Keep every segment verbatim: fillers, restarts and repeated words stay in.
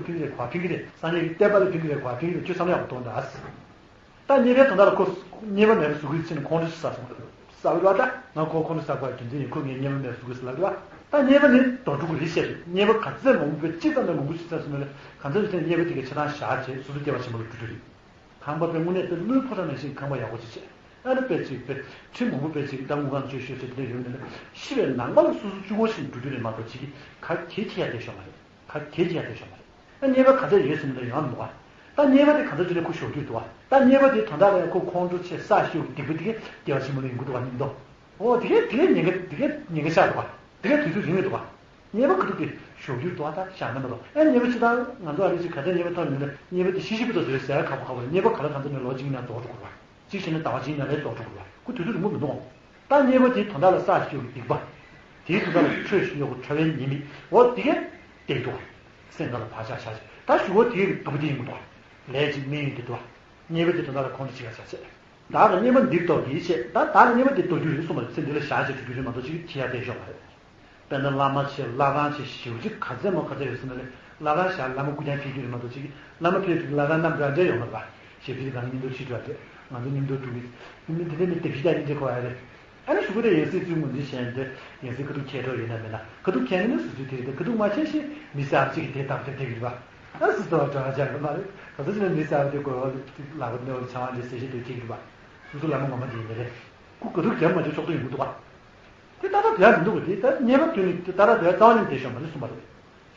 ཕན་གྱི་རེད། ག་པར་ཕན་གྱི་རེད། སང་ཉིན་གྱི་བསྟན་པ་ལ་ཕན་གྱི་རེད། ག་པར་ཕན་གྱི་རེད། ཁྱོད་བསམ་བློ་ཡག་པོ་གཏོང་དང་། ད་རྙེད་པའི་དོན་དག་ལ་ཁོ་རྙེད་པ་མེད་པ་བཟོ་གི་ཡོད་ཟེར་ནས་ཁོང་ཁྲོ་ཟ་སོང་། ཟ་བའི་བ་ད་ང་ཁོ་ཁོང་ཁྲོ་ཟ་དགོས་རྒྱུ་མཚན་ཡིན། ཁོ་ངས་རྙེད་པ་མེད་པ་བཟོ་གི་ཟེར་ལབ་རེད་བ། ད་རྙེད་པ་ནི་རྡོ་གྲུ་གི་རེད་བཤད་རེད། རྙེད་པ་ག་ཚད་མང་པོ་བས་ཅི་ཙམ་ནས་མང་པོ་ཞིག་ཟ་སོང་ན་ལས་གང་ཚད་ཅི་ཐད་རྙེད་པ་དེ་གའི་ཆ་ཚང་བཞག་བྱས་སོ་སོ་སྐྱེ་བ་ཆེན་པོ་ལ་འགྲོ་རྒྱུ་རེད། ཁང་པ་དཔེ་དངོས་གནས་དཔེ་ཀླུའི་ཕོ་བྲང་ནང་བཞིན་ཁང་པ་ཡག་པོ་ཅིག་བྱས། ཨ་ནི་དཔེ་ཅིག་དཔེ་ཁྲི་མང་པོ་དཔེ་ཅིག་ད་དངུལ་ཁང་བཅོལ་ཤོས་བྱས་དེ་འདྲ་ཡོད་ནས་ཤི་བའི་ནང་པ་ལ་སོ་སོ་གཅིག་པོ་ཞིག་འགྲོ་རྒྱུ་རེད་མ་གཏོགས་ཅིག་ག་གེ་ཁྱེར་ཡ་བསྡད་ཤོག་མ་རེད། ག་གེ་ཁྱེར་ཡ་བསྡད་ཤོག་མ་རེད། ཨ་རྙེད་པ་ག་ཚད་ཡོད་ཟེར་ན་ཡོང་མི་འདུག་ག་ད་རྙེད་པ་དེ་ག་ཚད་ཅིག་ལ་ཁོ་ཞོགས་རྒྱུ་འདུག་ག་ད་རྙེད་པ་དེ་དོན་དག་ལ་ཡང་ཁོ་ཁོང་ཁྲོ་ཆེ་ས་ཞེ་པོ་སྡིག་པ་དེ་གས་སྐྱེ་བ་ཆེན་པོ་ལ་ཡོང་གི་འདུག་ག་སྙིང་དོ། ཨོ་དེ་གས་དེ་གས་ཉེན་ཁ་དེ་གས་ཉེན་ཁ་ཆགས་འདུག་ག་དེ་གས་དུས་ཚོད་རིང་གི་འདུག་ག་རྙེད་པ་ག་དུས་དེ་ཞོགས་རྒྱུ་འདུག་ག་ད་བཞག་ན་མ་གཏོགས། ཨ་རྙེད་པ་ཅི་ལྟར་ང་ཚོ་ཨ་རི་ཅིག་ག་ཚད་རྙེད་པ་ཐོབ་ཡོང་ན་རྙེད་པ་དེ་ཤི་ཤི་བུ་དང་ཟེར་ཟེར་ཁ་པོ་ཁ་པོ་རེད། རྙེད་པ་ག་ལ་གང་ཚོད་ནས་ལོ་གཅིག་ནང་རྫོགས་འགྲོ་གི་རེད་བ། གཅིག་བྱས་ན་ཟླ་བ་གཅིག་ནང་ལས་རྫོགས་འགྲོ་གི་རེད་བ། ཁོ་དུས་ཚོད་རིང་པོ་མི་འདུག་ད་རྙེད་པ་དེའི་དོན་དག་ལ་ས་ཞིག་སྡིག་པ། དེའི་དོན་དག་ལ་ཁྲོས་ཤིག་གཡོ་བའི་ཉེས་དམིགས། འོ་དེ་གས་བསྡད་འདུག་སེམས་ཁ་ལ་བག་ཆགས་བཞག་བྱས། ད་ཞུ་བ་དེའི་སྡུག་པ་དེ་ཡིན་མི་འདུག་ལས་ཅིག་དམིགས་ཡུལ་དེ་འདུག་རྙེད་པ་དེ་དོན་དག་ལ་ཁོང་ཁྲོ་བྱེད་ཡ་བྱ་བྱས། བདག་གི་རྙེད་པ་འདིར་གཏོགས་ཀྱིས་བྱས། ད་བདག་གི་རྙེད་པ་འདིར་གཏོགས་རྒྱུ་ཡིན་གསུངས་པ་རེད། ཚེ་འདི་ལ་བཞག་བྱས་འགྲོ་རྒྱུ་རེད་མ་གཏོགས་ཅིག་ཁྱེར་ཡ་བསྡད་ཤོག་མ་རེད། དཔེར་ན་བླ་མ་ཆེ་བླ་བྲང་ཆེ་ཞེ་པོ་ཅིག་ག་ཚད་མང་ག་ཚད་ཡོད་ཟེར་ན་ལས་བླ་བྲང་བཞག་བླ་མ་སྐུ་རྐྱང་ཕེབས་རྒྱུ་རེད་མ་གཏོགས་ཅིག་བླ་མ་ཕེབས་དུས་བླ་བྲང་རྣམ་གྲངས་འདྲ་ཡོང་མ་རེད་པ། ཞེ་པོ་ཅིག་གང་གི་སྙིང་སྟོབས་ཆེ་དྲགས་རེད། ང་ཚོ་སྙིང་སྟོབས་དྲུག་གི་མི་འདི་འདྲ་མི་དེབ་གཞི་རྒྱག་ཡིན་ཅེས་གོ་ཡ་རེད། ཨ་ནི་གཞུག་གུ་དེ་ཡང་སྲིད་བཙུན་མོ་འདི་བཞིན་དེ་ཡང་སྲིད་ཁ་ཐུག་ཁྱེད་གྲོགས་ཡོད་ན་མེད་ན་ཁ་ཐུག་ཁྱེད་ནི་སུ་ཚོད་དེ་རེད་དེ་ཁ་ཐུག་མ་ཁྱེད་ཞེས་མི་ཟེར་ཨ་ཅིག་གིས་དེ་དག་དེ་དེབ་ཡིན་པ། ཨ་སུ་ཚོ་གྲོགས་ཆགས་ཀྱི་མ་རེད། ག་ཚོད་ཅིག་ན་མི་ཟེར་ཨ་དེ་གོ་བ་ལ་ལག་པ་ནས་བ་ཆང་བ་འདྲ་ཟེར་ཞེས་དེ་ཁྱེད་ཡིན་པ། སུ་ཚོ་བླ་མ་ངོ་མ་དེ་ཡིན་ནི་རེད། ཁུ་ཁ་ཐུག་རྒྱབ་མ་བྱེད་ཆོག་ཏུ་ཡོང་གི་འདུག་པ། དེ་ད་ལྟ་དོན་མི་འདུག་གི་དེ་ད་རྙེད་པ་དོན་ནི་དེ་ད་ལྟ་དོན་རྩ་བ་ནས་བསྡད་ཤོག་མ་རེད་གསུངས་པ་རེད།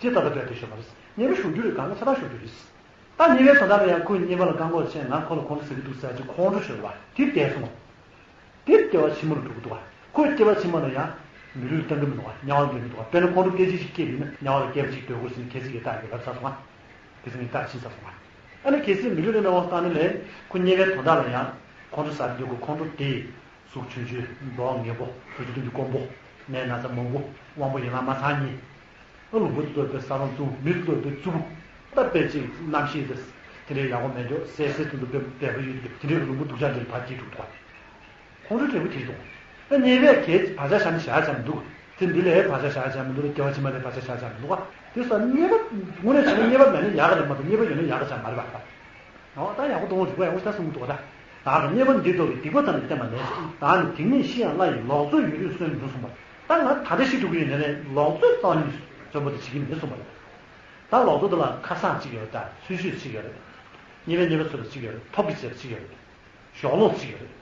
ཅེས་ད་ལྟ་དོན་བསྡད་ཤོག་མ་རེད། རྙེད་པ་ཞོག་རྒྱུ་རེད། གང་ག་ཆ་ཚང་ཞོག་རྒྱུ་རེད། ད་རྙེད་པའི་དོན་དག་ལ་ཡང་ཁོས་རྙེད་པ་ལ་བཀག་འགོག་བྱས། ང་ཁོ་ལ་ཁོང་ཁྲོ་ཟ་གི་འདུག་ཟེར་ཅིག་ཁོང་ཁྲོ་ཟེར་བ་དེ་བསྡད་སོང་བ། དེ་སྐྱེ་བ་ཕྱི་མ་ལ་འགྲོ་གི་འདུག་བ། ཁོས་སྐྱེ་བ་ཕྱི་མ་ལ་ཡང་མི་ལུས་བཏང་གི་མི་འདུག་བ། དམྱལ་བ་འདོན་གི་འདུག་བ། དཔེར་ན་ཁོང་ཁྲོ་སྐད་ཅིག་ཞིག་སྐྱེས་པ་ཡིན་ན་དམྱལ་བ་ལ་སྐྱེ་བ་ཅིག་འདོད་དགོས་ཟེར་ནས་ཁྱེད་ཚོས་ཀྱིས་ལྟ་གི་ལབ་ཚར་སོང་བ། ཁྱེད་ཚོས་ཀྱིས་ལྟ་ཕྱིན་ཚར་སོང་བ། ཨ་ནི་གལ་སྲིད་མི་ལུས་ལ་དམྱལ་བ་བཏང་ན་ལས་ཁོ་རྙེད་པའི་དོན་དག་ལ་ཡང་ཁོང་ཁྲོ་ཟ་གི་འདུག་གོ། ཁོང་ཁྲོ་དེ། གཟུགས་ཆུང་ཆུང་། མདོག་ངན་པོ། གཟུགས་ཆུང་ཆུང་དཀོན་པོ། ནད་ན་ཚ་མང་པོ། དབང་པོ་ཡན་ལག་མ་ཚང་གཉིས། ཨ་ལུང་པ་དེ་ཚོ་དཔེ་ས་རོང་བཙུགས། མི་དེ་ཚོ་དཔེ་རྩུབ་པོ། ད་དཔེ་ཅིག་རྣམ་ཤེས་དེ་དེ་འདྲའི་ཡག་པོ་མེད་འཇོག་སད་སེར་དེ་ཚོ་དཔེ་བདེ་པོ་ཡོད་དེ་དེ་འདྲའི་ལུང་པ་སྡུག་ཅག་འདི་ལ་ཕར་སྐྱེལ་འགྲོ་གི་འདུག་ག་ཁོང་ཁྲོ་དྲག་པོ་དེ་འདུག་ཨ་རྙེད་པས་གས་བག་ཆགས་བཞག་ནས་བཞག་བྱ་མི་འདུག་ཚེ་འདི་ལ་བག་ཆགས་བཞག་བྱ་མི་འདུག་སྐྱེ་བ་ཕྱི་མ་ལ་བག་ཆགས་བཞག་བྱ་མི་འདུག་ག་དེ་སོགས་རྙེད་པ་དངོས་གནས་བྱས་ན་རྙེད་པ་མེད་ན་ཡག་ག་རེད་མ་གཏོགས་རྙེད་པ་ཡོད་ན་ཡག་ག་ཅང་མ་རེད་པ། འོ་ད་ཡག་པོ་གཏོང་རིག་པ་ཡག་པོ་ཞིག་ད་གསུང་གི་འདུག་ག་ད། བདག་གི་རྙེད་པ་འདིར་གཏོགས་ཀྱིས་སྡིག་པ་དང་ནི་བསྟེན་པ་མེད། བདག་ནི་སྡིག་ནི་ཤི་ཡང་སླ་ཡི། ལོག་འཚོ་ཡུན་རིང་གསོན་མི་ནུས་གསུངས་པ། ད་ང་ད་ལྟ་ཤི་འགྲོ་གི་ཡོད་ནའི་ལོག་འཚོ་རྩ་བ་ནས་བརྩོན་པོ་དེ་བྱེད་ཀྱི་མིན་གསུངས་པ་རེད། ད་ལོག་འཚོ་དེ་ལ་ཁ་གསག་གཅིག་ཡོད་རེད། ད་ཚུལ་ཤོད་གཅིག་ཡོད་རེད། རྙེད་པའི་རྙེད་པ་ཚོལ་བ་གཅིག་ཡོད་རེད། ཐོབ་ཀྱི་བྱེད་པ་གཅིག་ཡོད་རེད། གཞོགས་སློང་གཅིག་ཡོད་རེད།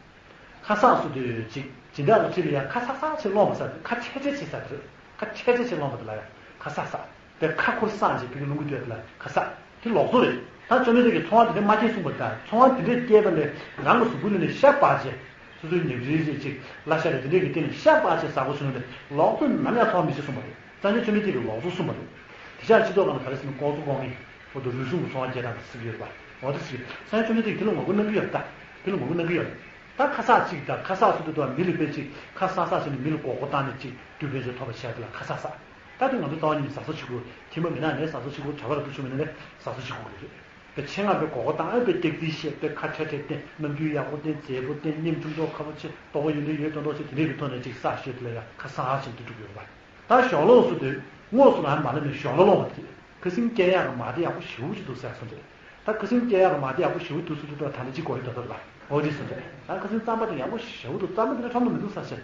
ཁ་གསག་སུ་དུ་ཡོད་ཅིག་སྦྱིན་བདག་གི་ཁྲི་ལ་ཡང་ཁ་གསག་གསག་ཅིག་སློང་བ་ཟེར། ཁ་ཆེ་ཆེ་ཅིག་ཟེར་དེ་རེད། ཁ་ཆེ་ཆེ་ཅིག་སློང་བ་དེ་ལ་ཡང་ཁ་གསག་གསག་དེ་ཁ་ཁུར་གསག་ཅིག་བི་གི་ལུང་གི་སྟོད་དེ་ལ་ཁ་གསག་དེ་ལོག་འཚོ་རེད། ད་བཅོམ་ལྡན་འདས་ཀྱིས་ཚོང་བ་དེ་འདྲ་མ་སྐྱེལ་གསུངས་པ་དང་། ཚོང་བ་དེ་འདྲས་སྐྱེལ་བ་ལས་རང་གི་གཟུགས་པོའི་ལུས་ནས་ཤ་སྤར་བྱས། སོ་སོའི་ཉེ་རིས་ཅིག་ཅིག་བླ་ཤ་རེད། དེ་འདྲས་ཀྱི་སྟེང་ནས་ཤ་སྤར་བྱས་ཟ་དགོས་བྱུང་ན་ལོག་འཚོ་ནམ་ཡང་ཚོང་བ་མི་བྱེད་གསུངས་པ་རེད། སངས་རྒྱས་བཅོམ་ལྡན་འདས་ཀྱིས་ལོག་འཚོ་གསུངས་པ་རེད། དེ་ཕྱིར་སྤྱི་ཚོགས་ཁང་ལ་ག་རེ་ཟེར་ན་ལྐོག་འཚོ་ལྐོག་རྔན། འོ་དེ་རུལ་སུངས་ཀྱི་ཚོང་བ་སྐྱེལ་སྟངས་དེ་ཟེར་གྱི་ཡོད་རེད་པ། འོ་དེ་ཟེར་གྱི། སངས་རྒྱས་བཅོམ་ལྡན་འདས་ཀྱིས་དེ་ལ་ངོ་རྒོལ་གནང་གི་ཡོད་རེད་ད། དེ་ལ་ངོ་རྒོལ་གནང་གི་ཡོད་རེད། ད་ཁ་གསག་གཅིག་དང་ཁ་གསག་སུ་དུ་དང་མི་ལ་དཔེ་གཅིག་ཁ་གསག་གསག་བྱས་ནས་མི་ལ་མགོ་སྐོར་བཏང་ནས་གཅིག་དུས་ཕན་ཆད་ཐོབ་པ་བྱས་དེ་ལ་ཁ་གསག་གསག་ད་དེ་ང་ཚོ་རྩ་བ་ཉིད་ནས་ཟ་ཟོ་བྱེད་དགོས། ཁྱིམ་པ་མིན་ན་ནས་ཟ་ཟོ་བྱེད་དགོས། གྲྭ་པ་ར་ཐུག་ཆུ་མིན་ན་ནས་ཟ་ཟོ་བྱེད་དགོས་ཀྱི་རེད། དཔེ་ཆེད་མངགས་པའི་མགོ་སྐོར་བཏང་། ཨ་དཔེ་སྐྱག་རྫུན་བཤད། དཔེ་ཁ་ཁྲལ་ཁྲལ་བསྟན། རྣམ་འགྱུར་ཡག་པོ་བསྟན། མཛེས་པོ་བསྟན། སྙེམས་ཆུང་མདོག་ཁ་པོ་བྱེད། ལྟོ་གོས་ཡོད་འདྲ་ཡོད་མདོག་མདོག་བྱེད། དེ་འདྲའི་གི་ཐོག་ནས་གཅིག་གསག་ཤོད་དེ་ལ་ཡ་ཁ་གསག་བྱེད་དུ་འགྲོ་གི་ཡོད་རེད་པ། ད་གཞོགས་སློང་སུ་དེ་དངོས་སུ་རང་མ་ལབ་ནས་གཞོགས་སློང་བ་དེ། ཁ་སེང་སྐྱེལ་ཡག་གི་མ་དེ་ཡག་པོ་ཞེ་པོ་ཅིག་འདུག་ཟེར་སོང་རེད། ད་ཁ་སེང་སྐྱེལ་ཡག་གི་མ་དེ་ཡག་པོ་ཞེ་པོ་འདུག་ཟེར་དུས་ད་ད་ལྟ་ཅིག་གོ་ཡི་ད་ད་ལ་འོ་དེ་སོང་རེད། ད་ཁ་སེང་གཙང་མ་དེ་ཡག་པོ་ཞེ་པོ་འདུག་གཙང་མ་དེ་འདྲ་ཁྲོམ་དུ་མི་འདུག་ས་ཞེས།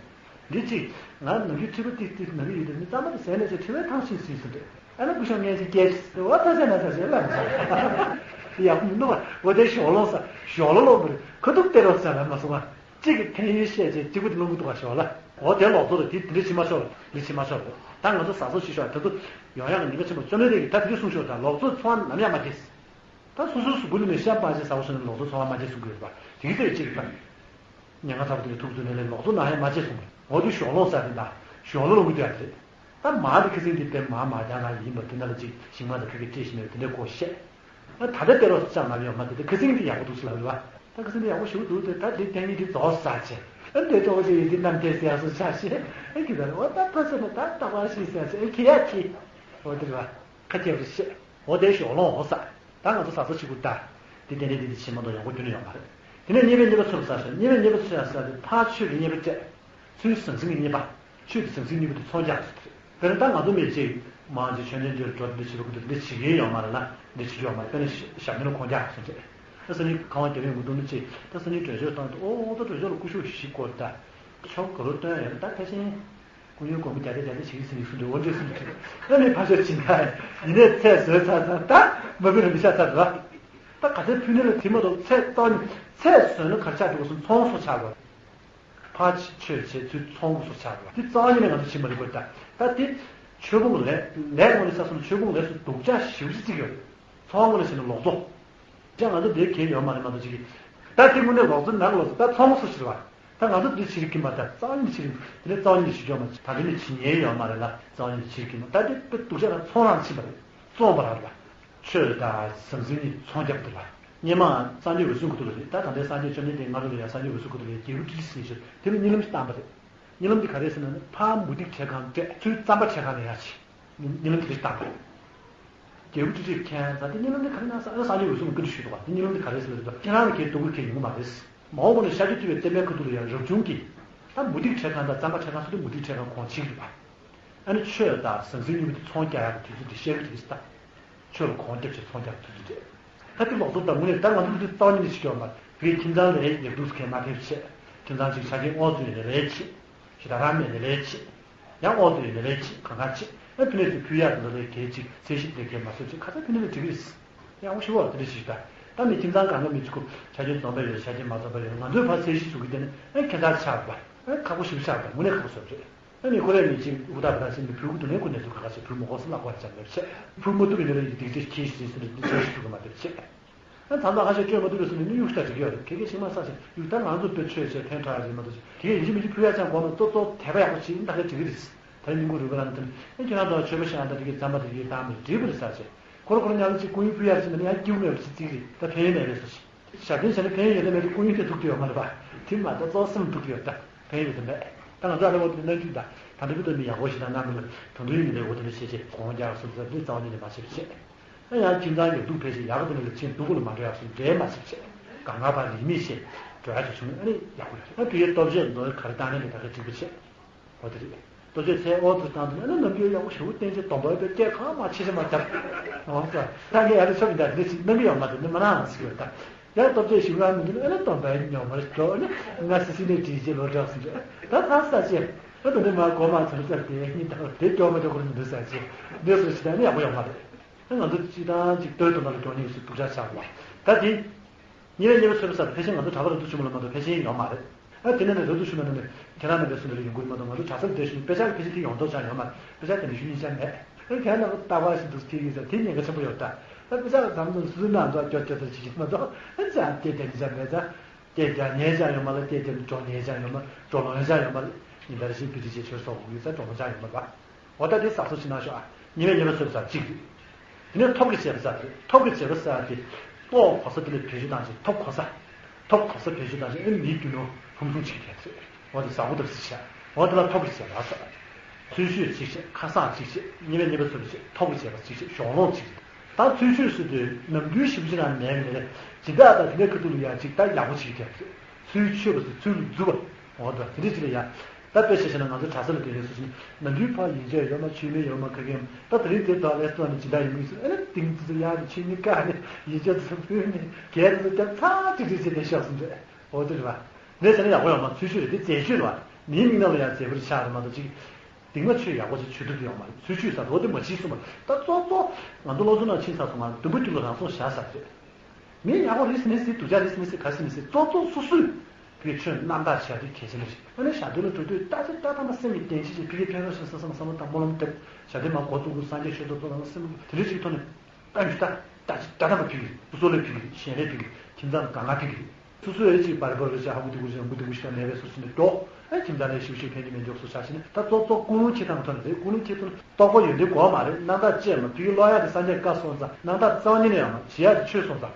འདི་ཅིག་ང་ནམ་རྒྱུན་མཁྲིས་པ་ཏིག་ཏིག་ན་གི་ཡོད་དུས་ནི་གཙང་མ་དེ་ཟས་ནས་ཅིག་མཁྲིས་པའི་ཐང་ཤིན་ཤིན་སོང་རེད། ཨ་ན་སྐུ་ཞབས་ངས་ཅིག་སྐྱེལ་ཟེར་བ་ད་ཟས་ན་ཟ་ཞེས་ལབ་མི་ཟ། དེ་ཡག་པོ་མི་འདུག་བ། འོ་དེ་གཞོགས་སློང་ས་གཞོགས་སློང་སློང་མི་རེད། ཁ་ཐུག་སྟེར་རོགས་ཟེར་ལབ་མ་སོང་ང་། གཅིག་གིས་ཐེན་ཡོད་བཤད་བྱས་གཅིག་པུ་དེ་སློང་གི་འདུག་ག་ཞོག་ལ། འོ་དེ་ལོག་ཚོ་རེད། དེ་དེ་འདྲ་བྱེད་མ་ཤོག་འདི་བྱེད་མ་ཤོག་ད་ང་ཚོ་ཟ་ཟོ་བྱེད་ཤོག་ད་དུ་ཡོང་ཡག་གི་ཉེན་ཁ་ཆེན་པོ། བཅོམ་ལྡན་འདས་ཀྱིས་ད་དེ་འདྲ་གསུངས་ཤོག་ད་ལོག་ཚོ་ཚོང་ནམ་ཡང་མ་སྐྱེས། ད་སོ་སོའི་གཟུགས་པོ་ལུས་ནས་ཤ་སྤར་བྱས་ཟ་བ་སོང་ན་ལོག་ཚོ་ཚོང་བ་མ་སྐྱེས་གསུང་གི་ཡོད་པ། དེ་གི་ཚེ་གཅིག་གིས་ད་ཉེན་ཁ་ཚ་པོ་དེ་འདྲ་ཐུག་ཚུལ་ནས་ལས་ལོག་ཚོ་ནམ་ཡང་མ་སྐྱེས་གསུང་གི། འོ་དེ་གཞོགས་སློང་ཟེར་དེ་ད་གཞོགས་སློང་སློང་གི་འདུག་ཡ་དེ་རེད། ད་མ་དེ་ཁ་སེང་དེ་དེ་མ་མ་རྒྱང་ལ་ཡིན་པ་དེ་ན་ལ་ཅིག་ཞིང་མ་དང་ཁ་ཁ་སྤྲད་བཞིན་ཡོད་དེ་འདྲ་གོ་ཤེས། ཨ་ད་ལྟ་དེ་རོ་ཅང་ལབ་ཡོད་མ་དེ་དེ་ཁ་སེང་དེ་ཡག་པོ་འདུག་ཟེར་ལབ་ཡོད་པ། ད་ཁ་སེང་དེ་ཡག་པོ་ཞེ་པོ་འདུག་དེ་ད་དེ་དེ་ཉིད་དེ་རྫོགས་ཟ་ཆེ། ཨ་འདི་ཏོག་ཅིག་ཡིན་དེ་རྣམ་ཐར་ཟེར་ཡག་སོ་ཆ་ཤེས། ཨ་ཁི་ད་རེ་འོ་ད་ཕ་ཚོད་ན་ད་ད་པ་ཤི་ཟེར་ཟེར་ཨ་ཁི་ཡ་ཁི། འོ་དེ་རེད་བ། ཁ་ཁྱེར་རེ་ཤེས། འོ་དེ་ཞོག་ལོང་འོ་ས། ད་ང་ཚོ་ཟ་ཟོ་ཆི་གུ་ད། དེ་དེ་འདྲས་དེ་འདྲས་ཆེ་མ་གཏོགས་ཡོང་སྒོ་རྒྱུ་ནི་ཡོད་མ་རེད། དེ་ནས་རྙེད་པའི་རྙེད་པ་ཚོར་ཟ་ཟ། རྙེད་པའི་རྙེད་པ་ཚོར་ཟ་ཟ་དེ་ཕར་ཆོས་ཀྱི་རྙེད་པ་སྤྲད། ཚུར་ཟང་ཟིང་གི་རྙེད་པ། ཆོས་དེ་ཟང་ཟིང་རྙེད་པ་དེ་ཚོང་རྒྱག་ཟེར་དེ་རེད། དཔེར་ན་ད་ང་ཚོ་མི་ཅིག་མང་ཆེ་མཆོད་མཇལ་འདིར་འགྲོ་འདི་བྱེད་པ་ཁུ་འདུག་འདི་བྱེད་ཀྱི་ཡོད་མ་རེད་ལ། འདི་བྱེད་ཀྱི་ཡོད་མ་རེད། དཔེར་ན་ཞབས་བརྙན་ལ་གོང་རྒྱག་སོང་ཆེ། ད་སང་ཉིན་ཁང་བ་རྒྱབ་ཡོང་གི་འདུག་ན་ཅི། ད་སང་ཉིན་གྲོས་ཆོད་བཏང་དུས་ཨོ་ད་གྲོས་ཆོད་ལ་སྐུ་ཞབས་བཞི་བསྐོར་ད། ཆོག་ག་རུ་སྟོན་ཡོད་ད་ཕལ་ཆེར། སྐུ་ཡོན་གོང་མ་རྒྱ་རེ་རྒྱ་རེ་བྱེད་ཀྱི་ཟིན་ཡིག་གསུང་དུས་འོ་འདྲས་གསུང་དུས་ཨ་ནི་ཕ་ཤོད་ཕྱིན་ད། ཡིན་ནའི་ཚད་བཟོས་ཚར་ཚར་ད་མ་བུ་རུ་མི་ཤ་ཚར་ར། ད་ག་ཚད་ཕུལ་ནི་ལ་དྲི་མ་གཏོགས་ཚད་བཏང་ནི་ཚད་བཟོས་ན་གར་ཆགས་འགྲོ་སོང་ཚོང་སོ་ཆགས་ར། ཕར་ཆོས་བྱེད་ཚུལ་ཚོང་སོ་ཆགས་ར། དེ་རྩ་བ་ཉིད་ནས་ང་ཚོ་ཕྱིན་པ་རེད་དགོས་ད། ད་དེ་ཆོས་ཕུང་ལས་ལས་ངོ་ནས་ས་སོང་ཆོས་ཕུང་ལས་སུ་སྡུག་ཅག་ཞིབ་ཅི་ཅིག་ཡོད། ཚོང་ངོ་ནས་བྱས་ན་ལོག་རྫོགས། ཅང་ང་ཚོ་དེའི་གལ་ཡོད་མ་རེད་མ་གཏོགས་ཅིག་གིས། ད་དེ་དངོས་གནས་ལོག་རྫོགས་ནང་ལོག་རྫོགས་ད་ཚོང་སོ་ཞིག་རེད་བ། ད་ང་ཚོ་འདི་ཕྱིར་ཁྱིམ་པ་ད་རྩ་བ་ཉིད་ཕྱིར་དེ་ནས་རྩ་བ་ཉིད་ཞིག་ཡོད་མ་ད་དེ་ནས་ཕྱི་ཉལ་ཡོད་མ་རེད་ལ་རྩ་བ་ཉིད་ཕྱིར་ཁྱིམ་པ་ད་དེ་དཔེ་སྡུག་ཅག་ལ་ཚོང་རང་ཕྱིན་པ་རེད། བཙོང་བ་ར་རེད་བ། ཆོས་དང་ཟང་ཟིང་གཉིས་ཚོང་རྒྱག་འདུག་ལ། སྔོན་མ་སངས་རྒྱས་འོད་སྲུང་སྐུ་ཐོག་ལ་རེད་ད་ད་ལྟའི་སངས་རྒྱས་བཅོམ་ལྡན་འདས་སྔ་དྲོ་ལ་ཡང་སངས་རྒྱས་འོད་སྲུང་སྐུ་ཐོག་ལ་ཡང་རྒྱལ་བུ་ཀྲི་ཀྲི་ཟེར་ཞིག་དེ་ནི་གཉིད་ལམ་ཞིག་བཏང་པ་རེད། གཉིད་ལམ་འདི་ག་རེ་ཟེར་ན་ནི་ཕར་མུ་སྟེགས་ཁྲལ་ཁང་སྤྲད་ཚུར་རྩམ་པ་ཁྲལ་ཁང་ལ་ཡར་ཕྱིན། གཉིད་ལམ་འདི་རེ་བཏང་པ་རེད། རྒྱལ་བུ་ཀྲི་ཀྲིས་མཁྱེན་ཙང་དེ་གཉིད་ལམ་འདི་ག་རེ་གནང་ཟེར་ཨ་སངས་རྒྱས་འོད་སྲུང་གིས་བཀའ་འདྲི་ཞུས་འདུག་ག་དེ་གཉིད་ལམ་འདི་ག་རེ་ཟེར་ལ་ཟེར་ཁྱེད་རང་ལ་གའི་སྡུག་གུ་གའི་ཡོང་གི་མ་རེད། མ་འོངས་པ་ན་ཤཱཀྱ་ཐུབ་པའི་བསྟན་པའི་ཁ་ཐུག་ལ་ཡང་རབ་བྱུང་གི་ད་མུ་སྟེགས་ཁྲལ་ཁང་དང་རྩམ་པ་ཁྲལ་ཁང་སོགས་དེ་མུ་སྟེགས་ཁྲལ་ཁང་གོང་ཕྱིན་གི་རེད་པ། ཨ་ནི་ཆོས་དང་ཟང་ཟིང་གཉིས་པོ་དེ་ཚོང་རྒྱག་ཡག་གི་དུས་ཚོད་དེ་ཤར་གི་རེད་ཟེར་ད། ཆོས་ལ་གོང་རྒྱབ་བྱས་ཚོང་རྒྱག་དུས་ཚོད་རེད། ད་དེ་ལོག་སྟོབས་དང་དངོས་གནས་ད་ང་ཚོ་འདི་རྩ་བ་ཉིད་ནས་བྱེད་ཀྱི་ཡོད་མ་རེད། བོད་ཁྱིམ་ཚང་ལ་ཡག་སྡུག་ཁས་མ་ཕེབས་བྱས། ཁྱིམ་ཚང་གཅིག་ཆ་རྐྱེན་དབང་ཚུལ་ཡོད་ན་རེད་བྱས། ཞེ་དྲག་རང་མེད་ན་རེད་བྱས། ཡང་དབང་ཚུལ་ཡོད་ན་རེད་བྱས་གང་ག་བྱས་ཨ་ཕི་ནས་ཚུར་ཕུལ་ཡག་འདི་ལ་གལ་ཅིག་ཚད་གཞི་འདི་གལ་མ་བཟོ་ཅིག་ཁ་ཚ་ཕི་ནས་ལ་འགྲིག་གི་རེད། ཡག་པོ་ཞུ་བ་དེ་འདྲ་ཞིག་ད། ད་མི་ཁྱིམ་ཚང་གང་ག་མི་གཅིག་ཁུ་ཆ་རྐྱེན་འཛོམས་པ་ཡོད་ཆ་རྐྱེན་མ་འཛོམས་པ་ཡོད་ང་ཚོའི་ཕར་ཚད་གཞི་བཟོ་གི་དེ་ནི་ཨ་ཁྱད་མཚར་ཆགས་པ། ཨ་ཁག་པོ་ཞིག་ཆགས་པ་དངོས་གནས་ཁག་པོ་བཟོ་རེད། ཨ་ནི་ཁོ་རའི་མི་གཅིག་འུ་ཐག་བ་ཐག་ཕྱིན་ནས་ཕུལ་གི་འདུག་ནས་ཁོ་གནས་ཚུལ་ག་ག་ཞིག་ཕུལ་མི་དགོས་སུ་བརླག་པར་བྱ་མེད་ཆེ། ཕུལ་མི་ཐུབ་པའི་ནི་རེ་ཡི་སྡིག་ཆེ་ཁྱེད་ཞིག་ཟིན་སུ་རེ་འདི་ཆེ་ཞིག་ཐུབ་གི་མ་ཐུབ་ཆེ། ཨ་ཚང་ཚང་ཁ་ཤས་སྤྲོད་མ་ཐུབ་པའི་སུ་ནི་ནི་གཡུག་ཤ་འགྲིག་གི་ཡོད་རེད་ཁེ་ཁེ་ཤིང་མ་ས་ཞིག་གཡུག་ད་ང་ཚོ་དཔེ་ཆོས་བྱས་ཕན་ཐོགས་ཡ་རེད་མ་གཏོགས་ཁེ་ཁེ་ཡིན་གཅིག་མིན་གཅིག་ཕུལ་ཡ་ཅང་གོ་མ་གཏོགས་གཙོ་གཙོ་དད་པ་ཡག་པོ་བྱེད་ཡིན་ད་ཁ་འགྲིག་གི་རེད། ད་རིང་ཉིན་གུང་རུས་པ་ལ་ནི་ཨ་ཁྱེད་རང་ཚོ་ཆོས་པ་ཤང་ད་དེ་གི་རྩམ་པ་དེ་གི་བཏང་མི་འགྲིག་པ་རེད་ས་ཆེ། ཁོ་ར་ཁོ་ར་ཉག་ལ་ཅིག་སྐུ་ཡོན་ཕུལ་ཡ་རེད་ཟེར་ན་ནི་ཡང་སྐྱིད་པོ་མེད་པ་ཅིག་རྩིག་རེད་ད་ཕན་ཡོན་མེད་པའི་སུ་ཞིག་ཞབས་བརྟན་བྱས་ན་ཕན་ཡོན་ཡོད་ན་མེད་ན་སྐུ་ཡོན་དེ་ཐུག་གི་ཡོད་མ་རེད་པ། དེ་མ་གཏོགས་གཙོ་སེམས་ཐུག་གི་ཡོད་ད་ཕན་ཡོན་ཡོད་ད་མེད། ད་ང་ཚོ་ཨ་ལེ་འོ་དེ་ནང་རྒྱུད་ད་ད་འདི་བུ་ད་མི་ཡག་པོ་ཞིག་དང་རྣམ་པ་ལ་ད་དུང་ཡིན་ནི་རེད་འོ་དེ་འདྲ་བྱེད་ཆེད་གོང་རྒྱག་སོང་ཙང་འདི་རྩ་བ་ཉིད་ནས་མ་བྱེད་པ་བྱེད། ཨ་ཡང་ཁྱིམ་ཚང་ཡོད་སྡུག་ཕལ་ཆེར་ཡག་ག་དེ་ནས་ལ་ཕྱིན་སྡུག་གུ་ལ་མ་འགྲོ་ཡག་སོང་འབྲེལ་མ་བྱེད་པ་བྱེད། གང་ག་བར་ཡིན་མིན་ཤེས་འགྲོ་ཡག་ཅིག་བྱུང་ན་ཨ་ནི་ཡག་པོ་ཡོད་ཨ་དུ་ཡོད་སྟོབས་ཆེ་མདོ་ག་རེ་བཏང་ནས་ལས་ད་ག་འགྲིག་པ་བྱེད། འོ་དེ་རེད། ལྟོ་ཆས་ཚལ་ཨོ་ཙི་བཏང་དུས་ཨ་ནི་ནམ་རྒྱུན་ཡག་པོ་ཞེ་པོ་བསྟན་ཆེ་སྡོམ་པ་དཔེ་སྐད་གང་མ་ཆེ་ཆེ་མ་བརྒྱབ། འོ་ཙི་ད་ངས་ཡར་ལ་ཆོ་མི་འདྲ་འདི་ཅིག་གནང་གི་ཡོད་མ་རེད་འདི་མ་གནང་ཟེར་གི་ཡོད་ད། ཡང་ལྟོ་ཆས་ཞིག་རང་མི་འདུག་ཨ་ནི་སྡོམ་པའི་ཉོ་མར་འགྲོ་ཨ་ནི་ང་སི་སི་ནས་བྲིས་རྗེས་ལོ་གྲོགས་སུ་འགྲོ་ད་ད་ས་ཆེ། ཨ་ད་འདི་མ་གོ་མ་ཚོར་ཙར་དེ་གཉིད་དང་དེ་སྐྱོ་མ་སྐྱོ་ཁོ་རང་མི་འདུག་ས་ཆེ། འདི་སུ་ཞིག་ད་ནི་ཡག་པོ་ཡོད་མ་རེད། ཨ་ང་ཚོ་སྤྱི་བཏང་ཅིག་ལྟོས་དང་ལ་སྐྱོ་ཉེས་སུ་སྡུག་ཅག་ཆགས་པ། ད་དེ། ཉེ་བའི་ཉེ་བའི་ཚོད་པ་སར་ཕལ་ཆེར་ང་ཚོ་གྲྭ་པ་རབ་ཏུ་ཆེན་པོ་ལ་མ་གཏོགས་ཕལ་ཆེར་ཡོད་མ་རེད། ཨ་དེ་ནས་ནི་རབ་ཏུ་ཆེན་པོ་ནི་ནི་ཁྱེད་རང་ནི་འདྲ་སུ་འདྲ་ཡོང་གི་རེད་མ་གཏོགས་ང་ཚོ་གྲྭ་སར་བསྡད་ཤིང་དཔེ་ཆ་ཕལ་ཆེར་དེ་ཡོང་མདོག་ཅང་ཡོད་མ་རེད། དཔེ་ཆ་དེ་ནི་ཞུ་སྙིང་རྗེ་མེད། ཨ་ཁྱེད་རང་ལ་ལྟ་བ་ཞིག་འདུག་ཐིག་ཡིན་ཟེར་དེ་ཉེན་ཁ་ཆེན་པོ་ཡོད་ད། ཨ་དཔེ་ཆ་ལ་ཙམ་ཙམ་སུ་ན་ཚོ་སྐྱོ་སྐྱོ་ཚར་ཞིག་མ་གཏོགས་ཨ་ཅང་སྐད་རྒྱག་སྙིང་རྗེ་མེད་ཙང་། སྐད་རྒྱག་ཉན་ཅང་ཡོད་མ་ལ་སྐད་རྒྱག་འགྲོ་ཉན་ཅང་ཡོད་མ་འགྲོ་ལོང་ཅང་ཡོད་མ་ལ་ཉིན་ལྟར་བཞིན་ཕི་ཏི་ཆེ་ཆོས་སོགས་འོང་ཡོད་ཙང་འགྲོ་ལོང་ཅང་ཡོད་མ་རེད་པ། འོ་ད་དེ་གཟབ་གཟབ་བྱེད་གནང་ཤོག་ཨ། ཉི་མའི་ཉི་མ་ཚོད་ཟ་གཅིག་རེད། དེ་ནས་ཐོབ་ཀྱི་བྱེད་པ་ཟ་རེད། ཐོབ་ཀྱི་བྱེད་པ་ཟ་དེ། ལྟོ་གོ་ས་དེ་ལ་བེད་སྤྱོད་བཏང་ཞིང་ཐོབ་གོ་ས། ཐོབ་གོ་ས་བེད་སྤྱོད་བཏང་ཞིང་ཨེ་མིའི་རྒྱུ་ནོར་ཕུན་སུམ་ཚོགས་ཀྱི་དེ་རེད། འོ་དེ་ཟ་གོ་ཐབས་ཟེར་བྱ། འོ་དེ་ལ་ཐོབ་ཀྱི་བྱེད་པ་ཟ། ཚུལ་ཤོས་གཅིག་བྱེད་ཁ་སང་གཅིག་བྱེད་ཉི་མའི་ཉི་མ་ཚོད་བྱེད་ཐོབ་ཀྱི་བྱེད་པ་གཅིག་བྱེད་གཞོགས་ལོང་གཅིག་རེད། ད་ཚུལ་ཤོས་ཟེར་དུས་ནམ་རྒྱུན་ཞིབ་ཅིག་རང་མེད་མེད་རེད། ཇི་ལྟར་ད་དེ་འདྲའི་ཁ་ཐུག་ལ་ཡ་གཅིག་ད་ཡག་པོ་བྱེད་ཀྱི་དེ་རེད། ཚུལ་འཆོས་པ་ཟེར་ཚུལ་ལ་འཛུལ་བ། འོ་ད་དེ་འདྲ་ཅིག་ལ་ཡ། ད་དཔེ་བཤད་བྱས་ན་ང་ཚོ་གྲྭ་ས་ལ་དེ་རེད་སོ་ཞིག་ནམ་རྒྱུན་ཕར་ཡིན་ཆོས་ཡོད་མ་ཆོས་མེད་ཡོད་མ་ག་གེ་ཡོད་མ་ད་དེ་རིང་དེ་དག་ལས་སོ་ནི་ཇི་འདྲ་ཡིན་མིན་སོ་ཨ་ནི་ཏིང་ཙི་ཙི་ཡ་རེ་ཆོས་ནི་ཀ་ནི་ཡིན་ཆོས་ཙི་ཕུལ་ནི་གལ་ཙི་ཙི་རྒྱབ་ཚ་ཅིག་ཅིག་བྱས་ཏེ་ཤོག་སོང་རེད། འོ་དེ་རེད་བ། ངས་བྱས་ན་ཡག་པོ་ཡོད་མ་ཚུལ་ཤོས་རེད་དེ་རྫས་ཤོས་རེད་བ། མིའི་མིག་ནང་ལ་ཡང་རྫས་པོ་རེ་ཆགས་རེད་མ་གཏོགས་ཅིག་དེང་མ་ཆོས་ཡག་པོ་ཅིག་ཆོས་ཐུབ་ཀྱི་ཡོད་མ་རེད། ཚུལ་ཆོས་ཟེར་འོ་དེ་མ་ཕྱིན་སོང་བ་ད་གཙོ་གཙོ་ང་ཚོ་སློབ་གསོ་ནང་ཕྱིན་ཚར་སོང་ང་མདུན་པ་དཀྱིལ་ལ་རང་སྲུང་བཞག་ས་རེད། མི་ཡག་པོ་རེད་ཟེར་ནས་ཟེར་སྡུག་ཅག་རེད་ཟེར་ནས་ཟེར་ག་རེ་ཟེར་ནས་ཟེར་གཙོ་གཙོ་སོ་སོས་དེ་ཆོས་རྣམ་དག་བྱ་དེ་གལ་ཆེན་རེད། ཨ་ནི་ཞག་སྡོད་ལ་འགྲོ་དུས་ལྟ་ཅི་ལྟ་དང་པ་སེམས་ཀྱི་བདེན་བཞི་ཅིག་ཕི་གེ་ཕན་རོགས་ཞེས་བསམ་བསམ་བློ་དང་སྨོན་ལམ་འདེབས་ཞག་སྡོད་མ་འགོ་བཙུགས་དགོས་སངས་རྒྱས་ཆོས་ཚོགས་གཙོ་དང་སེམས་དེ་འདྲ་ཅིག་ཐོག་ནས་ལྟ་ཞུ་ལྟ་ལྟ་ཅི་ལྟ་དང་པ་ཕི་གེ་སྐུ་གཟུགས་ལ་ཕི་གེ་ཞལ་ལས་ཕི་གེ་ཁྱིམ་ཚང་གང་ག་ཕི་གེ་སོ་སོའི་ཨེ་ཅིག་བར་བར་རེ་ཆ་ཧ་གོ་དེ་གུ་ཞིག་འགུ་དེ་གུ་ཞིག་མེད་པའི་སོ་སོ་ནས་འགྲོ། ཨེ་ཁྱིམ་ཚང་ལས་ཤིག་ཤིག་ཕན་གྱི་མེད་འཇོག་སོ་ཆ་ཤི་ནས་ད་གཙོ་གཙོ་ཀུན་སློང་ཁྱེད་ཚང་གི་ཐོག་ནས་རེད། ཀུན་སློང་ཁྱེད་ཚོ་ལ་རྟོགས་པ་ཡོད་འདི་གོ་མ་རེད། རྣམ་དག་བཅས་མ་ཕི་གི་ལོག་ཡ་དེ་སངས་རྒྱས་བཀའ་སོང་ཙང་རྣམ་དག་རྩ་བ་ཉིད་ནས་ཡོད་མ་ཞི་ཡ་དེ་ཆོས་སོང་ཙང་།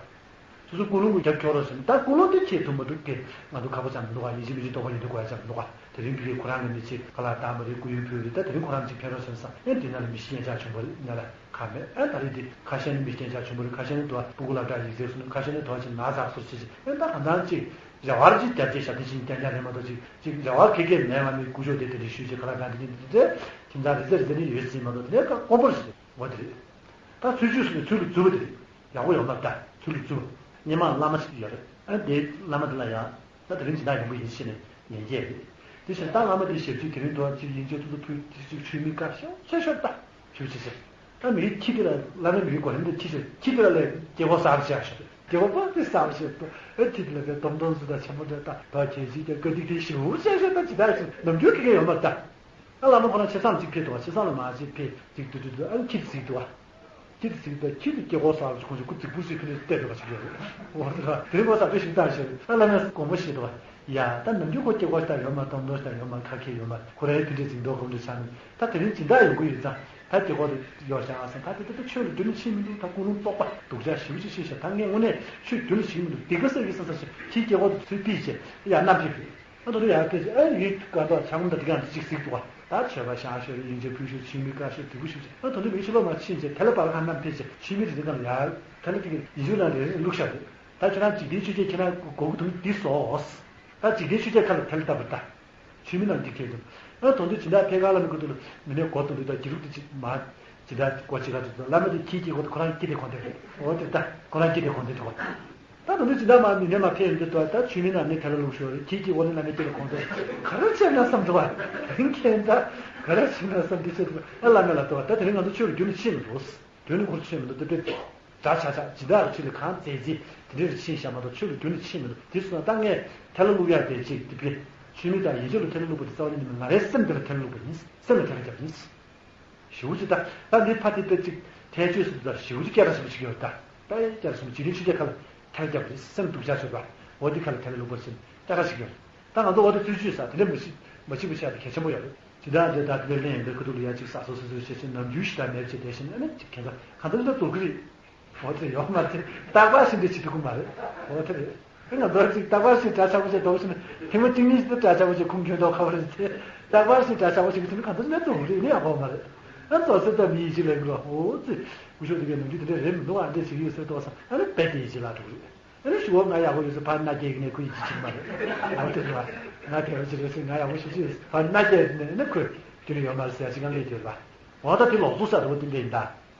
སོ་སོ་ཀུན་སློང་གི་རྒྱབ་ཁྱོར་རོགས་ཟེར་ནས་ད་ཀུན་སློང་དེ་ཁྱེད་ཐུབ་མ་ཐུབ་ཀྱི་ང་ཚོ་ཁ་པོ་ཅང་མི་འདུག་ག་ཡིན་གཅིག་མིན་གཅིག་རྟོགས་པ་ཡོད་འདི་གོ་ཡ་ཅང་མི་འདུག་ག་དེ་རིང་ཕི་གི་ཁོ་རང་གི་མི་ཚེ་ག་ལ་བཏང་བ་རེད། སྐུ་ཡོན་ཕུལ་རེད། ད་དེ་རིང་ཁོ་རང་གཅིག་ཕན་རོགས་ཟེར་ནས་ས་ཨེ་དེ་ན་ལ་མི་ཤི་ཡན་ཆགས་བྱུང་བ་རེད་ན་ལ། ཁ་མེད་ཨ་ད་རེས་འདི་ཁ་ཤས་ནི་མི་སྐྱོན་ཆ་ཆུང་པོ་རེད། ཁ་ཤས་ནི་དོ་སྤུ་གུ་སློབ་གྲྭ་ཡིག་ཚད་སོང་ནི་ཁ་ཤས་ནི་དོ་ཅིག་ན་ཚགས་སོར་ཆེ་ཆེ་ཨེ་ད་གང་ཚང་ཅིག་རེ་བར་ཅིག་རྒྱབ་ཅིག་ཞབས་འདེགས་ཅིག་རྐྱང་རྐྱང་རེད་མ་གཏོགས་ཅིག་ཅིག་རེ་བ་ཁེ་ཁེ་མེད་མ་མི་སྐུ་ཞབས་དེ་དེ་འདྲ་ཞུས་ཅིག་ཁ་ལག་གང་དེ་འདི་འདི་རེད། ཁྱིམ་ཚང་རེ་ཟེར་རེ་ཟེར་ནི་ཡོད་ཟིན་མ་གཏོགས་དེ་ནས་ཀ་དཀོན་པོ་རེད། འོ་དེ་རེད། ད་ཚུལ་འཆོས་གསུངས་ནས་ཚུལ་ལ་འཛུལ་བ་དེ་རེད། ཡག་པོ་ཡོང་མ་ད་ཚུལ་ལ་འཛུལ་བ། སྔོན་མ་བླ་མ་ཞིག་ཡོད་རེད། ཨ་དེ་བླ་མ་དེ་ལ་ཡང་ད་དེ་རིང་སྦྱིན་བདག་ཡོང་གི་ཡིན་ཞེས་ནས་ཉན་སྐྱེས་རེད། དེ་བཞིན་ད་བླ་མ་དེ་ཞབས་ཕྱི་དེ་རིང་དུ་ཅིག་ཡིན་ཆེད་ཐུགས་སུ་ཕུལ་དེ་ཅིག་ཆུ་མིག་དཀར་ཤོག་ཆེ་ཤོག་ད་ཞུ་ཆེ་ཆེ། ད་མིའི་ཁྱི་དེ་ལ་བླ་མའི་མིའི་གོ་རིམ་དེ་ཁྱི་ཆེ་ཁྱི་དེ་ལ་ལས་སྐྱེ་སྒོ་གསར་བ་ཆེ་ཤོག་སྐྱེ་སྒོ་པ་དེ་གསར་བ་ཆེ་ཤོག་ཨ་ཁྱི་དེ་ལ་ཀའི་སྡོམ་སྡོམ་སུ་ད་ཆེན་པོ་འདྲ་ད་ད་གལ་སྲིད་ཀྱང་དཀའ་སྡིག་དེ་ཞུ་ཆེ་ཤོག་ད་ཇི་ལྟར་ཞིག་ནམ་རྒྱུན་ཁྱི་ག་ཡོང་བ་ད། ཨ་བླ་མ་ཁོ་རང་ཆེ་ཚང་ཅིག་ཕེབས་འདུག་བ། ཆེ་ཚང་ལ་མ་ཅིག་ཕེབས་ཅིག་ཏུ་ཏུ་ཏུ་ཨ་ཁྱི་དེ་གཟིགས་འདུག་བ། ཁྱི་དེ་གཟིགས་འདུག་ཁྱི་དེ་སྐྱེ་སྒོ་གསར་བ་ཅིག་ཁོང་ཚོ་སྐུ་རྫིག་པོ་ཞིག་ཁྱི་ནས་བལྟས་འགྲོ་བ་ཅིག་ཡོད་རེད། འོ་དེ་ར་དེ་རིང་ཁོ་ཟ་འདྲ་ཞིག་བཏང་ཞིག་ཨ་བླ་མས་དགོངས་པ་བཞེས་འདུག་བ། ཡ་ད་ནམ་རྒྱུན་ཁོ་སྐྱེ་སྒོ་ཞིག་ད་ཡོད་མ་གཏོང་དོ་ཞིག་ད་ཡོད་མ་ཁ་ཁྱི་ཡོད་མ་ཁོ་རའི་དེ་འདྲས་གཟིགས་འདུག་གོམས་འདྲ་ཆགས་ནས་ད་དེ་རིང་སྦྱིན་བདག་ཡོང་གི་ཡོད་ཙང་ད་སྐྱེ་སྒོ་དེ་ཡོད་ཤག་ཨ་སང་ད་དེ་ད་ད་ཆོས་ལ་འདུན་ནས་ཕྱིན་མི་འདུག་ད་ཀུན་སློང་རྟོག་པ་སྡུག་ཅག་ཞེ་པོ་ཅིག་ཤེས་ཤག་ད་ངས་དངོས་གནས་ཆོས་རྒྱུན་ལ་ཞིག་མི་འདུག་སྡིག་པ་བསགས་ཀྱི་བསམ་བསམ་ཞིག་ཁྱིའི་སྐྱེ་སྒོ་དེ་ཚུར་ཕུད་བྱས་ཡ་བསྣམས་ཕེབས་ཕེབས། ཨ་ད་དུང་ཡར་སྐད་ཆ་ཨ་ཡིན་དཀའ་མདོག་ཆ་སྒོམ་དང་དེ་གང་དེ་ཅིག་གཟིགས་འདུག་བ། ད་མཆོད་པ་བཤམས་ཤོག་ཡིན་ཆེད་ཕུལ་ཤོག་ཆུ་མིག་དཀར་ཤོག་དྲིལ་བུ་ཞུ་ཆེད་ཨ་ད་དུང་མི་ཕྱི་ལོགས་མར་ཕྱིན་བྱས་དེ་ལ་བར་ཁ་བསྣམས་ཕེབས་བྱས་ཆུ་མིག་རེ་རེ་སྒང་ལ་ཡར་ཐ་ལ་དེ་གི་ཡིན་ཆུ་ལ་རེ་རེ་བླུགས་ཤག་རེད། ད་ཁྱོད་རང་འཇིག་རྟེན་ཆོས་བརྒྱད་ཁྱེད་རང་མགོ་གི་དུང་འདི་བཟོ། ད་འཇིག་རྟེན་ཆོས་བརྒྱད་ཁ་ལ་དེ་ལ་ལྟ་བུ་ད། ཆུ་མིག་ནང་འདི་ཁྱེད་དུ། ཨ་དོན་དུ་སྦྱིན་བདག་ཕེབས་ཁ་ལ་མི་ཁུ་ཐུ་ལ་མི་ནས་མགོ་དུང་འདི་ད་ཀྱི་རུག་དེ་ཅིག་མ། སྦྱིན་བདག་མགོ་ཅིག་ག་དུ་བླ་མ་དེ་ཁྱིའི་སྐྱེ་སྒོ་དེ་ཁོ་རང་སྐྱེ་དེ་གོན་དེ་རེད། འོ་དེ་ད་ཁོ་རང་སྐྱེ་དེ་གོན་དེ་འདུག་ད་དོན་དུ་སྦྱིན་བདག་མ་མི་ནས་མ་ཕེབས་ཡོང་དུས་ད་ཆུ་མིག་ནང་ནས་དེ་ལ་བླུགས་ཤོག་རེད། ཁྱིའི་སྐྱེ་སྒོ་ནས་ལ་ནས་སྐྱེ་དེ་གོན་དེ་ག་རེ་བྱས་ན་བསམ་འགྲོ་བ། ཁྱེད་ད་ག་རེ་བྱས་ན་བསམ་འདི་བྱེད་འདུག་ཨ་བླ་མ་ལ་ལྟ་བ་ད་དེ་རིང་ང་ཚོ་ཆོས་ལ་རྒྱུན་ནས་ཕྱིན་མི་འདུག་དོན་ནི་ཁོར་ཕྱིན་མི་འདུག་དེ་དཔེ་འདྲ་ཆགས་ཆགས་ཇི་ལྟར་ཁྲིད་ལ་གང་མཛད་རྗེས་དེ་འདྲའི་རུ་ཕྱིན་བཞག་མ་གཏོགས་ཆོས་ལ་རྒྱུན་ནས་ཕྱིན་མི་འདུག་དེ་སོང་ན་ད་ངས་ཐལ་བླུག་ཡག་དེ་གཅིག་དེ་དཔེ་ཆུ་མིག་དང་ཡིན་ཆོས་ལ་ཐལ་བླུག་པ་དེ་རྩ་བ་ཉིད་ནས་མིན། ང་རའི་སེམས་དེ་ལ་ཐལ་བླུག་པ་ཡིན། སེམས་ལ་ཐལ་རྒྱབ་ཡིན། ཞེ་པོ་ཅིག་ད་ད་འདི་ཕ་དེ་དཔེ་གཅིག་ཐལ་ཆོས་སུ་ད་ཞེ་པོ་ཅིག་སྐད་གྲགས་ཆེན་པོ་ཞིག་ཡོད་ད། ད་སྐད་གྲགས་ཆེན་པོ་ཇི་ལྟར་ཆུ་རྒྱལ་ཁ་ལ་ཐལ་རྒྱབ་རེད། སེམས་སྡུག་ཅག་ཆོད་པ་འོ་འདི་ཁ་ལ་ཐལ་བླུག་པ་ཞིག་སྐད་གྲགས་ཤིག་ཡོད། ད་ང་ཚོ་འོ་དེ་ཚུལ་ཆུད་ས་དེ་འདྲ་མ་ཤི་མ་ཤི་བ་ཤ་དེ་གལ་ཆེན་པོ་ཡོད་རེད། ཇི་ལྟར་འདི་ད་དེ་འདྲ་ལེན་ཡོང་པའི་ཁུ་ཐུག་ལ་ཡ་གཅིག་ས་སོ་སོ་སོ་བྱེད་ཆེད་ནམ་རྒྱུན་ཞིག་ད་མེད་ཅེས་དེ་བཞིན་ཨ་ནི་གཅིག་གན་ས་གང་ཚོད་ལ་དོར་གི་རེད། འོ་དེ་ཡོད་མ་རེད། རྟག་པར་ཤི་འདྲ་བྱེད་ཐུབ་ཀྱི་མ་རེད། འོ་དེ་རེད། ཨེ་ང་ཚོ་གཅིག་རྟག་པར་ཤི་འདྲ་ཆགས་པོ་བྱེད་དོགས་ཤིན་ཐེངས་མ་གཅིག་གཉིས་ཤི་འདྲ་ཆགས་པོ་བྱེད་ཁུངས་འཁྱོལ་དོགས་ཁ་བ་རེད་དེ། རྟག་པར་ཤི་འདྲ་ཆགས་པོ་བྱེད་ཀྱི་ཚུལ་གང་ཚོད་ནས་དོར་གི་རེད། ཨེ་ནི་ཡག་པོ་མ་རེད། ཨ་མཚོ་སེ་ད་མི་ཡིན་ཅིག་ལས་ཀྱི་རོ། འོ་ཙི། སྐུ་ཞབས་དེ་གའི་ནམ་རྒྱུན་དེ་འདྲ་རེད་མི་འདུག་ཨ་འདྲས་བྱེད་ཀྱི་ཡོད་ཟེར་ཏོག་ཙམ་ཨ་ནི་རྦད་དེ་ཡིན་ཅིག་ལ་འགྲོ་གི་རེད། ཨ་ནི་ཞུ་བ་ང་ཡག་པོ་ཡོད་ཟེར་ཕར་མནའ་སྐྱེལ་གི་ནས་ཁོ་ཡིན་ཅིག་བྱེད་ཀྱི་མ་རེད། འོ་དེ་རེད་བ། ང་དེ་བ་ཅིག་རེད་ཟེར་ང་ཡག་པོ་ཞུ་ཅིག་ཡོད་ཟེར་ཕར་མནའ་སྐྱེལ་ནས་ཨ་ནི་ཁོས་རྒྱུ་ནི་ཡོད་མ་རེད་ཟེར་ཅིག་ང་ལས་དེ་རེད་བ། འོ་ད་དེ་ལོག་འཚོ་ཟེར་བ་དེ་འདྲ་ཡིན་ད།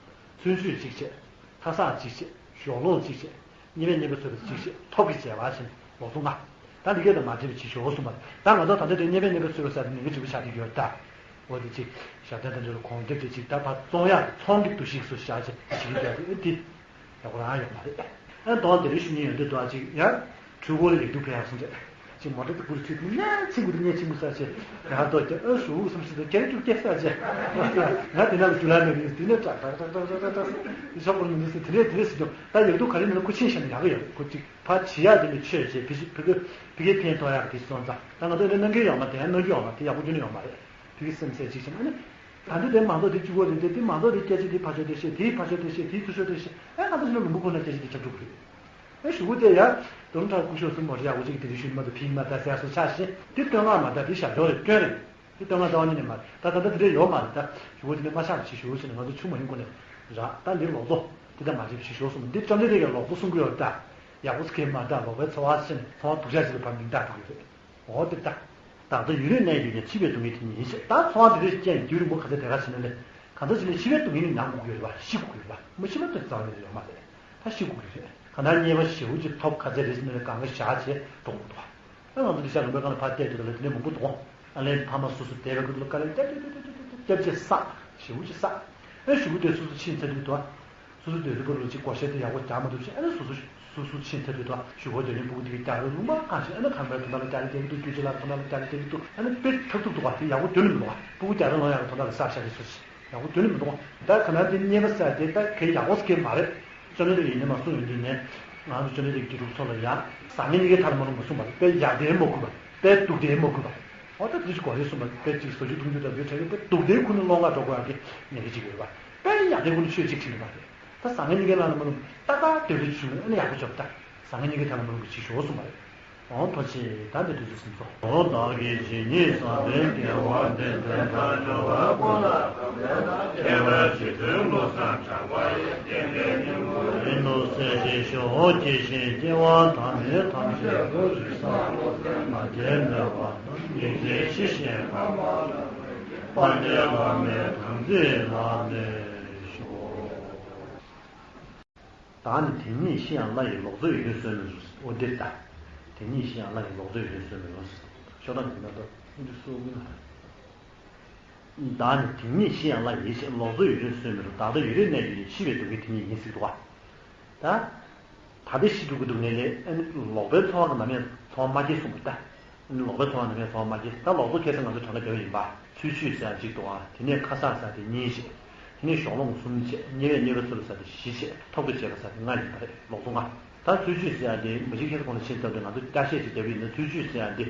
ཚུན་ཆོད་གཅིག་བྱས། ཐ་སང་གཅིག་བྱས། ཞོག་ལོང་གཅིག་བྱས། གཉེར་མས་གཉེར་པ་བཟོས་པ་གཅིག་བྱས། ཐོབ་ཀྱི་བྱས་པ་བྱས་ནས་ལོག་འཚོ་ལྔ། ད་འདི་གས་དང་མ་འདྲེས་པའི་ཕྱི་ཞོག་གསུངས་པ་ད་ང་ཚོ་ད་ལྟ་དེ་གཉེར་མས་གཉེར་པ་བཟོས་པ་ཟེར་དེ་ཉིན་གྱི་འཇུག་པ་ཆགས་ཀྱི་ཡོད་ད། འོ་དེ་གཅིག་ཞབས་བརྟན་དང་འབྲེལ་བའི་གོང་དེབ་དེ་གཅིག་ད་ཕར་བཙོང་ཡག་ཚོང་གི་འདུ་ཤེས་སུ་བཞག་བྱས་བྱེད་ཀྱི་ཡོད་དེ་འདི། ཡག་པོ་རང་ཡོད་མ་རེད། ཨ་དོང་དེ་རིང་ཞུ་མཁན་ཡོད་འདུག་དོ་ཨ་ཅིག་ཡང་། འཕྲུལ་འཁོར་ལ་ཡིག་རྒྱུགས་ཕེབས་ཡག་སོང་རེད། ཅིག་མོ་ཊ་དེ་ཀུ་རུ་ཚུད་དུ་སྙན་ཆིང་གུ་དེ་སྙན་ཆིང་གུ་ཟེར་བྱས། ཡང་དོ་ཀྱ་ཨ་ཞུ་སུམ་སུ་དེ་ཀྱ་རེ་རྒྱུགས་ཀྱ་ཟེར་བྱས། ང་དེ་ན་ལ་རྒྱུ་ལ་མེད་རེད་དེ་ནས་ཀྲག་ཀྲག་ཀྲག་ཀྲག་ཀྲག་ཀྲག་ཀྲག་ཞོག་པར་མི་འདུག་ཟེར་དེ་ནས་དེ་ནས་ཟེར་རྒྱུ་ད་ཡིག་རྒྱུགས་ག་རེ་མིན་ན་ཁུ་ཆིང་བཤད་ན་ཡག་གི་ཡོད་རེད། ཁོ་ཅིག་ཕར་བྱེད་ཡག་དེ་ནས་ཆོས་བྱས་ཕི་ཕི་གི་ཕི་གི་ཕན་ཐོགས་ཡག་དེ་སོང་ཙང་ད་ང་ཚོ་དེ་གནང་གི་ཡོད་མ་དེ་གནང་རྒྱུ་ཡོད་མ་དེ་ཡག་པོ་རྒྱུ་ནི་ཡོད་མ་རེད། དེ་གི་སེམས་ཚད་གཅིག་བྱས་ན་ནི། ད་འདི་དེ་མང་ཚོགས་དེ་གཅིག་པོ་རེད་དེ་དེ་མང་ཚོགས་དེ་སྐད་ཆ་དེ་ཕར་ཕྱོགས་དེ་བཤད་དེའི་ཕར་ཕྱོགས་དེ་བཤད་དེའི་ཚུར་ཕྱོགས་དེ་བཤད་ཨེ་ང་ཚོ་ཕྱི་ལོགས་ལུང་པ་ཁོ་ན་སྐད་ཆ་དེ་ཁྱབ་འགྲོ་གི་རེད། ཨེ་གཞུག་གུ་དེ་ཡ་དུམ་གྲ་སྐུ་ཞབས་སུ་མོ་རེ་ཡག་པོ་གཅིག་གི་དེ་རིང་ཞུ་ནི་མ་གཏོགས་ཕིག་མ་ད་ཟེར་སོ་ཆགས་ཤིང་དེ་བསྟོད་བསྔགས་མ་ད་དེ་ཞབས་འཇོག་རེད་སྐྱོན་རེད། དེ་བསྟོད་བསྔགས་རྩ་བ་ཉིད་ནས་མ་རེད། ད་ད་ལྟ་དེ་འདྲ་ཡོད་མ་རེད། ད་གཞུག་གུ་དེ་འདྲ་མ་ཆགས་པ་ཞིག་ཞུ་ཞེས་ནས་ང་ཚོ་ཆུ་མ་ཡོང་གོ་ནས་རག་ད་འདིར་ལོག་ཚོ་དེ་འདྲ་མ་བྱེད་པ་ཞིག་ཞུ་གསུངས་འདི་བཅོམ་ལྡན་འདས་ཀྱིས་ལོག་ཚོ་གསུང་གི་ཡོད་རེད་ད། ཡག་པོ་སྐད་མ་ད་ལོག་པའི་འཚོ་བ་ཞིག་ནས་འཚོ་བ་སྡུག་ཅག་ཞིག་ལ་ཕར་མིང་རྟགས་འདུག་གི་རེད། འོ་དེ་ལྟ། བདག་ལྟ་ཡུན་རིང་གནས་ཡོད་ཀྱང་འཆི་བའི་སྡུག་བསྔལ་དེ་ཉིད་ཡིན་ཞེས་ད་འཚོ་བ་འདི་འདྲ་ཞིག་སྐྱེལ་ནས་དུས་རིང་པོ་ག་ཚོད་བསྡད་ག་ཟེར་ན་ལས། གང་ཚོད་ཅིག་ནས་འཆི་བའི་སྡུག་བསྔལ་ནི་མྱང་དགོས་ཀྱི་ཡོད་རེད་པ་ཤི་དགོས་ཀྱི་ཡོད་རེད་པ་མི་ཤི་ན་དོན་རྩ་བ་ནས་ཡོད་མ་རེད། ད་ཤི་དགོས་ཀྱི་རེད། གང་ལྟར་མཉེས་པ་ཞེ་པོ་ཅིག་ཐོབ་ག་ཚོད་རེད་ཟེར་ན་ལས་གང་ག་བཞག་བྱས་འགྲོ་དགོས་འདུག་བ། ད་ང་ཚོ་འདི་ཤར་ལུང་པའི་སྒང་ལ་ཕར་བལྟས་དུས་ད་ལ་དེ་འདྲ་མང་པོ་འདུག་ཨ་ལན་ཕ་མ་སོ་སོ་བསྡད་པའི་སྐབས་དུ་ལ་དཀའ་ལས་རྒྱབ་རྒྱབ་རྒྱབ་རྒྱབ་རྒྱབ་རྒྱབ་བྱས་བསགས་ཞེ་པོ་ཅིག་བསགས། ཨེ་གཞུག་གུ་དེ་སོ་སོ་ཕྱིན་ཚར་དུས་དུ་བ། སོ་སོ་སྡོད་རིགས་པ་ལ་ཅིག་བགོ་བཤའ་དེ་ཡག་པོ་རྒྱག་མ་ཐུབ་ཕྱིན་ཨ་ནི་སོ་སོ་སོ་སོ་ཕྱིན་ཚར་དུས་དུ་ཞུ་སྒོ་སྡོད་རིང་སྤུ་གུ་དེ་གི་རྒྱག་རེས་ལུང་པ་གང་ཞིག་ཨ་ནི་ཁང་པའི་དོན་དག་ལ་རྒྱག་རེས་རྒྱག་གི་འདུག་སྐྱུར་ཅི་ལ་དོན་དག་ལ་རྒྱག་རེས་རྒྱག་གི་འདུག་ཨ་ནི་དཔེ་ཐབས་སྡུག་འདུག་བ་དེ་ཡག་པོ་སྡོད་ནི་མི་འདུག་བ་སྤུ་གུ་རྒྱག་རེས་ལོང་ཡག་གི་དོན་དག་ལ་བསགས་བཞག་གི་སོ་སོ་ཡག་པོ་སྡོད་ནི་མི་འདུག་བ་ད་ག་ན་དེ་མཉེས་པ་ཟེར་དེ་ད་གའི་ཡག་པོ་ཟེར་གི་མ་རེད། བཅོམ་ལྡན་འདས་ཀྱིས་ཡིན་ནས་མ་གསུངས་ཡོང་དུས་ནས་ང་ཚོ་བཅོམ་ལྡན་འདས་ཀྱི་དགེ་ཕྲུག་ཚོ་ལ་ཡང་བཟང་ངན་གཉིས་ཀའི་མཐར་མ་ལུས་མ་གསུངས་པར་དཔེ་ཡག་དེ་མ་བསྐུར་བ་དཔེ་སྡུག་དེ་མ་བསྐུར་བ། འོ་ད་དེ་ཅིག་གོ་རེ་གསུངས་པ་དཔེ་ཅིག་ཟ་རྒྱུ་འཐུང་རྒྱུ་དང་དེ་བྲལ་བའི་དཔེ་སྡུག་དེའི་ཁུར་ནས་སློང་ག་འགྲོ་དགོས་ཡག་གི་ཉེན་ཁ་ཅིག་ཡོད་པ། དཔེ་ཡག་དེའི་ཁུར་ནས་ཆོས་ཅིག་བྱེད་ནི་མ་རེད། ད་བཟང་ངན་གཉིས་ཀའི་ལམ་ལ་མ་ལུས་ཏག་ཏག་སྡོད་རེ་བྱུང་ཨ་ནི་ཡག་པོ་བྱོས་ད། བཟང་ངན་གཉིས་ཀའི་ཐད་ལ་མ་ལུས་པ་ཅིག་ཞོག་གསུངས་པ་རེད། འོང་ཐོ་ཆེ་ད་འདི་དུས་སུ་སེམས་ཚོགས། འོ་བདག་གིས་ཇི་སྙེད་བསགས་པའི་དགེ་བ་འདི་དེ་ལྟར་འབྱོར་བ་ཀུན་ལ་ཕན་པའི་ཕྱིར་དོན་བློ་བཟང་གྲགས་པ་ཡི་བསྟན་པའི་སྙིང་པོ་ཡིན་ནོ་གསལ་བྱེད་ཤོག་སྐྱེ་ཤི་སྐྱེ་བ་ཐ་མའི་ཐམས་ཅད་ཀུན་རིག་ས་བློ་བཟང་མ་སྐྱེས་མེད་པ་དང་སྙིང་རྗེའི་ཕྱི་བཤད་པ། སངས་རྒྱས་བླ་མའི་དམ་ཚིག་བླ་མེད་ཤོག། བདག་ནི་དེ་ཉིད་ཤེས་ཡང་བླ་ཡི་ལོག་རྫོགས་ཡོན་ཏན་གསོས་མི་རུང་། འོ་འདིར་ད། དེ་ཉིད་ཤེས་ཡང་བླ་ཡི་ལོག་རྫོགས་ཡོན་ཏན་གསོས་མི་རུང་། ཤོག་དང་འདི་ན་ད་འདི་སུ་ཡིན་ན། བདག་ནི་དེ་ཉིད་ཤེས་ཡང་བླ་ཡི་ཞེས། ལོག་རྫོགས་ཡོན་ཏན་གསོས་མི་རུང་། བདག་ལྟ་ཡུལ་རེས་གནས་ཀྱི་ཡིན། ཤི་བའི་སྡུག་བསྔལ་དེ་ཉིད་ཡིན་ཟེར་གྱི་འདུག་ག། ད། ད་ལྟའི་ཤི་འགྲོ་གི་སྡུག་བསྔལ་ལས་ཨ་ནི་ལོག་པའི་ཚོར་བ་གི་ནམ་ཡང་ཚོར་བ་མ་སྐྱེས་གསུངས་པ་ད། ཨ་ནི་ལོག་པའི་ཚོར་བ་ནམ་ཡང་ཚོར་བ་མ་སྐྱེས། ད་ལོག་རྫོགས་ཁ་སང་ང་ཚོས་དྲན་པ་བརྒྱབ་ཡིན་པ། ཚུལ་འཆོས་ཟེར་ཡང་གཅིག་འདུག་ཨ། དེ་ནས་ཁ་གསག་ཟེར་དེ་གཉིས་བྱས། དེ་ནས་གཞོགས་སློང་གསུམ་བྱས། དམྱལ་བའི་དམྱལ་བའི་ཚུལ་ཟེར་དེ་བཞི་བྱས། ཐོབ་དགའ་བྱེད་པ་ཟེར་དེ་ལྔ་ཡིན་པ་རེད། ལོག་རྫོགས་ལྔ། ད་ཚུལ་འཆོས་ཟེར་ཡང་དེ་མི་ཤེས་ཁྱེད་ཚོ་གོང་ལ་ཤེས་ཚར་དུས་ང་ཚོ་བསྐྱར་བཤད་ཅིག་བརྒྱབ་ཡིན་ན། ཚུལ་འཆོས་ཟེར་ཡང་དེ།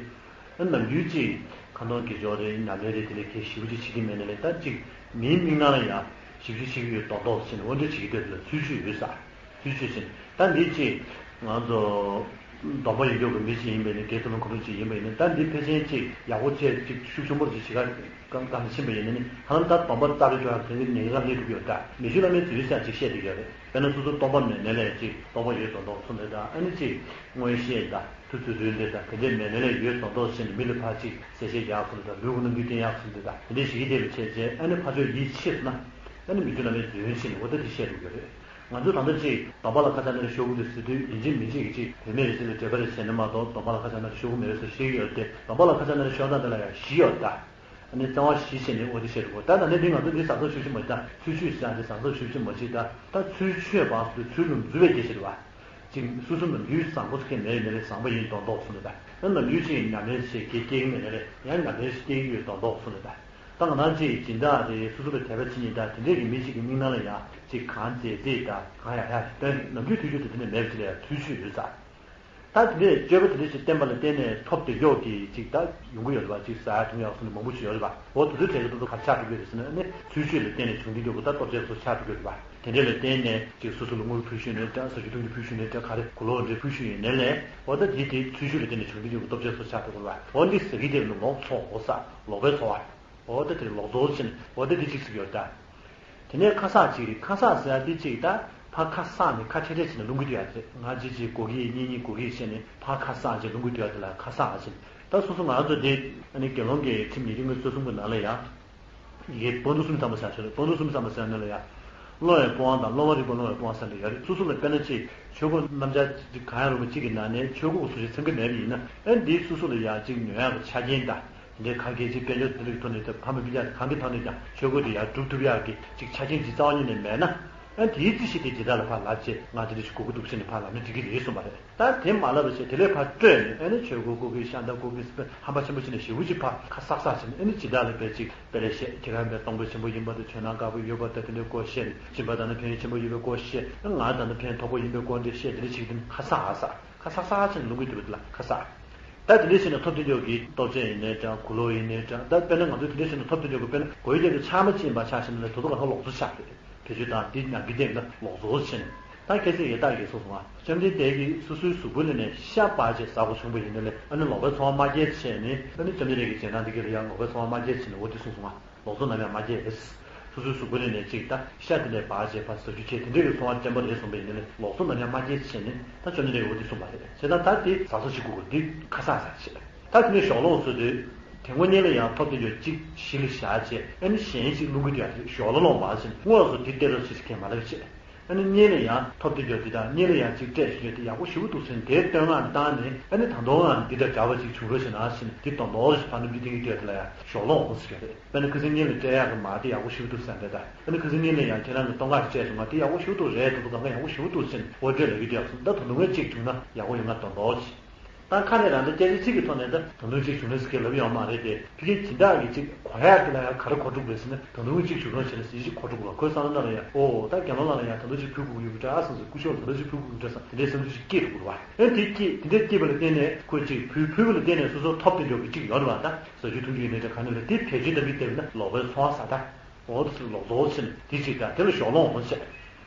ཨ་ནམ་རྒྱུན་གཅིག་ཁ་འདོན་དགེ་སྦྱོར་རེད། ཉམས་ལེན་རེད། དེ་ལས་གལ་ཞེ་པོ་ཅིག་བྱེད་ཀྱི་མེད་ན་ལས། ད་གཅིག་མིའི་མིག་ནང་ལ་ཡང་ཞེ་པོ་ཅིག་བྱེད་ཀྱི་ཡོད་མདོག་མདོག་བྱས་ནས་འོ་འདྲ་བྱེད་ཀྱི་འདུག་ལ། ཚུལ་འཆོས་ཡོད་ས། ཚུལ་འཆོས་བྱས་ནས་ད་འདི་གཅིག་ང་ཚོ་སྡོམ་པ་ཡོད་མཁན་གྱི་མི་ཅིག་ཡིན་པ་ཡིན་ན། དགེ་ཚུལ་སློང་གང་འདྲ་ཅིག་ཡིན་པ་ཡིན་ན། ད་འདི་ཕལ་ཆེར་གཅིག་ཡག་པོ་བྱས་གཅིག་ཤུགས་ཆེན་པོ་ཅིག་བྱེད་ག་ག་ནས་ཕྱིན་པ་ཡིན་ན་ནི། ཧ་ལམ་ད་སྡོམ་པ་རྩ་བའི་འགྲོ་ཡག་དེ་ནི་ཉེན་ཁ་སླེབས་འགྲོ་གི་ཡོད། ད་མི་ཆོས་བླ་མའི་རྫུན་ཟེར་ཅིག་བཤད་བསྡད་ཀྱི་ཡོད་རེད། དཔེར་ན་སོ་སོ་སྟོང་པ་མེད་ནས་ལས་ཅིག་སྟོང་པ་ཡོད་མདོག་མདོག་ཚོ་འདི་དང་། ཨ་ནི་ཅིག་མངོན་ཤེས་དང་ཐུགས་བརྩེ་འདུན་འདི་དང་དེ་འདྲའི་མེད་ནས་ལས་ཡོད་མདོག་མདོག་བྱས་ནས་མི་ལ་ཕར་ཅིག་གསལ་བཤད་རྒྱག་ཚུལ་དང་། ལུས་ཁོ་ན་འདི་བསྟན་ཡག་ཚུལ་འདི་དང་། དེ་འདྲའི་ཞིག་གིས་དེ་ལ་བྱས་རྗེས་ཨ་ནི་ཕར་ཕྱོགས་ཡིད་ཆེས་སོང་ན། ཨ་ནི་མི་ཆོས་བླ་མའི་རྫུན་བྱས་ནས་འོ་ད་དེ་བཤད་འགྲོ་གི་རེད། ང་ཚོས་ད་ལྟ་ཅིག་སྡོམ་པ་ལ་ཁ་ཆག་ན་རེ་ཤོར་གི་འདུག་ཟེར་དུས། ཡིན་གཅིག་མིན་གཅིག་གིས་ཅིག་བུད་མེད་རེ་ཟེར་ལ་འདོད་པ་རེ་བྱས་ན་མ་གཏོགས་སྡོམ་པ་ལ་ཁ་ཆག་ན་རེ་ཤོར་གི་མེད་རེད་ཟེར་བཤད་ཀྱི་ཡོད་རེད་དེ། སྡོམ་པ་ལ་ཁ་ཆག་ན་རེ་ཤོར་སྟངས་དེ་ལ་ཡང་བཞི་ཡོད་ད། ཨ་ནི་རྩ་བ་བཞི་བྱས་ནས་འོ་དེ་བཤད་འགྲོ་གི་རེད། ད་ད་ནས་འདི་ང་ཚོ་འདི་བཟང་ཕྱོགས་ཤུགས་ཆེ་མ་བྱེད་ད། ཚུལ་འཆོས་ཟེར་ཡག་འདི་བཟང་ཕྱོགས་ཤུགས་ཆེ་མ་བྱེད་ད། ད་ཚུལ་འཆོས་པ་སོ་སོའི་ཚུལ་ལ་འཛུལ་བའི་སྐད་ཆ་རེད་བ། ཅིག་སོ་སོ་ནམ་རྒྱུན་བཟང་པོ་ཟེར་མཁན་མེད་ཡིན་ན་ལས་བཟང་པོ་ཡིན་མདོག་མདོག་གསུངས་ནས་ད། ཨ་ནམ་རྒྱུན་ཅིག་ཉམས་ལེན་བྱེད་སྐྱེ་སྐྱེ་གི་མེད་ན་ལས་ཡང་ཉམས་ལེན་ཞིག་སྐྱེ་གི་ཡོད་མདོག་མདོག་གསུངས་ནས་ད། ད་ང་རང་ཅིག་སྦྱིན་བདག་རེད། སོ་སོ་ལ་དད་པ་བྱེད་མཁན་ད་དེ་འདྲས་ཀྱི་མི་ཞིག་གི་མིག་ནང་ལ་ཡང་ཅིག་གང་མཛེས་མཛེས་ད་གང་ཡག་ཡག་ད་ནམ་རྒྱུན་དུས་རྒྱུན་དུ་དེ་འདྲས་མེད་པ་ཅིག་ལ་ཡང་ཚུལ་འཆོས་ཡོད་ས། ད་དེ་འདྲས་སྤྱོད་པ་དེ་འདྲས་ཞིག་བསྟེན་པ་ལ་བརྟེན་ནས་ཐོབ་བདེ་མགྱོགས་ཀྱི་ཅིག་ད་ཡོང་གི་ཡོད་རེད་བ། ཅིག་ཟ་ཡག་འཐུང་ཡག་སོགས་ནི་མང་པོ་ཞིག་ཡོད་རེད་བ། འོ་དེ་ཚོ་གྲས་ཀྱི་ཐོག་ག་རེ་ཆགས་འགྲོ་གི་རེད་ཟེར་ན། ཨ་ནི་ཚུལ་འཆོས་ལ་བརྟེན་ནས་བྱུང་བདེ་མགྱོགས་ཀྱི་ད་སྟོབས་ཆེ་ཚོ་ཆགས་འགྲོ་གི་རེད་བ། དེ་འདྲས་ལ་བརྟེན་ནས་ཅིག་སོ་སོ་ལ་དངུལ་ཕུལ་ཤོས་ནས་འདྲ། ཟ་རྒྱུ་འཐུང་རྒྱུ་ཕུལ་ཤོས་ནས་འདྲ། ག་རེ་གོས་ལོག་འདྲ་ཕུལ་ཤོས་ཡིན་ནའི་ལས། འོ་ད་དེ་དེ་ཚུལ་འཆོས་ལ་བརྟེན་ནས་བྱུང་བདེ་མགྱོགས་ཀྱི་སྟོབས་ཆེ་ཚོ་ཆགས་འགྲོ་གི་རེད་བ། འོ་འདི་ཟ་གི་དེ་ལ་ལོག་ཚོར་འོ་ས་ལོག་པའི་ཚོར་བ། འོ་ད་དེ་ལོག་རྫོགས་ཕྱིན། འོ་ད་དེ་གཅིག་ཟེར་གྱི་ཡོད་ད། དེ་ནས་ཁ་གསག་གཅིག་རེད། ཁ་གསག་ཟེར་ཡག་དེ་གཅིག་ད་ཕར་ཁ་གསག་ནས་ཁ་ཁྲེ་ཁྲེ་བྱས་ནས་རླུང་རྒྱུ་དེ་ཡག་རེད། ང་གཅིག་གཅིག་སྒོ་གི་གཉིས་གཉིས་སྒོ་གི་བྱས་ནས་ཕར་ཁ་གསག་བྱས་རླུང་རྒྱུ་དེ་ཡག་དེ་ལ་ཁ་གསག་ཟེར། ད་སོ་སོ་ང་རང་ཚོ་དེ་ཨ་ནི་དགེ་སློང་གི་ཁྲིམས་ཉེས་རིགས་ལྔ་རྩ་གསུམ་གྱི་ནང་ལ་ཡང་ཡི་གེ་སྤོང་ཐུན་གསུམ་ཚང་མ་ཟེར་ཆོག་རེད། སྤོང་ཐུན་གསུམ་ཚང་མ་ཟེར་ནས་ལ་ཡང་སློང་བའི་སྤོང་བ་དང་སློང་བ་རིག་པ་སློང་བའི་སྤོང་བ་ཟེར་ནས་ཡོད་རེད། སོ་སོ་ལ་དཔེར་ན་ཅིག་ཆོས་གོས་རྣམ་གཞག་གང་ཡང་རུང་བ་གཅིག་གི་ནང་ནས་ཆོས་གོས་སོ་སོའི་ཚང་གི་མེད་པ་ཡིན་ན། ཨ་ནི་དེའི་སོ་སོ་ལ་ཡང་ཅིག་ཉོ་ཡག་གི་ཆ་རྐྱེན་དང་། དེ་འདྲའི་ཁ་སྐད་ཅིག་དཔལ་འབྱོར་དེ་འདྲ་གི་ཐོག་ནས་དང་ཕ་མ་སྤུན་ཀྱག་གང་གི་ཐོག་ནས་ཀྱང་ཆོས་གོས་དེ་ཡར་སྒྲུབ་ཐུབ་ཡག་གི་ཅིག་ཆ་རྐྱེན་ཅིག་རྩ་བ་ཉིད་ནས་མེད་ན། ཨ་དེའི་རྩིས་གཞི་དེ་སྦྱིན་བདག་ལ་ཕར་ལབ་བྱས། ང་དེ་འདྲ་ཞིག་དགོས་ཀྱི་འདུག་ཟེར་ནས་ཕར་ལབ་ན་འགྲིག་གི་རེད་གསུངས་པ་རེད། ད་དེ་མ་ལབ་པ་བྱས་དེ་ལས་ཕར་སྤྲོས་ནས་ཨ་ནི་ཆོས་གོས་གོ་གི་ཤ་འདབ་གོ་གི་ཧམ་པ་ཆེན་པོ་བྱས་ནས་ཞེ་པོ་ཅིག་ཕར་ཁ་གསག་གསག་བྱས་ནས། ཨ་ནི་སྦྱིན་བདག་ལ་དཔེ་ཅིག་དཔེ་ལས་བཤད། ཁྱེད་རང་དཔེ་སྟོང་པ་ཆེན་པོ་ཡིན་པ་དང་། ཇོ་ནང་དཀར་པོ་ཡོད་པ་དང་། དེ་འདྲའི་སྐོར་བཤད་ནས། སྦྱིན་པ་དང་ནི་ཕན་ཡོན་ཆེན་པོ་ཡོད་པའི་སྐོར་བཤད། ང་དང་ནི་ཕན་ཐོགས་པོ་ཡིན་པའི་སྐོར་འདྲ་བཤད། དེ་འདྲ་ཞིག་དེ་ནི་ཁ་གསག་ཨ་གསག་ཁ་གསག་གསག་བྱས་ནས་རླུང་རྒྱུ་དེ་བ་དེ་ལ་ཁ་གསག་ད་དེ་འདྲ་བྱས་ནས་ཐོབ་བདེ་མགྱོགས་ཀྱི་སྟོབས་ཆེན་ཡིན་ནའི་འདྲ། གོས་ལོག་ཡིན་ནའི་འདྲ། ད་དཔེར་ན་ང་ཚོ་དེ་འདྲ་བྱས་ནས་ཐོབ་བདེ་མགྱོགས་ཀྱི་དཔེར་ན་གོས་ཡོད་ཀྱི་ཆ་མ་ཕྱིན་པ་ཆ་བཞག་ན་ལས་དོ་དོ་ག་ཧ་ལོག་རྫོགས་ཆགས་རེད། བེད་སྤྱོད་དང་དེ་ཉམས་ཀྱི་སྟེང་ལ་ལོག་རྫོགས་བྱས་ནས། ད་ཁ་སང་ཡི་དྭགས་ཀྱིས་གསུངས་སོང་ང་། བཅོམ་ལྡན་འདས་ཀྱིས་སོ་སོའི་གཟུགས་པོ་ལ་ནས་ཤ་སྦར་བྱས་ཟ་དགོས་བྱུང་བ་ཡིན་ན་ལས། ཨ་ནི་ལོག་པའི་ཚོར་བ་མ་སྐྱེས་བྱས་ནས། ཨ་ནི་བཅོམ་ལྡན་འདས་ཀྱི་རྗེས་གནང་དེ་ག་ལ་ཡང་ལོག་པའི་ཚོར་བ་མ་སྐྱེས་བྱས་ནས་འོ་དེ་གསུངས་སོང་ང་། ལོག་རྫོགས་ནམ་ཡང་མ་སྐྱེས། སོ་སོའི་གཟུགས་པོ་ལ་ནས་ཅིག་ད་ཤ་དེ་ལས་སྦར་བྱས་ཕར་ཟ་རྒྱུ་བྱས་དེ་འདྲ་གི་ཚོར་བ་བརྟན་པོ་རེད་གསུངས་པ་ཡིན་ན་ལས། ལོག་རྫོགས་ནམ་ཡང་མ་སྐྱེས་བྱས་ནས་ད་བཅོམ་ལྡན་འདས་ཀྱིས་འོ་དེ་གསུངས་པ་རེད། བྱས་ཙང་ད་དེ་ཟ་ས་ཞིག་དགོས་དགོས་དེ་ཁ་གསག་ཟ་བྱས། ད་དེ་ནས་གཞོགས་སློང་ཟེར་དུས། དེ་སྔོན་གཉེན་ལ་ཡང་ཐོབ་བདེ་མགྱོགས་གཅིག་གཞི་ལ་བཞག་བྱས། ཨ་ནི་གཞན་ཞིག་རླུང་རྒྱུ་དེ་ཡང་གཞོགས་སློང་བ་ཟེར་ནས་དངོས་སུ་དེ་སྟེར་རོགས་བྱེད་ཟེར་མཁན་མ་ལབ་བྱས། ཨ་ནི་གཉེན་ལ་ཡང་ཐོབ་བདེ་མགྱོགས་དེ་དང་གཉེན་ལ་ཡང་གཅིག་སྤྲད་ཞུས་ཏེ་ཡག་པོ་ཞེ་པོ་འདུག་ཟེར་ནས་དེའི་བསྟོད་བསྔགས་བཏང་ནས། ཨ་ནི་ད་དུང་ཡང་འདི་འདྲ་འདྲ་བ་ཅིག་བྱུང་རོགས་བྱེད་གནང་ཟེར་ནས་དེ་དོན་དོན་ཞིག་ཕར་རླུང་རྒྱུ་དེ་ཡང་དེ་ལ་ཡང་གཞོགས་སློང་འོང་ཟེར་གྱི་རེད། དཔེར་ན་ཁ་སང་གཉེན་ལ་སྤྲད་ཡག་གི་མར་དེ་ཡག་པོ་ཞེ་པོ་འདུག་ཟེར་འདྲ་ད། ཨ་ནི་ཁ་སང་གཉེན་ལ་ཡང་ཁྱེད་རང་གི་སྟོད་འགག་ཅིག་སྤྲད་སོང་ང་། དེ་ཡག་པོ་ཞེ་པོ་འདུག་རེད། དེ་ཚོ་གང་ག་ཡག་པོ་ཞེ་པོ་འདུག་ཟེར་ནས་འོ་འདྲ་ལབ་ཀྱི་འདུག་ཡག་སོང་། ད་ད་དུང་གཅིག་བྱུང་ན་ཡག་པོ་ཡོང་ང་དོན་དོན་ཞིག་ད་ཁ་ནས་རང་ད་སྐད་ཆ་གཅིག་གི་ཐོག་ནས་ད་ད་དུང་གཅིག་བྱུང་ན་ཟེར་མཁན་ལབ་ཡོད་མ་རེད་དེ། ཕ་གིའི་སྦྱིན་བདག་གིས་གཅིག་གོ་ཡག་དེ་ལ་ཡང་ག་རེ་གོ་འགྲོ་དགོས་ཟེར་ན། ད་དུང་གཅིག་བྱུང་རོགས་བྱས་ན་ཟེར་གཅིག་གོ་འགྲོ་དགོས། ཁོའི་བསམ་བློ་ནང་ལ་ཡང་ཨོ་ད་དགེ་སློང་ལགས་ལ་ཡང་ད་དུང་གཅིག་ཕུལ་དགོས་ཀྱི་ཡོད་འདྲ་ཟེར་ཟེར། སྐུ་ཞབས་ལ་ད་དུང་གཅིག་ཕུལ་དགོས་ཀྱི་འདྲ་ཟེར། དེ་འདྲའི་བསམ་ཚུལ་ཞིག་སྐྱེས་འགྲོ་དགོས་རེད་བ། ཨེ་དེ་སྐྱེས་དེ་འདྲའི་སྐྱེས་པ་ལ་བརྟེན་ནས་ཁོས་གཅིག་ཕུལ་ཕུལ་བ་ལ་བརྟེན་ནས་སོ་སོ་ཐོབ་བདེ་མགྱོགས་ཀྱི་གཅིག་ཡོད་རེད་བ། ད་ཟ་རྒྱུ་འཐུང་རྒྱུ་ཡིན་ནའི་འདྲ་ག་ནས་ལ་དེ་བེད་སྤྱོད་གཏང་གི་བསྡད་པ་ན་ལོག་པའི་ཚོར་བ་ཟ་ད། འོ་དེ་ཚོ་ལོག་རྫོགས་ཕྱིན་དེ་གཅིག་དང་དེ་ལ་གཞོགས་སློང་འོང་བྱས།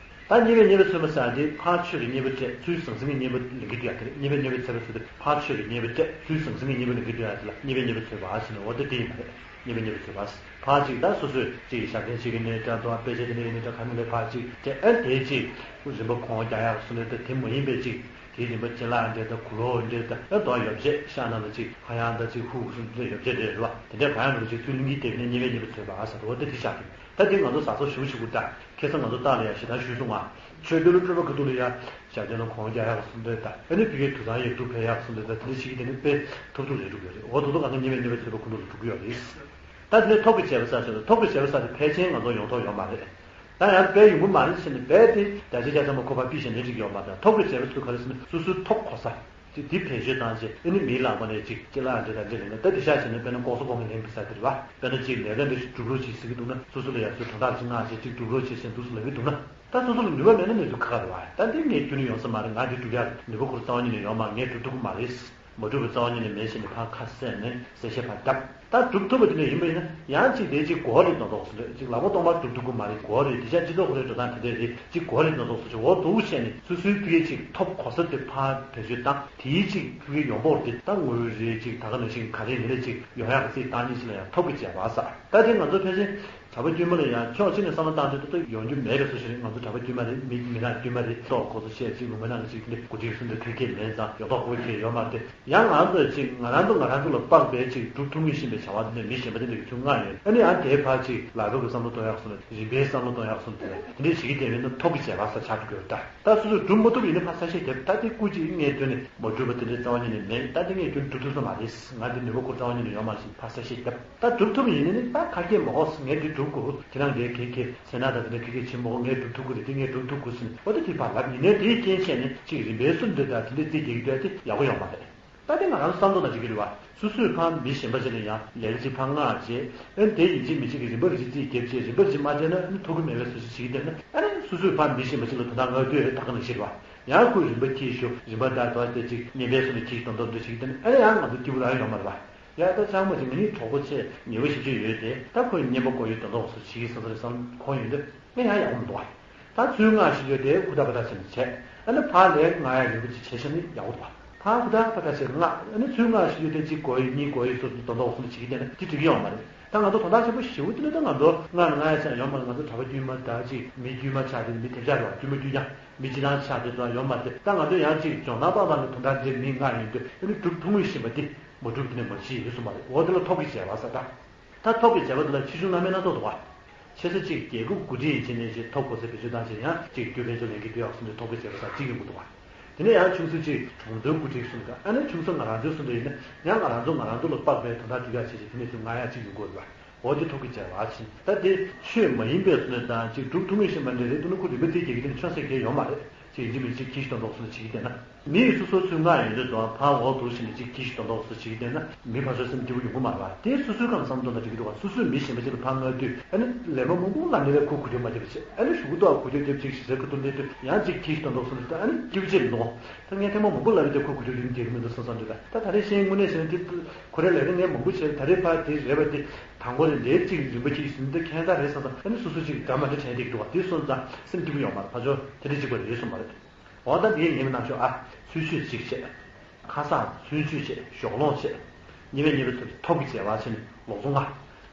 ད་གཉེན་པས་གཉེན་པོའི་ཚོད་མ་ཟ་དེ་ཕར་ཆོས་ཀྱི་གཉེན་པོ་སྤྲད། ཚུལ་ཟང་ཟིང་གི་གཉེན་པོ་ལེན་གྱི་འདུག་ཡ། དེ་རེད། གཉེན་པས་གཉེན་པོའི་ཚོད་མ་ཟ་དེ་ཕར་ཆོས་ཀྱི་གཉེན་པོ་སྤྲད། ཚུལ་ཟང་ཟིང་གི་གཉེན་པོ་ལེན་གྱི་འདུག་ཡ། དེ་ལ་གཉེན་པས་གཉེན་པོའི་ཚོད་མ་ཟེར་ནས་འོ་དེ་དེ་ཡིན་པ་རེད། གཉེན་པས་གཉེན་པོའི་ཚོད་མ་ཟེར། ཕར་གཅིག་ད་སོ་སོས་གཅིག་ཞབས་བརྟན་བྱེད་ཀྱི་ནས་འདྲ་འདུག་ཨ། དཔེ་ཆ་དེ་འདྲ་ཡིན་ནས་འདྲ་ག་ནས་ལས་ཕར་གཅིག་སྤྲད། ཨ་དེ་གཅིག་རིན་པ་གོང་རྒྱག་ཡག་སོ་ནས་ད་དེ་མ་ཡིན་པའི་གཅིག་དེའི་རིམ་པ་ཅི་ལ་འདྲེ་དང་གུ་ལོ་འདྲེ་དང་ཨ་དོ་ཡོ་བྱད་ཤ་ན་ལ་ཅིག་ཧ་ཡང་དང་ཅིག་ཧུ་གུ་སུ་འདྲེ་ཡོ་བྱད་འདྲེ་རེད་བ། དེ་འདྲའི་ག་ཡང་མི་འདུག་ཅིག་ཚུལ་གླིང་གི་དེབ་ནས་གཉིས་པའི་གཉིས་པ་ཚོས་པ་ཨ་ས་རོ་དེ་དེ་ཤག་གི། ད་དེ་ང་ཚོ་ཟ་ཚོ་ཞུ་ཞུ་གུ་ད་ཁེ་ས་ང་ཚོ་ཏཱ་ལ་ཡ་ཞེ་དྲག་ཞུས་སོང་ང་། ཆོས་འདུལ་སྤྲོས་པ་ཁ་ཐུག་ལ་ཡ་ཞབས་བརྟན་ལ་གོང་རྒྱག་ཡག་གསུམ་འདྲེ་ད་ཨ་ནི་ཕི་གའི་དུ་ཚང་ཡོད་དུ་ཕེ་ཡག་གསུམ་འདྲེ་ད་དེ་འདྲ་ཞིག་གི་དེ་ནི་དཔེ་ཐུབ་ཐུབ་རེད་འགྲུབ་ཡོད་རེད། འོ་དོ་དོ་ག་ཚོད་གཉིས་པའི་གཉིས་པའི་ཚོས་པ་ཁུ་ཐུག་ལ་འགྲོ་གི་ཡོད་རེད། ད་དེ་ནས་ཐོབ་ཀྱི་བྱས་པ་ས་ཆ་ཐོབ་ཀྱི་བྱས་པ་ས་དེ་ཕལ་ཆེར་ང་ཚོ་ཡོང་ཐོག་ཡོད་མ་རེད། ད་ཡང་དཔེ་ཡོང་གི་མ་རེད་ཟེར་ནས་དཔེ་དེ་བརྒྱ་ཆ་བརྒྱ་ཚང་མ་ཁོ་པ་ཕི་ཞེ་ནས་ཅིག་ཡོད་མ་རེད། ཐོབ་ཀྱི་བྱས་པ་ཚོས་ག་རེ་ཟེར་ན་སོ་སོའི་ཐོབ་གོ་ས་ཅིག་དེ་བེད་སྤྱོད་བཏང་རྗེས་ཨ་ནི་མིའི་ལག་པ་ནས་ཅིག་ཅི་ལ་འདྲེ་དང་འདྲེ་ལེན་ན་ད་དེ་ཤ་བྱས་ནས་དཔེར་ན་ལྐོག་ཟ་ལྐོག་རྔན་ལེན་གི་ས་དེ་རེད་བ། དཔེར་ན་ཅིག་ལས་ཀ་འདི་སྒྲུབ་རོགས་བྱེད་ཟེར་གི་འདུག་ན་སོ་སོ་ལ་ཡ་ཚོས་དོན་དག་ཅིག་མངགས་བྱས་ཅིག་སྒྲུབ་རོགས་བྱེད་ཟེར་འདུག་སུ་ལབ་གི་འདུག་ན། ད་སོ་སོ་ལ་ནུས་པ་མེད་ན་ནས་འདུག་ཁ་ཁ་རེད་བ། ད་འདི་ངས་ཁྱོན་ནས་ཡོང་ས་མ་རེད། ང་འདི་སྒྲུབ་ཡག་ནུས་པ་ཁོར་རྩ་བ་ཉིད་ནས་ཡོད་མ་རེད། ངས་སྒྲུབ་ཐུབ་ཀྱི་མ་རེད། མ་གྲུབ་པའི་རྩ་བ་ཉིད་ནས་མེད་ཞེས་ནས་ཕར་ཁ་གསལ་ནས་གསལ་བཤད་ཕར་བརྒྱབ། ད་སྒྲུབ་ཐུབ་པ་དེ་འདྲ་ཡིན་པ་ཡིན་ན་ཡང་ཅིག་དེ་ཅིག་གོ་རེད་མདོག་མདོག་སུ་རེད། ཅིག་ལག་པ་སྟོང་པར་སྒྲུབ་ཐུབ་ཀྱི་མ་རེད། གོ་རེད། དེ་ཤ་སྤྱི་ཚོགས་ཁོ་རེ་འགྲོ་སྟངས་དེ་འདྲ་རེད། ཅིག་གོ་རེད་མདོག་མདོག་སུ་ཅིག་འོ་འདུག་བྱས་ནས་སོ་སོའི་ཕ་གིའི་ཅིག་ཐོབ་གོ་ས་དེ་ཕར་བེད་སྤྱོད་བཏང་དེའི་ཅིག་ཕ་གིའི་ཡོང་འབོར་དེ་ད་དངུལ་རེད། ཅིག་ད་ག་ནང་བཞིན་ག་རེ་ཡིན་རེད། ཅིག་ཡོང་ཡག་གི་རྩིས་བཏང་ཉིན་ཞིག་ལ་ཡང་ཐོབ་ཀྱི་བྱས་པ་ས་ད་དེ་ང་ཚོ་ཕལ་ཆེར་གྲྭ་པ་དཀྱུས་མ་ལ་ཡང་ཕྱོགས་གཅིག་ནས་བསམ་བློ་བཏང་དུས་ད་ལྟ་ཡོང་རྒྱུ་མེད་པའི་བཟོ་ཞིག་རེད། ང་ཚོ་གྲྭ་པ་དཀྱུས་མ་རེད། མི་མི་ནག་དཀྱུས་མ་རེད། ཏོག་ཁོ་ཚོ་བཤད་ཅིག་ལུང་པ་ནང་གི་ཅིག་འདི་འགོ་ཁྲིད་གསུམ་དུ་ཐོས་སྐྱེལ་མེད་ཙང་ཡོང་ཐོག་ཁོ་བོའི་ཁྱེད་ཡོད་མ་རེད། ཡང་ང་རང་ཚོས་ཅིག་ང་རང་ཚོ་ང་རང་ཚོ་ལ་དཔག་པའི་ཅིག་སྒྲུབ་ཐུབ་ངེས་བཞིན་པའི་བྱ་བ་འདི་འདྲ་མི་གཞན་པ་འདི་འདྲ་གི་ཚུར་མངགས་ཡོད། ཨ་ནི་ཡང་དེའི་ཕར་ཅིག་ལག་པའི་གི་བསམ་བློ་གཏོང་ཡག་སོང་ན་རིམ་པའི་བསམ་བློ་གཏོང་ཡག་སོང་དེ་འདི་འདྲ་བྱེད་ཀྱི་བསྡད་མེད་ན་ཐོབ་ཀྱི་བྱས་པ་ས་ཆགས་འགྲོ་གི་ཡོད་ད། ད་སོ་སོས་སྒྲུབ་མ་ཐུབ་ཡིན་ན་ཕར་གསལ་བཤད་རྒྱབ། ད་དེ་སྐུ་མཁྱེན་ངས་སྟོན་ནས་མ་གྲུབ་པ་དེ་འདྲའི་རྩ་བ་ཉིད་ནས་མེད། ད་དེ་ངས་ཁྱོད་སྒྲུབ་ཐུབ་ས་མ་རེད། ང་འདི་ནུས་པ་ཁོ་རྩ་བ་ཉིད་ནས་ཡོད་མ་རེད་ཟེར་ཕར་གསལ་བཤད་རྒྱབ། ད་སྒྲུབ་ཐུབ་ཡིན་ནི་ད་ག་གེ་མ་ཧོ་ངས་འདི་སྒྲུབ་དགོས། ཁྱེད་རང་འདིའི་གེ་གེ་སེ་ན་ད་དེ་འདྲ་གེ་གེ་བྱེད་མ་ཧོ་ངས་སྒྲུབ་ཐུབ་ཀྱི་རེད། དེ་ངས་སྒྲུབ་ཐུབ་དགོས་ཟེར་ནས་འོ་ད་དེ་ཕར་ལབ་ཡིན་ནའི་དེའི་རྐྱེན་བྱས་ནས་ཅིག་རིམ་པའི་སུ་འདི་ད་དེ་འདྲའི་རྩིས་རྒྱག་གི་འདུག་ཨ། དེ་ཡག་པོ་ཡོད་མ་རེད། ད་དེ་ང་རང་བསམ་བློ་ན་འགྲིག་གི་རེད་བ། སོ་སོས་ཕར་མི་གཞན་པ་ཅིག་ལ་ཡང་ལས་ཀ་ཅིག་ཕར་མངགས་བྱས། ཨ་ནི་དེ་ཡིན་གཅིག་མིན་གཅིག་གི་རིམ་པ་རེ་ཅིག་རྩིས་རྒྱབ་བྱས་རིམ་པ་རེ་ཅིག་མ་བྱས་ན་ཨ་ནི་ཐུགས་ཁུར་མེད་པའི་བཟོ་ཅིག་བྱེད་ཀྱི་བསྡད་ན་ཨ་ནི་སོ་སོས་ཕར་མི་གཞན་པ་ཅིག་ལ་དོན་དག་མངགས་དུས་ད་ག་ནང་བཞིན་རེད་བ། ཡང་ཁོས་རིམ་པ་ཁྱེར་ཞོག་རིམ་པ་ད་དོ་དེ་ཅིག་བརྙན་པའི་སོ་ནས་ཁྱེར་དོན་དག་འདི་བྱེད་ཀྱི་བསྡད་ན་ཨ་ནི་ཡང་ང་ཚོ་སྐྱིད་པོ་རང་ཡོད་མ་རེད་བ། ཡ་ད་ཚང་མ་ཅིག་ང་གཉིས་གྲོགས་པོ་ཆེ་ཉེ་བོ་ཞིབ་ཆེ་ཡོད་དེ་ད་ཁོས་བརྙན་པ་བཀོད་ཡོད་དོན་དག་བཟོ་བྱེད་ཀྱི་ས་ས་རེད་བསམ་ཁོང་ཡོད་འདི་ངས་ཡང་ཡག་པོ་མི་འདུག་བ། ད་ཚུར་མངགས་ཤིག་ཡོད་དེ་ཧུར་ཐག་པ་ཐག་བྱས་ནས་བྱས། ཨ་ནི་ཕར་ལས་མངགས་ཡག་རིན་པོ་ཆེ་བྱས་ཤིག་ནི་ཡག་པོ་འདུག་ཕར་ཧུར་ཐག་པ་ཐག་བྱས་མངགས། ཨ་ནི་ཚུར་མངགས་ཤིག་ཡོད་དེ་གཅིག་གོ་ཡི་གཉིས་གོ་ཡི་སོགས་ཀྱི་དོན་དག་འོག་སོང་ནས་བྱེད་ཀྱི་བསྡད་ན་དེ་འགྲིག་གི་ཡོད་མ་རེད། ད་ང་ཚོ་དོན་དག་ཆེན་པོ་ཞེ་པོ་དེ་ནི་ད་ང་ཚོ་མངགས་ནས་མངགས་ཡག་ཆ་ཡོད་མ་རེད། ང་ཚོ་གྲྭ་པ་དཀྱུས་མ་ད་ཅིག་མི་དཀྱུས་མ་ཆགས་དེ་མི་དེབ་ཆགས་རེད་བ། དཀྱུས་མ་དཀྱུས་ཀྱང་མི་སྤྱི་བཏང་ཆགས་དེ་ཚོ་ཡོད་མ་རེད། ད་ང་ཚོ་ཡང་ཅིག་ཇོ་ནང་པ་བ་ནས་དོན་དག་འདིར་མི་མངགས་ཡོང་དུས་ཨ་ནི་སྒྲུབ་ཐུབ་ངེས་བཞིན་པ་དེ་མ་སྒྲུབ་དེ་ནས་མ་བྱེད་ཡོད་སོང་མ་རེད། འོ་དེ་ལ་ཐོབ་ཀྱི་བྱས་པ་ས་ད། ད་ཐོབ་ཀྱི་བྱས་པ་འདི་ལ་ཆེ་ཆུང་སྣ་མིན་སྣ་ཚོགས་འདུག་བ། ཆེ་ས་གཅིག་རྒྱལ་ཁབ་འགོ་ཁྲིད་ཡིན་ཕྱིན་ནས་ཅིག་ཐོབ་གོ་ས་བེད་སྤྱོད་བཏང་ཕྱིན་ཡང་གཅིག་རྒྱུ་ཕན་ཚུན་ལེན་གྱི་འདུག་ཡག་སོང་ནས་ཐོབ་ཀྱི་བྱས་པ་ས་གཅིག་ཡོང་གི་འདུག་བ། དེ་ནས་ཡང་ཆུང་ས་གཅིག་གྲོང་ཚོའི་འགོ་ཁྲིད་གསུམ་དང་ཨ་ནི་ཆུང་ས་ང་རང་ཚོའི་གསུམ་དུ་ཡིན་ན་ཡང་ང་རང་ཚོ་ང་རང་ཚོ་ལ་དཔག་པའི་དོན་དག་སྒྲུབ་ཡག་བྱས་ཅིག་དེ་ནས་ཚུར་མངགས་ཡག་གཅིག་ཡོང་གི་ཡོད་རེད་བ། འོ་དེ་ཐོབ་ཀྱི་བྱས་པ་ཕྱིན་ད་དེ་ཆོས་མ་ཡིན་པའི་སོ་ནས་དང་ཅིག་སྒྲུབ་ཐུབ་ངེས་བཞིན་པ་འདྲ་རེད་འདུག་ན་ཁོ་རིན་པ་དེ་རྒྱག་གི་དེ་ནི་ཆོན་ས་གལ་ཡོད་མ་རེད། ཅིག་ཡིན་གཅིག་མིན་གཅིག་གིས་དོན་དག་སོ་ནས་བྱེད་ཀྱི་བསྡད་ན། མི་ཡིས་སོ་སོ་ཚུར་མངགས་ཡོང་དུས་ཙང་ཕར་འོག་ཏུ་ཕྱིན་ནས་གཅིག་གིས་དོན་དག་སོ་བྱེད་ཀྱི་བསྡད་ན་མི་ཕར་ཚུར་སེམས་སྐྱིད་པོ་ཡོང་གི་མ་རེད་བ། དེ་སོ་སོའི་ཁམས་བསམ་དོན་དང་འགྲིག་གི་འདུག་བ། སོ་སོས་མི་གཞན་པ་ཅིག་ལ་ཕར་མངགས་དུས་ཨ་ནི་ལས་མ་མང་པོ་ལ་ནི་ལས་ཁོ་གུ་དུས་མ་བརྒྱབ་བྱས་ཨ་ནི་གཞུག་གུ་ཏོག་གུ་དུས་བརྒྱབ་ཅིག་གཞི་རྩའི་ཁ་ཐུག་སླེབས་དུས་ཡང་གཅིག་གིས་དོན་དག་སོ་ནས་ཨ་ནི་སྐྱིད་པོ་ཅིག་མི་འདུག་ད་ངས་ཐེངས་མ་མང་པོ་ལབ་ཡོད་དེ་ཁོ་གུ་དུས་རིང་རྒྱག་གི་མི་འདུག་བསམ་བསམ་འདུག་ད་ད་རེས་གཞན་དངོས་གནས་བྱས་ན་དེ་ཁོ་རའི་ལས་ཀ་ངས་མང་པོ་བྱས་ད་རེས་ཕར་དེ་རེད་པ་དེ་དང་པོ་རེད་འདྲའི་གཅིག་རིན་པ་གཅིག་ཟིན་ད་ཁྱད་མཚར་རེད་བསམ་བསམ་ཨ་ནི་སོ་སོ་ཅིག་འདྲ་མ་འདྲ་དྲན་བསྡད་ཀྱི་འདུག་བ། དེ་སོང་ཙང་སེམས་སྐྱིད་པོ་ཡོང་མ་རེད། ཕར་ཕྱོགས་དེ་འདྲ་གཅིག་པ་རེད་གསུངས་པ་རེད། འོ་ད་འདི་ངས་མི་གནང་ཤོག་ཨ། ཚུལ་འཆོས་གཅིག་བྱས། ཁ་སང་ཚུལ་འཆོས་བྱས་ཞོགས་ལོང་བྱས། གཉིས་པའི་གཉིས་པའི་ཚུལ་ཐོབ་ཀྱི་བྱས་པ་ཕྱིན་ལོག་འཚོ་ལྔ།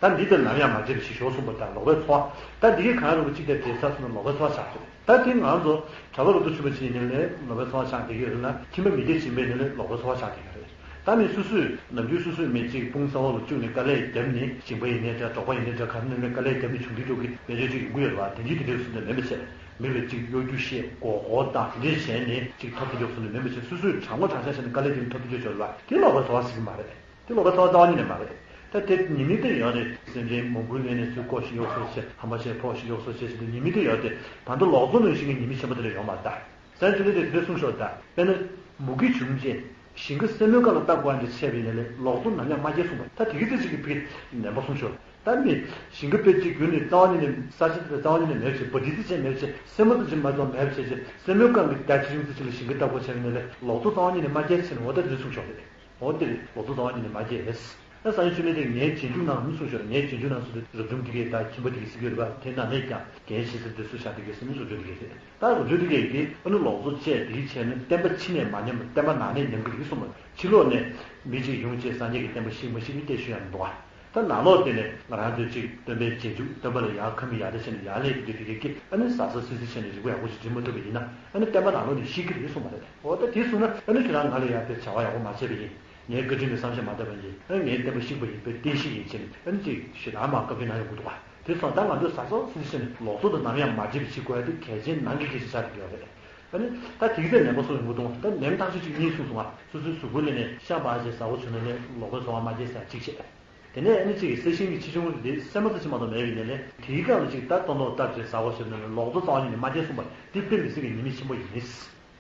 ད་འདི་ལྟར་ནམ་ཡང་མ་བྱས་པ་ཞིག་ཞོག་གསུངས་པ་དང་ལོག་པའི་འཚོ་བ། ད་འདི་གའི་གང་རུང་གི་གཅིག་དེ་བྱས་ཚར་སོང་ན་ལོག་པའི་འཚོ་བ་ཆགས་ཀྱི་རེད། ད་འདི་ང་ཚོ་གྲྭ་པ་ལོ་ཏོག་ཆུང་བ་ཅིག་ཡིན་ནའི་ལོག་པའི་འཚོ་བ་ཆགས་བསྡད་ཀྱི་ཡོད་ན་ཁྱིམ་པ་མི་སྡེ་ཆེན་པོ་ཡིན་ནའི་ལོག་པའི་འཚོ་བ་ཆགས་བསྡད་ཀྱི་རེད། ད་མི་སོ་སོས་ནམ་རྒྱུན་སོ་སོའི་མི་གཅིག་དཔུང་གསར་བ་ལ་བཅུག་ནས་དཀའ་ལས་བརྒྱབ་ནས་སྦྱིན་པ་ཡིན་ནའི་འདྲ་གྲོགས་པ་ཡིན་ནའི་འདྲ་ག་རེ་ཡིན་ནའི་དཀའ་ལས་བརྒྱབ་ནས་བྱུང་གི་འཇོག་གི་དཔལ་འབྱོར་ཅིག་ཡོང་གི་ཡོད་རེད་བ། དེ་འདྲའི་དེ་འདྲའི་བཟོ་འདྲ་མིན་པ་བྱས། མི་ལ་ཅིག་གཡོ་སྒྱུ་བཤད་མགོ་སྐོར་བཏང་དེ་འདྲ་བྱས་ནས་ཅིག་ཐོབ་ཐུབ་ཀྱོག་སོང་ནས་མིན་པ་བྱས་སོ་སོས་དྲང་པོ་དྲང་བཞག་བྱས་ནས་དཀའ་ལས་དེ་ཐོབ་ཐུབ་ཀྱོག་ཆོག་རེད་བ། དེ་ལོག་པའི་འཚོ་བ་ཟེར་གྱི་མ་རེད། དེ་ལོག་པའི་འཚོ་བ་རྩ་བ་ཉིད་ནས་མ་རེད། ད་དེ་ཉེས་དམིགས་དེ་ཡོད་རེད། སེམས་ཅན་མང་པོའི་ལས་ནས་ཚུར་ལྐོག་ཞིག་གཡོག་སོགས་བྱས་ཧམ་པ་བྱས་ཕོག་ཞིག་གཡོག་སོགས་བྱས་བྱས་ཏེ་ཉེས་དམིགས་དེ་ཡོད་དེ་ད་ལྟ་ལོག་འཚོ་ནང་བཞིན་གྱི་ཉེས་དམིགས་ཆེན་པོ་དེ་འདྲ་ཡོད་མ་རེད་ད། སང་ཆུ་ལེ་དེ་དེ་འདྲ་གསུངས་ཤོག་ད། དཔེར་ན། མུ་གེ་བྱུང་རྗེས། ཞིང་ཁ་སེན་མོའི་སྒང་ལ་བཏབ་དགོས་འདྲ་བྱས་པ་ཡིན་ན་ལས་ལོག་འཚོ་ནམ་ཡང་མ་སྐྱེ་གསུངས་པ་ད་དེ་གི་ཚེ་གཅིག་གི་ཕི་ནན་པོ་གསུངས་ཤོག་ད་ནི་ཞིང་ཁ་དཔེ་གཅིག་རྒྱུན་ནས་རྩ་བ་ཉིད་ནས་ས་ཆ་དེ་རྩ་བ་ཉིད་ནས་མེད་བྱས་པོ་དེ་ཚེ་ཅན་མེད་བྱས་སེན་མོ་དེ་ཅན་མ་གཏོགས་མེད་བྱས་བྱས་སེན་མོའི་སྒང་གི་རྒྱ་ཆེ་ཆུང་ཚེ་ཅིག་ལ་ཞིང་ཁ་བཏབ་དགོས་བྱས་པ་ཡིན་ན་ལས་ལོག་འཚོ་རྩ་བ་ཉིད་ནས་མ་སྐྱེ་ཟེར་ནས་འོ་ད་དེ་གསུངས་ཤོག་རེད། འོ་དེ་རེད་ལོག་འཚོ་རྩ་བ་ཉིད་ནས་མ་སྐྱེ། ད་སང་ཉིན་ཆུ་ལེ་དེ་ངའི་རྗེས་འཇུག་ནང་མི་གསུངས་ཤོར། ངའི་རྗེས་འཇུག་ནང་སུ་དེ་རབ་བྱུང་དེ་གས་ད་ཁྱིམ་པ་དེ་གས་སྲིད་གས་རེད་པ། དེ་ནང་ནས་ཀྱང་རྒན་ཤེས་ཟེར་དེ་སུ་ཤ་དེ་གས་སུ་མི་རབ་བྱུང་དེ་གས་རེད། ད་རབ་བྱུང་དེ་གས་ཀྱིས་ཨ་ནི་ལོག་འཚོ་བཅས་དེ་གས་བྱས་ནས་བསྟན་པ་ཕྱི་ནས་མ་ཉམས་པར་བསྟན་པ་ནང་ནས་ཉམས་ཀྱི་རེད་གསུངས་པ། ཕྱི་ལོགས་ནས་མི་གཅིག་ཡོང་བྱས་སངས་རྒྱས་ཀྱི་བསྟན་པ་ཤིག་མ་ཤིག་གི་སྐད་ཤོད་ཡ་མི་འདུག་བ། ད་ནང་ལོགས་དེ་ནས་ང་རང་ཚོས་ཅིག་སྟོན་པའི་རྗེས་འཇུག་སྟོན་པ་ལ་ཡར་ཁ་མིག་ཡར་ལྟ་བྱས་ནས་ཡར་སླེབས་ཀྱི་འདུག་དེ་གས་ཀྱི་ཨ་ནི་ཟ་ཟ་སི་སི་བྱས་ནས་རིག་པ་ཡག་པོ་ཞིག་འབྱིན་མ་ཐུབ་པ་ཡིན་ན་ཨ་ནི་བསྟན་པ་ནང་ལོགས་ནས་ཤི་གི་རེད་གསུངས་པ་རེད། འོ་ད་དེ་གསུངས་ན་ཨ་ནི་ཁྱེད་རང་ང་ལ་ཡར་དེ་བྱ་བ་ཡག་པོ་མ་བྱས་པ་ཡིན། ངའི་བཀའ་དྲིན་ལ་བསམ་ཤེས་མ་བཏང་བ་ཡིན། ཨ་ནི་ངའི་བསྟན་པ་བཤིག་པ་ཡིན་པའི་བསྟན་བཤིག་ཡིན་བྱས་ནས་ཨ་ནི་ཅིག་ཞེ་དྲག་མར་བཀའ་བཀྱོན་གནང་ཡོང་གི་འདུག་བ། དེ་སོང་ད་ང་ཚོས་ཟ་ཟ་སི་སི་བྱས་ནས་ལོག་འཚོ་དང་ནམ་ཡང་མ་བརྗེད་པ་བྱེད་དགོས་ཡ་དེ་གལ་ཆེན་ནང་གི་གལ་ཆེ་ཆགས་བསྡད་ཡོད་རེད། ཨ་ནི་ད་དེ་གི་ཚེ་ནད་པ་སོགས་ཡོང་གི་འདུག་ད་ནད་ཐག་ཆོད་ཅིག་གཉིས་གསུངས་སོང་ང་། སོ་སོའི་གཟུགས་པོ་ལ་ནས་ཤ་སྤར་བྱས་ཟ་དགོས་བྱུང་ན་ནས་ལོག་པའི་ཚོར་བ་མ་སྐྱེས་ཟེར་གཅིག་བྱས། དེ་ནས་ཨ་ནི་གཅིག་གི་གསལ་ཤིང་གི་ཆེ་ཆུང་དེ་སྲན་མ་ཙམ་ཅིག་མ་གཏོགས་མེད་པའི་ནས་ལས་དེའི་སྒང་ལ་གཅིག་ད་ལྟོ་ནོར་བཏབ་བྱས་ཟ་དགོས་བྱུང་ན་ནས་ལོག་འཚོ་རྩ་བ་ཉིད་ནས་མ་སྐྱེས་གསུངས་པ་དེ་དཔེ་མི་སྲིད་པའི་ཉེས་དམིགས་ཆེན་པོ་ཡིན།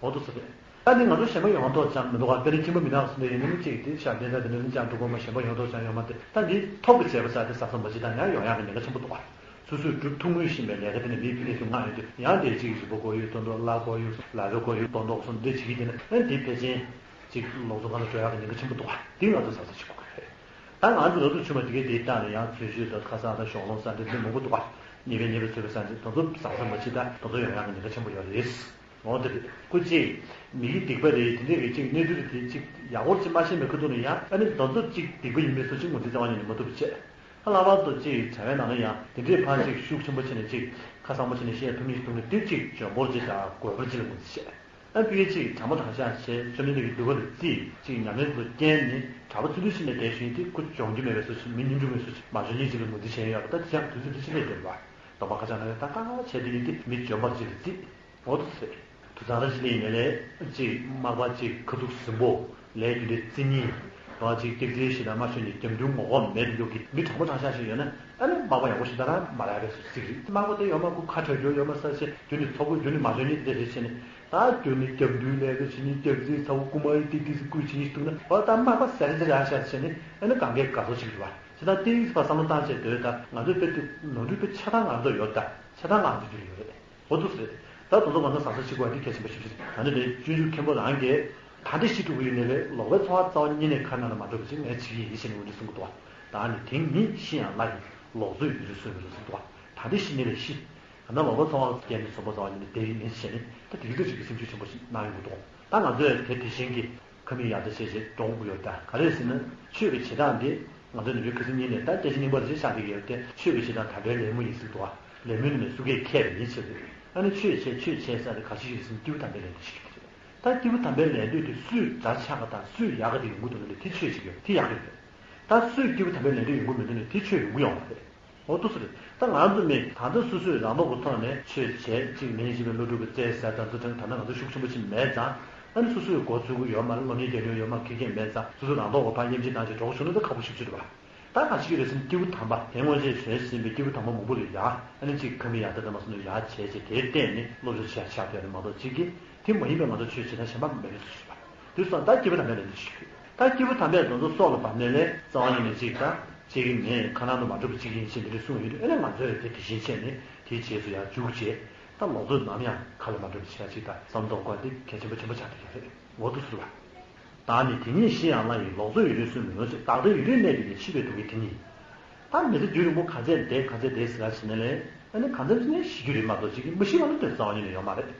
འོ་དུ་ཟེར། ད་འདི་ང་ཚོ་གཞན་པ་ཡོང་ཐོག་ཅང་མི་འདུག་ག་དཔེར་ན་གཅིན་པ་མི་ནག་སུ་འདྲ་ཡིན་ན་ནི་གཅིག་དེ་ཤ་དེ་འདྲ་དེ་འདྲ་ནི་ཅང་འགྲོ་དགོས་མ་གཞན་པ་ཡོང་ཐོག་ཅང་ཡོང་མ་དེ་ད་འདི་ཐོབ་ཀྱི་བྱས་པ་ཟེར་དེ་ཟ་ས་མ་བྱེད་དང་ཡང་ཡོང་ཡག་གི་ཉེན་ཁ་ཆེན་པོ་འདུག་ག་སོ་སོས་སྒྲུབ་ཐུགས་མོས་བཞིན་པའི་ལས་ཀ་དེ་ནི་མིའི་ཕན་ལས་སུ་མངགས་ཡོང་དུས་ཡང་དེ་གཅིག་གི་རིག་པ་དགོས་ཡོད་དོན་དུ་ལ་དགོས་ཡོད་ལ་རེ་དགོས་ཡོད་དོན་དུ་སོ་འདི་བྱེད་ཀྱི་དེ་ནི་ཨ་འདི་ཕལ་ཆེན་གཅིག་ལོག་འཚོ་སྒང་ལ་འགྲོ་ཡག་གི་ཉེན་ཁ་ཆེན་པོ་འདུག་ག་འདི་ང་ཚོ་ཟ་ས་བྱེད་དགོས་ཀྱི་རེད། ད་ང་ཚོ་ལོ་ཏོག་ཆུང་བ་དེ་གའི་དེའི་སྟེང་ལ་ཡང་ཚོན་ཤོས་དང་ཁ་སང་དང་ཞོགས་ལོང་ཟ་འདྲ་འདི་མང་པོ་འདུག་ག་ཉེས་པའི་ཉེས་པའི་ཚོད་པའི་ཟ་འདྲ་དོན་དུ་ཟ་ས་མ་བྱེད་ད་དོན་དུ་ཡོང་ཡག་གི་ཉེན་ཁ་ཆེན་པོ་ཡོད་རེད། འོ་དེ་རེད། ཁོ་གཅིག་མི་གི་སྡིག་པ་རེད། དེ་འདྲས་ཀྱི་གཅིག་གནས་ཚུལ་དེ་གཅིག་ཡག་པོ་གཅིག་མ་ཤེས་པའི་ཁ་ཐུག་ནས་ཡང་ཨ་ནི་དོན་དུ་གཅིག་སྡིག་པ་ཡིན་པའི་བཟོ་གཅིག་ངོས་འཛིན་རྩ་བ་ཉིད་ནས་མ་ཐུབ་པ་བྱས། ཨ་ལྷག་པར་དུ་གཅིག་བྱ་བའི་ནང་ན་ཡང་དེ་འདྲས་ཕར་གཅིག་ཤུགས་ཆེན་པོ་བྱས་ནས་གཅིག་ཁ་གསང་པོ་བྱས་ནས་བཤད་ཐུབ་མིན་ཞིག་འདུག་ན་དེ་གཅིག་འཇོན་པོར་གཅིག་དང་དགོས་པར་གཅིག་ལ་ངོས་འཛིན་བྱས། ཨ་ཕ་གི་གཅིག་དྲང་པོ་དྲང་བཞག་བྱས་བཅོམ་ལྡན་འདས་ཀྱི་འདུལ་བ་ལ་བརྩིས་གཅིག་ཉམས་ལེན་དུ་བསྟན་ནས་གྲྭ་པ་ཚུལ་ཁྲིམས་ཤེས་ནས་བསྡད་བཞིན་དེ་ཁོ་སྦྱོང་རྒྱུ་མེད་པའི་བཟོ་ཞིག་མི་སྙོམས་འཇུག་མེད་བཟོ་ཞིག་མ་བྱོན་ཉིད་ཅིག་ལ་ངོས་འཛིན་བྱས་ཡོད་པ་ད་དེ་ཡང་དུས་ཚོད་འདི་ཕྱི་ལས་བསྟན་པ། སྡོམ་པ་ཁ་ཆག་ན་ཡང་ད་ཀ་ཁ་བྱས་དེ་ཡིན་ཏེ་མི་འཇོན་པར་ཅིག་ལ་བརྩིས། འོ་དུ་ཟེར། དུད་ཚང་ར་ཅི་ལི་ཡིན་ནའི་ལས་ཅིག་མག་པ་ཅིག་ཁ་ཐུག་ཟིན་པོ་ལས་རྒྱུ་འབྲས་རྩི་ཉིན་རང་ཅིག་སྟེགས་རྩེའི་ཞིག་དང་མ་ཤོད་ནས་རྒྱབ་མདུན་ངོ་ལྐོག་མེད་དུ་འཇོག་གི་མི་དྲང་པོ་དྲང་བཞག་ཞིག་ཡོད་ན་ཨ་ནི་མག་པ་ཡག་པོ་ཞིག་ད་རང་མ་རག་པའི་སུ་ཅིག་རེད། མག་པ་དེ་ཡོད་མ་ཁུ་ཁ་བྲལ་རྒྱུ་ཡོད་མ་ས་ཆེ་རྒྱུ་ནི་ཚོགས་པ་རྒྱུ་ནི་མ་ཤོད་ནི་དེ་རེད་བྱས་ནས་ད་རྒྱུ་ནི་རྒྱབ་མདུན་ལས་ཀ་བྱེད་ནི་སྟེགས་རྩེའི་ཚ་བོ་རྐུ་མ་ཡི་ཏིག་ཏིག་སི་རྐུས་བྱེད་ནི་ཞིག་འདུག་ན་བ་ད་མག་པ་ཟ་རེ་ཟ་རེ་ཨ་ཤ་བྱས་ནས་ཨ་ནི་གང་གའི་དགའ་ཚོར་ཅིག་རེད་བ། ཇི་ལྟར་ཏིག་སི་བ་བསམ་བློ་བཏང་བྱས་སྡོད་ད་ང་ཚོའི་དཔེ་དེ་ནོར་འཁྲུལ་དཔེ་ཆ་ཚང་ང་ཚོ་ཡོད་ད་ཆ་ཚང་ང་ཚོ་རྒྱུ་ཡོད་རེད། འོ་འདུག་ཟེར། ད་དོ་དོ་ང་ཚོ་ཟ་ས་ཞིག་གོ་འདི་གལ་ཆེན་པོ་ཞིག་རེད། ད་ནི་ལས་སྤྱོད་འཇུག་མཁན་པོ་རང་གིས་ད་འདི་ཤི་ཐུབ་ཀྱི་ཡོད་ནི་རེད། ལོག་པའི་འཚོ་བ་རྩ་བ་ཉིད་ནས་ཁ་ནང་ལ་མ་འགྲོ་བ་ཞིག་ངས་བྱེད་ཀྱི་ཡིན་ཞེས་ནས་འོ་འདི་གསུང་གི་འདུག་བ། ད་ནི་དེང་ཉིད་ཤི་ཡང་སླ་ཡིན་ལོག་འཚོ་ཡུན་རིང་གསོན་པའི་རེད་གསུང་གི་འདུག་བ། ད་འདི་ཤི་ནི་ལས་ཤི། ད་ནི་ལོག་པའི་འཚོ་བ་སྐྱེལ་ནས་འཚོ་བ་རྩ་བ་ཉིད་ནས་བསྡད་ཡིན་ངས་བྱས་ནས་ད་དེ་གི་ཚོད་ཅིག་གི་སེམས་ཤུགས་ཆེན་པོ་ཞིག་གནང་ཡོང་གི་འདུག་ད་ང་ཚོས་དེ་དེ་བཞིན་གྱི་ཁ་མིག་ཡར་ལྟ་བྱས་བྱས་འགྲོ་དགོས་ཡོད། ད་ག་རེ་ཟེར་ན་ཆོས་ཀྱི་བྱེད་སྟངས་འདི་ང་ཚོ་ནུབ་ཕྱོགས་ཁ་སང་ཉིན་ནས་ད་སྐད་ཆ་རྙིང་པ་རེ་ཆགས་བསྡད་ཀྱི་ཡོད་དེ། ཆོས་ཀྱི་བྱེད་སྟངས་དམ་པའི་ལད་མོ་ཡིན་ཟེར་འདུག་བ། ལད་མོའི་ནང་ནས་སུ་སྐད་མཁས་པ་ཡིན་ཟེར་འདུག་ཨ་ནི་ཆོས་བྱས་ཆོས་བྱས་ཟེར་ཏེ་ག་ཞིག་ཡོད་ཟེར་ན་སྐྱེས་བུ་དམ་པའི་ལད་ཟློས་ཞིག་གི་རེད། ད་སྐྱེས་བུ་དམ་པའི་ལད་ཟློས་དེ་སུས་འདྲ་ཆགས་པ་དང་སུས་ཡག་ག་དེ་ཡོང་གི་འདུག་ན་དེ་ཆོས་ཞིག་ཡོད་དེ་ཡག་གི་རེད། ད་སུས་སྐྱེས་བུ་དམ་པའི་ལད་ཟློས་ཡོང་གི་མི་འདུག་ན་དེ་ཆོས་ཡོང་གི་ཡོང་མ་རེད། འོ་འདུག་སེ་རེད། ད་ང་ཚོ་མི་ད་ལྟ་སོ་སོས་རང་རྟོགས་ཀྱི་ཐོག་ནས་ཆོས་བྱས་གཅིག་མིན་གཅིག་པའི་སློབ་ཕྲུག་གི་རྩལ་ཟ་ད་ཚོ་དྲན་ད་ནི་ང་ཚོ་ཤུགས་ཆེན་པོ་ཅིག་མེད་ཙང་ཨ་ནི་སོ་སོས་འགོ་ཚུགས་ཀྱི་ཡོད་མ་རེད། སློབ་གཉེར་རྒྱག་མྱོང་ཡོད་མ་ཁེ་ཁེ་མེད་ཙང་སོ་སོ་རང་རྟོགས་ཀྱི་ཕར་སྙེམས་ཅིག་བཏང་ཅིག་གྲོགས་བྱུང་ན་ད་ཁག་པོ་ཞིག་ཅིག་རེད་བ། ད་ག་ཞིག་རེད་ཟེར་ན་སྐྱེས་བུ་དམ་པ་དེ་སྔོན་ཆད་བྱོན་ཟིན་པའི་སྐྱེས་བུ་དམ་པ་མང་པོ་ལ་ཡ་ཨ་ནི་གཅིག་ཁ་མིག་ཡར་ལྟ་ལྟ་མ་སོང་ན་ཡར་བྱས་བྱས་དེར་བརྟེན་ནས་སློབ་སྦྱོང་བྱས་ཆགས་བསྡད་ནས་མ་གཏོགས་གཅིག་གིས་དེ་མ་ཡིན་པའི་ང་ཚོ་ཆོས་བྱེད་སྟངས་གཞན་པ་མེད་པའི་སུ་ཞིག་པ། དུས་སང་ད་སྐྱེས་བུ་དམ་པའི་ལས་འདི་ཞིག་ད་སྐྱེས་བུ་དམ་པས་དེ་ཚོ་སྲོག་ལ་བབས་ནས་ལས་རྩ་བ་ཉིད་ནས་གཅིག་ད་གཅིག་གིས་མེད་ཁ་ནང་དུ་མ་གྲུབ་པ་གཅིག་ཡིན་ཞེས་འདི་འདྲ་གསུངས་ཡོད་དུས་ཨེ་ན་ང་ཚོས་དེ་དེ་བཞིན་བྱས་ནས་དེའི་རྗེས་སུ་ཡར་འཇུག་བྱས་ད་ལོག་འཚོ་ནམ་ཡང་ཁ་ལ་མ་གྲུབ་པ་བྱས་གཅིག་ད་བསམ་བློ་གཏོང་དགོས་འདི་གལ་ཆེན་པོ་ཆེན་པོ་ཆགས་བསྡད་ཀྱི་རེད། འོ་དུ་སུ་བ། བདག་ནི་དེ་ཉིད་ཤི་ཡང་སླ་ཡི་ལོག་འཚོ་ཡུན་རིང་གསོན་མི་ནུས་ཟེར། བདག་ལྟ་ཡུན་རིང་གནས་པའི་ནི་ཤི་བའི་དུག་གི་དེ་ཉིད། ད་མི་ཚེ་རྒྱུན་རིང་པོ་ག་ཚད་བསྡད་ག་ཚད་བསྡད་ཟེར་བ་ཞིག་ནས་ལས་ཨ་ནི་ག་ཚོད་ཅིག་ནས་ཤི་རྒྱུ་རེད་མ་གཏོགས་ཅིག་གིས་མི་ཤི་བ་ནི་དོན་རྩ་བ་ཉིད་ནས་ཡོད་མ་རེད།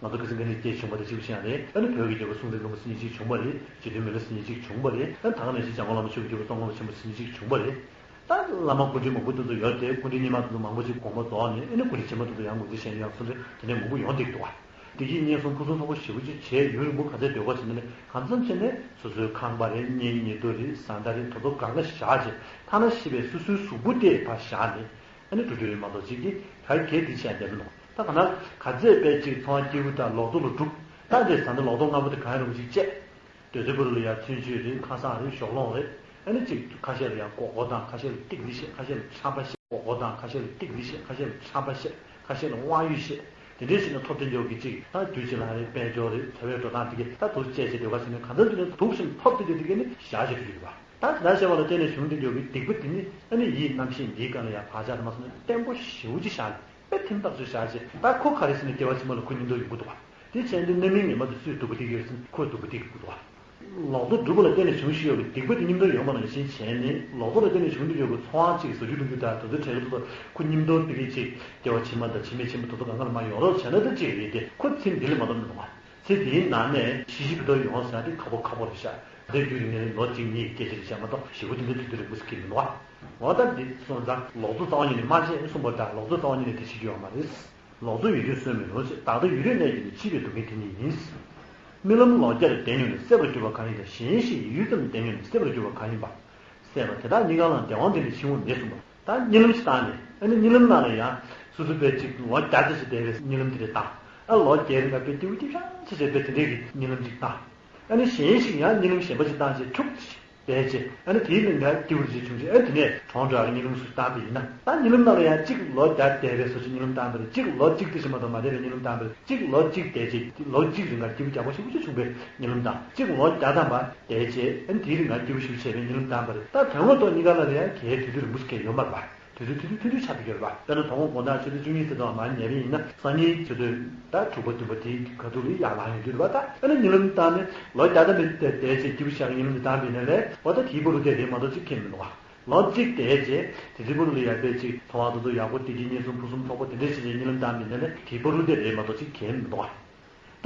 ང་ཚོ་ཁ་སང་ག་ནས་སྐྱེས་བྱུང་བ་དང་གཅིག་པ་ཞིག་ཡང་རེད། ཨ་ནི་བོད་ཀྱི་རྒྱལ་པོ་སྲོང་བཙན་སྒམ་པོ་ཟེར་མཁན་གཅིག་བྱུང་བ་རེད། རྗེ་བཙུན་མི་ལ་ཟེར་མཁན་གཅིག་བྱུང་བ་རེད། ཨ་ནི་ད་ག་ནང་བཞིན་འཇམ་མགོན་བླ་མ་ཆོས་ཀྱི་རྒྱལ་པོ་ཙོང་ཁ་པ་ཆེན་པོ་ཟེར་མཁན་གཅིག་བྱུང་བ་རེད། ད་བླ་མ་སྐུ་ཕྲེང་མང་པོ་དེ་ཚོ་ཡོད་དེ་སྐུ་ཕྲེང་རྙིང་མ་དེ་ཚོ་མང་པོ་ཅིག་དགོངས་པ་རྫོགས་ནས་ཨ་ནི་སྐུ་ཕྲེང་རྗེས་མ་དེ་ཚོ་ཡང་ངོས་འཛིན་བྱས་ནས་ཡང་གསུངས་རེད། དེ་ནས་མང་པོ་ཡོང་བསྡད་ཀྱི་འདུག་བ། བདེ་སྐྱིད་བརྙེས་སོང་ཕུན་སུམ་ཚོགས་པ་ཞེ་པོ་ཅིག་བྱས་ཡུན་རིང་པོ་ག་ཚད་སྡོད་དགོས་བྱས་ནས་གང་འཚམ་བྱས་ནས་སོ་སོའི་ཁང་པ་རེད། གཉེན་ཉེ་དུ་རེད། བཟའ་ཟླ་རེད། དེ་ཚོ་སྒང་ག་བཞག་བྱས་ཐ་ན་ཤི་བའི་སོ་སོའི་གཟུགས་པོ་དེ་ཕར་བཞག་ནས་ཨ་ནི་འགྲོ་རྒྱུ་རེད་མ་གཏོགས་གཅིག་གིས་ག་གེ་དེ་བྱས་བསྡད་མི་འདུག་ད་ག་ན་ག་ཚད་དཔེ་གཅིག་ཚོང་སྐྱེས་བུ་དང་ལོག་རྡོ་ལ་སྒྲུབ་ད་དེ་ཟ་འདི་ལོག་རྡོ་ལྔ་པོ་དེ་གང་རུང་གཅིག་བཅད། སྡོད་སའི་ཕུ་རུ་ལ་ཡང་ཚུན་ཆོད་རེད། ཁ་སང་རེད། ཞོགས་ལོང་རེད། ཨ་ནི་གཅིག་ཁ་ཤས་ལ་ཡང་ཀོ་ཀོ་དང་ཁ་ཤས་ལ་ཏིག་ལི་ཤེད་ཁ་ཤས་ལ་ཆམ་པ་ཤེད་ཀོ་ཀོ་དང་ཁ་ཤས་ལ་ཏིག་ལི་ཤེད་ཁ་ཤས་ལ་ཆམ་པ་ཤེད་ཁ་ཤས་ལ་དབང་ཡོད་ཤེད་དེ་འདྲའི་ཞིག་ནས་ཐོབ་དེ་འཇོག་གི་གཅིག་ད་དུས་གཅིག་ལ་རེད། དཔལ་འབྱོར་རེད། འཚོ་བའི་འགྲོ་སྟངས་དེ་གས་ད་དུ་བཅད་བྱས་སྡོད་པ་ཟེར་ནས་གང་འཚམ་ཅིག་ནས་དུག་ཤིང་ཐོབ་དེ་འཇོག་དེ་གས་ནི་བཞག་བྱས་དུ་གྱུར་པ། ད་དེ་ལྟར་བྱས་པ་ལ་བརྟེན་ནས་བྱུང་དེ་འཇོག་གི་སྡིག་པ་དེ་ནི་ཨ་ནི་ཡིད་རྣམ་ཤེས་འདིའི་སྒང་ལ་ཡང་བག་ཆགས་དེ་མ་སོང་ནས་བརྟན་པོ་ཞེ་པོ་ཅིག་བཞག་ནས་དཔེ་ཐིམ་ཐག་ཆོད་བཞག་བྱས་ད་ཁོ་ག་རེ་ཟེར་ནས་སྐྱེ་བ་ཕྱི་མ་ལ་ཁོ་སྙིང་སྟོབས་ཡོང་གི་འདུག་བ། དེ་བྱས་ཏེ་རྣམ་སྨིན་ངན་པ་དེ་སུས་སྡུག་པོ་སྟེར་གྱི་ཡོད་ཟེར་ན་ཁོས་སྡུག་པོ་སྟེར་གྱི་འདུག་བ། ལོག་རྟོག་སྒྲུབ་པ་ལ་བརྟེན་ནས་བྱུང་བཞིན་ཡོད་པའི་སྡིག་པ་དེ་སྙིང་སྟོབས་ཡོད་པ་ནང་བཞིན་བྱས་ནས་ལོག་རྟོག་ལ་བརྟེན་ནས་བྱུང་དུ་ཡོད་པའི་ཚོར་བ་གཅིག་ཟ་རྒྱུ་འཐུང་རྒྱུ་དང་དེ་ཚོའི་འཕྲལ་གྱི་ཐོག་ཁོ་སྙིང་སྟོབས་སྟེར་གྱི་གཅིག་སྐྱེ་བ་ཕྱི་མ་དང་ཕྱི་མའི་ཕྱི་མ་དེ་ཚོ་གང་ག་ལ་མ་ཡོང་རོགས་བྱས་ན་ད་གཅིག་རེད་དེ་ཁོ་ཚེ་འདི་ལས་མ་གཏོགས་མི་འདུག་བ། ཚེ་འདིའི་ནང་ནས་ཤི་ཤི་བུ་ཐོར་ཡོང་ཟེར་ན་དེ་ཁག་པོ་ཁག་པོ་རེད་ཤག་དེ་རྒྱུ་རིང་ནས་ལོ་གཅིག་གཉིས་སྐད་ཆ་རེད་ཤག་མ་གཏོགས་ཞེ་པོ་དེ་འདྲ་དུས་དུས་རིང་པོ་ཟེར་གྱི་མི་འདུག་བ། འོ་ད་འདི་སོང་ཙང་ལོག་འཚོ་རྩ་བ་ཉིད་ནས་མ་བྱེད་གསུངས་པ་འདྲ། ལོག་འཚོ་རྩ་བ་ཉིད་ནས་དེ་བྱེད་རྒྱུ་ཡོད་མ་རེད། ལོག་འཚོ་ཡོད་དུས་གསོན་མི་རུང་ཞེས། བདག་ལྟ་ཡུན་རིང་གནས་ཀྱི་ནི། འཆི་བའི་སྡུག་བསྔལ་དེ་ཉིད་ཡིན། རྨི་ལམ་ལོ་བརྒྱར་བསྡད་མྱོང་ནས་སད་པར་གྱུར་པ་གང་ཡིན་དང་། གཞན་ཞིག་ཡུད་ཙམ་བསྡད་མྱོང་ནས་སད་པར་གྱུར་པ་གང་ཡིན་པ། སད་པ་དེ་དག་གཉིས་ཀ་ལའང་བདེ་བ་དེ་ལས་ཆེན་པོ་མེད་གསུངས་པ། ད་གཉིད་ལམ་ཞིག་བཏང་ནས། ཨ་ནི་གཉིད་ལམ་ནང་ལ་ཡང་སོ་སོ་དཔེ་ཅིག་ལོ་བརྒྱ་ཙམ་ཞིག་བསྡད་པའི་གཉིད་ལམ་དེ་རེད་བཏང་། ཨ་ལོ་བརྒྱའི་རིང་ལ་དཔེ་སྐྱིད་པོ་སྐྱིད་ཤང་ཞིག་བྱས་པའི་དེ་འདྲའི་གི་གཉིད་ལམ་ཅིག་བཏང་། ཨ་ནི་གཞན་ཞིག་ཡང་གཉིད་ལམ་གཞན་པ་ཞིག་བཏང་བྱས་འཁྱུག་ཅིག་བསྡད་བྱས། ཨ་ནི་དེའི་རིང་ལ་སྐྱིད་པོ་ཅིག་བྱུང་བྱས། ཨ་ནི་དེ་ནས་གྲོངས་འགྲོ་ཡག་གཉིད་ལམ་སུ་བཏང་པ་ཡིན་ན། ད་གཉིད་ལམ་ནང་ལ་ཡང་གཅིག་ལོ་བརྒྱ་བསྡད་པའི་སོ་སོ་གཉིད་ལམ་བཏང་པ་རེད། གཅིག་ལོ་གཅིག་དེ་བཞིན་མ་གཏོགས་མ་བསྡད་པའི་གཉིད་ལམ་བཏང་པ་རེད། གཅིག་ལོ་གཅིག་བསྡད་བྱས་ལོ་གཅིག་རིང་ལ་སྐྱིད་པོ་རྒྱག་པོ་ཞིག་པོ་ཅིག་བྱུང་བའི་གཉིད་ལམ་བཏང་། གཅིག་ལོ་བརྒྱ་ཐམ་པ་བསྡད་བྱས། ཨ་ནི་དེའི་རིང་ལ་སྐྱིད་པོ་ཞིག་བྱས་པའི་གཉིད་ལམ་བཏང་པ་རེད། ད་དོན་ངོ་ཐོག་གཉིས་ཀ་ལ་ལ་ཡང་གལ་དུས་ཚོད་རིང་པོ་ཞིག་གལ་ཡོད་མ་རེད་པ། དུས་ཚོད་ཐུང་ཐུང་ཐུང་ཐུང་ཆགས་ཀྱི་ཡོད་རེད་པ། དཔེར་ན་དོ་དགོང་དགོང་དག་ཆུ་ཚོད་བཅུ་གཉིས་ཙམ་དུ་མར་ཉལ་བ་ཡིན་ན། སང་ཉིན་ཆུ་ཚོད་ད་དྲུག་པ་བདུན་པ་དེའི་ཁ་ཐུག་ལ་ཡར་ལངས་ཡོང་རྒྱུ་རེད་པ། ད་ཨ་ནི་གཉིད་ལམ་བཏང་ནས་ལོ་བརྒྱ་ཐམ་པ་བསྡད་བྱས་སྐྱིད་པོ་ཞིག་གཉིད་ལམ་བཏང་པ་ཡིན་ན་ལས། འོ་ད་དེའི་བར་དུ་བསྡད་རེད་མ་གཏོགས་ཅིག་ཁྱད་མི་འདུག་པ། ལོ་གཅིག་བསྡད་བྱས་དེ་ཚོའི་བར་དུ་ལ་ཡར་དཔེ་ཅིག་ཚོར་བ་དེ་ཚོ་ཡག་པོ་བདེ་སྐྱིད་གཉེན་གསུམ་ཕུན་སུམ་ཚོགས་པོ་དེ་འདྲ་ཞིག་གཉིད་ལམ་བཏང་པ་ཡིན་ན་ལས། དེའི་བར་དུ་བསྡད་རེད་མ་གཏོགས་ཅིག་ཁྱད་མི་འདུག་པ།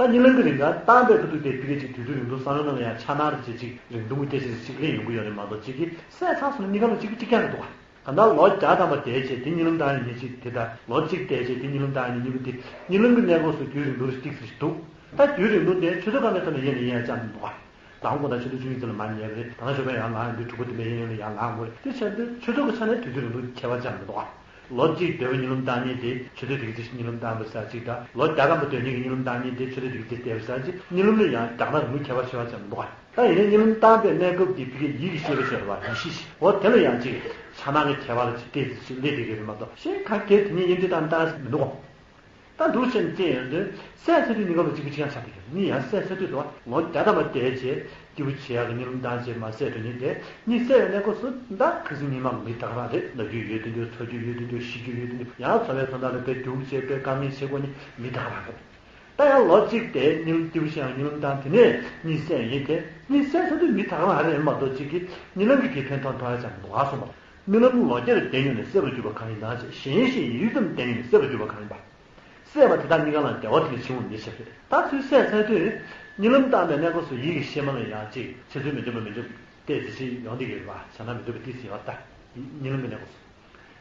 ད་གཉིད་ལམ་གྱི་རིང་ལ་བཏང་པའི་ཁ་ཐུག་དེ་ཕ་གི་ཅིག་དུས་ཚོད་རིང་ཐུང་བསམ་བློ་ནང་ལ་ཡང་ཆགས་སྣང་རེ་བྱེད་ཅིག་རིང་ཐུང་གི་སྐད་ཆ་རེ་ཅིག་སླེབས་ཡོང་གི་ཡོད་རེད་མ་གཏོགས། ཅིག་གིས་བསད་ཚར་སོང་ན་གཉིས་ཀ་ལ་གཅིག་པ་གཅིག་རྐྱང་རེད་འདུག་ག། གང་ལྟར་ལོ་བརྒྱ་ཐམ་པ་བསྡད་བྱས་དེ་གཉིད་ལམ་བཏང་ཡ་ཉིན་གཅིག་དེ་དང་། ལོ་གཅིག་བསྡད་བྱས་དེ་གཉིད་ལམ་བཏང་ཡ་ཉིན་གཉིས་པོ་དེ་གཉིད་ལམ་གྱི་གནས་སྐབས་སུ་དུས་རིང་ཐུང་རེ་ཏོག་ཙམ་ཞིག་འདུག། ད་དུས་རིང་ཐུང་དེ་ཆུ་ཚོད་ཁ་ལྔའི་ཐོག་ནས་ཡར་ནས་ཡར་བཅར་མི་འདུག་ག། དང་པོ་དང་ཆུ་ཚོད་བཅུ་གཉིས་ཙམ་ལ་མར་ཉལ་བ་རེད། ད་ནང་ཞོགས་པ་ཡར་ལངས་ཡོང་དུས་དྲུག་པ་བདུན་པའི་གཡས་གཡོན་ལ་ཡར་ལངས་དགོས་རེད། དེ་བྱས་དུས་ཆུ་ཚོད་ཀྱི་ཆ་ནས་དུས་ཚོད་རིང་ཐུང་ཁྱད་པར་ཅང་མི་འདུག་ག། ལོ་གཅིག་སྡོད་པའི་གཉིད་ལམ་བཏང་མཁན་དེ་ཆུ་ཚོད་དེ་ག་ཚོད་ཞིག་གཉིད་ལམ་བཏང་བ་རེད་ཟེར་ཅིག་དང་། ལོ་བརྒྱ་ཐམ་པ་སྡོད་མཁན་གྱི་གཉིད་ལམ་བཏང་མཁན་དེ་ཆུ་ཚོད་དེ་ག་ཚོད་བསྡད་པ་རེད་ཟེར་ཅིག། གཉིད་ལམ་ལ་ཡང་རྒྱག་སྟངས་རིང་ཐུང་ཁྱད་པར་ཆེ་བ་ཅང་མི་འདུག་ག། ད་ཡིན་ནའི་གཉིད་ལམ་བཏང་པའི་གནས་སྐབས་དེ་ཕ་གིའི་ཡིད་ཀྱི་ཤེས་པ་ཟེར་བ། ཡིད་ཤེས་ཤིག། འོ་དེ་ལ་ཡང་ཅིག་ཆགས་སྣང་གི་ཁྱད་པར་ཅིག་ཏོག་ཙམ་ཅིག་སླེབས་བསྡད་ཀྱི་རེད་མ་གཏོགས། གཞན་ག་གེ་དེ་གཉིད་གཡེམ་དཀྲིས་བཏང་བཏང་མི་འདུག་ག། ད་འདུག་སེ་བྱས་ཡོང་དུས་བསད་ཚར་དུས་གཉིད་ཀ་ལ་གཅིག་པ་གཅིག་རྐྱང་ཆགས་བསྡད་ཀྱི་རེད། གཉིད་ཡང་བསད་ཚར་དུས་དོ། ལོ་བརྒྱ་ཐམ་པ་བསྡད་བྱས་སྐྱིད་པོ་བྱེད་ཡག་གི་གཉིད་ལམ་བཏང་བྱས་མར་བསད་འགྲོ་མཁན་དེ། གཉིད་སད་པའི་གནས་སྐབས་སུ་ད་ཁ་སང་གཉིད་མ་མི་ད་ག་རང་རེད། ན་རྒྱུ་ཡོད་དུས་འདུག། ཚ་རྒྱུ་ཡོད་དུས་འདུག། ཤི་རྒྱུ་ཡོད་དུས་འདུག། ཡང་ཚ་བའི་དོན་དག་ལ་དཔེ་སྡུག་བྱས་དཔེ་དཀའ་ངལ་བྱེད་དགོས་ནི་མི་ད་ག་རང་རེད། ད་ཡང་ལོ་གཅིག་དེ་གཉིད་སྐྱིད་པོ་ཞིག་གཉིད་ལམ་བཏང་། དེ་ནས་གཉིད་སད་ཡིན་དེ། གཉིད་སད་ཚར་དུས་མི་ད་ག་རང་རེད་མ་གཏོགས་གཅིག་གིས་གཉིད་ལམ་གྱི་དེ་ཕན་ཐོགས་ཐོགས་ཡ་ཅང་མི་འདུག་ག་གསུངས་པ། རྨི་ལམ་ལོ་བརྒྱར་བསྡད་མྱོང་ནས་སད་པར་གྱུར་པ་གང་ཡིན་དང་། གཞན་ཞིག་ཡུད་ཙམ་བསྡད་མྱོང་ནས་སད་པར་གྱུར་པ་གང་ཡིན་པ། སད་པ་དེ་དག་གཉིས་ཀ་ལ་བདེ་བ་དེ་ལས་ཆེན་པོ་མེད་ཟེར་བ་རེད། ད་ཚུར་སད་ཚར་དུས་གཉིད་ལམ་བཏང་བའི་གནས་སྐབས་སུ་ཡིད་ཀྱི་ཤེས་པ་ལ་ཡང་ཅིག་ཚེ་ཚོད་མི་འདོད་པ་མི་འདོད་པ་ཏོག་ཙམ་ཅིག་ཡོང་བསྡད་ཀྱི་རེད་པ། བྱས་ན་མི་འདོད་པ་ཏོག་ཙམ་ཡོད་པ། ད་གཉིད་ལམ་གྱི་གནས་སྐབས་སུ།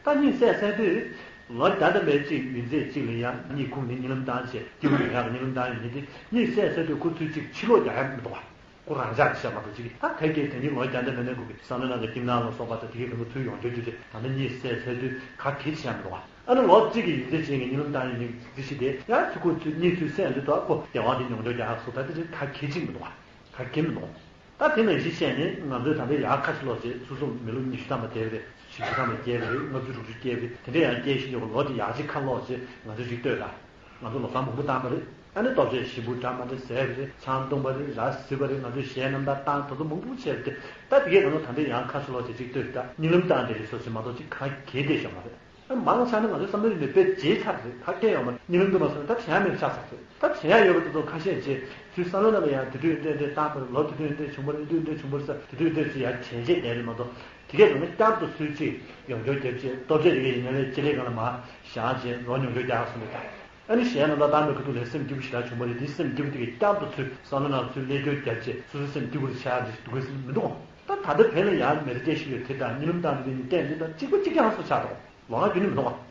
ད་གཉིད་སད་ཚར་དུས་ལོ་བརྒྱ་ཐམ་པའི་གཅིག་ཡུན་ཚད་གཅིག་ལ་ཡང་གཉིད་ཁུག་ནས་གཉིད་ལམ་བཏང་བྱས་སྐྱིད་པོ་ཡོང་ཡག་གཉིད་ལམ་བཏང་ཡོང་མཁན་དེ། གཉིད་སད་ཚར་དུས་ཁོ་ཚུར་ཅིག་ཕྱིར་ལོག་རྒྱག་ཡག་མི་འདུག་ག། ཁོ་རང་འཇགས་ཀྱི་བྱ་མ་གཏོགས་ཅིག། ད་ག་གེ་དེ་ཉིད་ལོ་བརྒྱ་ཐམ་པའི་གནས་སྐབས་ཀྱི་བསམ་བློའི་ནང་གི་སྐྱིད་སྣང་ལ་སོགས་པ་དང་དེ་གའི་རིང་པོ་ཚུར་ཡོང་འགྱོད་རྒྱུ་དེ། ད་ལྟ་གཉིད་སད་ཚར་དུས་ག་གེ་ཅིག་བྱ་མི་འདུག་ག། ཨ་ནི་ལོ་གཅིག་གི་ཡུན་ཚད་ཅན་གྱི་གཉིད་ལམ་བཏང་ཡོང་མཁན་དེ་ཞིག་དེ་ཡང་ཚུར་ཁོ་ཚུར་གཉིད་ཚུར་སད་ཡོང་དུས་ད་ཁོ་བདེ་བ་དེ་མྱོང་འགྱོད་རྒྱག་ཡག་སོགས་ད་དེ་ཅིག་ག་གེ་ཅིག་མི་འདུག་ག། ག་གེ་མི་འདུག། ད་དེ་ནང་བཞིན་བཤད་ནས་ང་ཚོས་ད་ལྟ་ཡར་ཁ་ཕྱི་ལོག་བྱས། སོ་སོ་མི་ལོ་ཉི་ཤུ་ཐམ་པ་བསྡད་པ་རེད། བཞི་བཅུ་ཐམ་པ་སྐྱེས་པ་རེད། ལྔ་བཅུ་དྲུག་ཅུ་སྐྱེས་པ་རེད། དེ་འདྲ་ཡང་སྐྱེས་བཞིན་ཡོད་པ། ལོ་དེ་ཡར་ཅིག་ཁ་ལོག་བྱས་ང་ཚོས་ཅིག་ལྟོས་དང་། ང་ཚོ་ལོ་གསར་མང་པོ་བཏང་པ་རེད། ཨ་ནི་ལྟོ་ཆས་ཞིམ་པོ་འདྲ་མ་འདྲ་ཟས་པ་རེད། ཆང་བཏུང་བ་རེད། ར་བཟི་བ་རེད། ང་ཚོས་གཞས་རྣམ་དག་བཏང་། དེ་ཚོ་མང་པོ་བྱས་པ་རེད། ད་དེ་གས་ང་ཚོ་ད་ལྟ་ཡང་ཁ་ཕྱི་ལོག་བྱས་ཅིག་ལྟོས་དང་། གཉིད་ལམ་བཏང་བསྡད་རེད་སོ་སོ་མ་གཏོགས་ཅིག་ག་གེ་བསྡད་ཡོད་མ་རེད། མང་ཆ་ནས་ང་ཚོའི་བསམ་བློའི་ནང་དཔེ་བརྗེད་ཚར་རེད། ག་གེ་ཡོད་མ་རེད། གཉིད་ལམ་དུ་མ་སོང་ན་ད་དྲན་ཡག་མེད་པ་ཆགས་ཚར་རེད། ད་དྲན་ཡག་ཡོད་པ་དེ་ཚོ་ཁ་ཤས་བྱས་ཚུར་བསམ་བློ་ནང་ལ་ཡང་དེ་དུས་འདྲ་འདྲ་བཏང་པ་རེད། ལོ་དེ་དུས་འདྲ་བྱུང་བ་རེད། དེ་དུས་འདྲ་བྱུང་བ་རེད་ཟེར་དེ་དུས་འདྲ་ཚུར་ཡར་དྲན་བྱས་བསྡད་རེད་མ་གཏོགས། དེ་གས་ནང་ནས་བསྐྱར་དུ་ཚུར་ཅིག་ཡོང་འགྱོད་རྒྱབ་བྱས། ལྟོ་ཆས་དེ་གས་ཡིན་ན་ལས་ལྕེ་ལེ་སྒང་ལ་མར་བཞག་བྱས་ལོག་ཡོང་འགྱོད་རྒྱག་སོང་རེད་ད། ཨ་ནི་གཞས་རྣམ་དག་བཏང་པའི་ཁ་ཐུག་ལ་སེམས་སྐྱིད་པོ་ཞེ་དྲག་བྱུང་བ་རེད། དེ་སེམས་སྐྱིད་པོ་དེ་གས་བསྐྱར་དུ་ཚུར་བསམ་བློ་ནང་ཚུར་ལེན་འགྱོད་རྒྱབ་བྱས་སོ་སོ་སེམས་སྐྱིད་པོ་རེ་ཆགས་རེ་འདུག་གས་མི་འདུག་གམ། ད་ད་ལྟ་བོད་ལ་ཡང་མི་རེ་སྐྱེ་བཞིན་ཡོད་དེ་དང་། གཉིད་ལམ་བཏང་ནས་གཉིད་བསྡད་འདི་དང་གཅིག་པ་གཅིག་རྐྱང་སུ་ཆགས་འདུག་གམ། ལོ་ལྔ་བཅུ་ནས་མི་འདུག་གམ།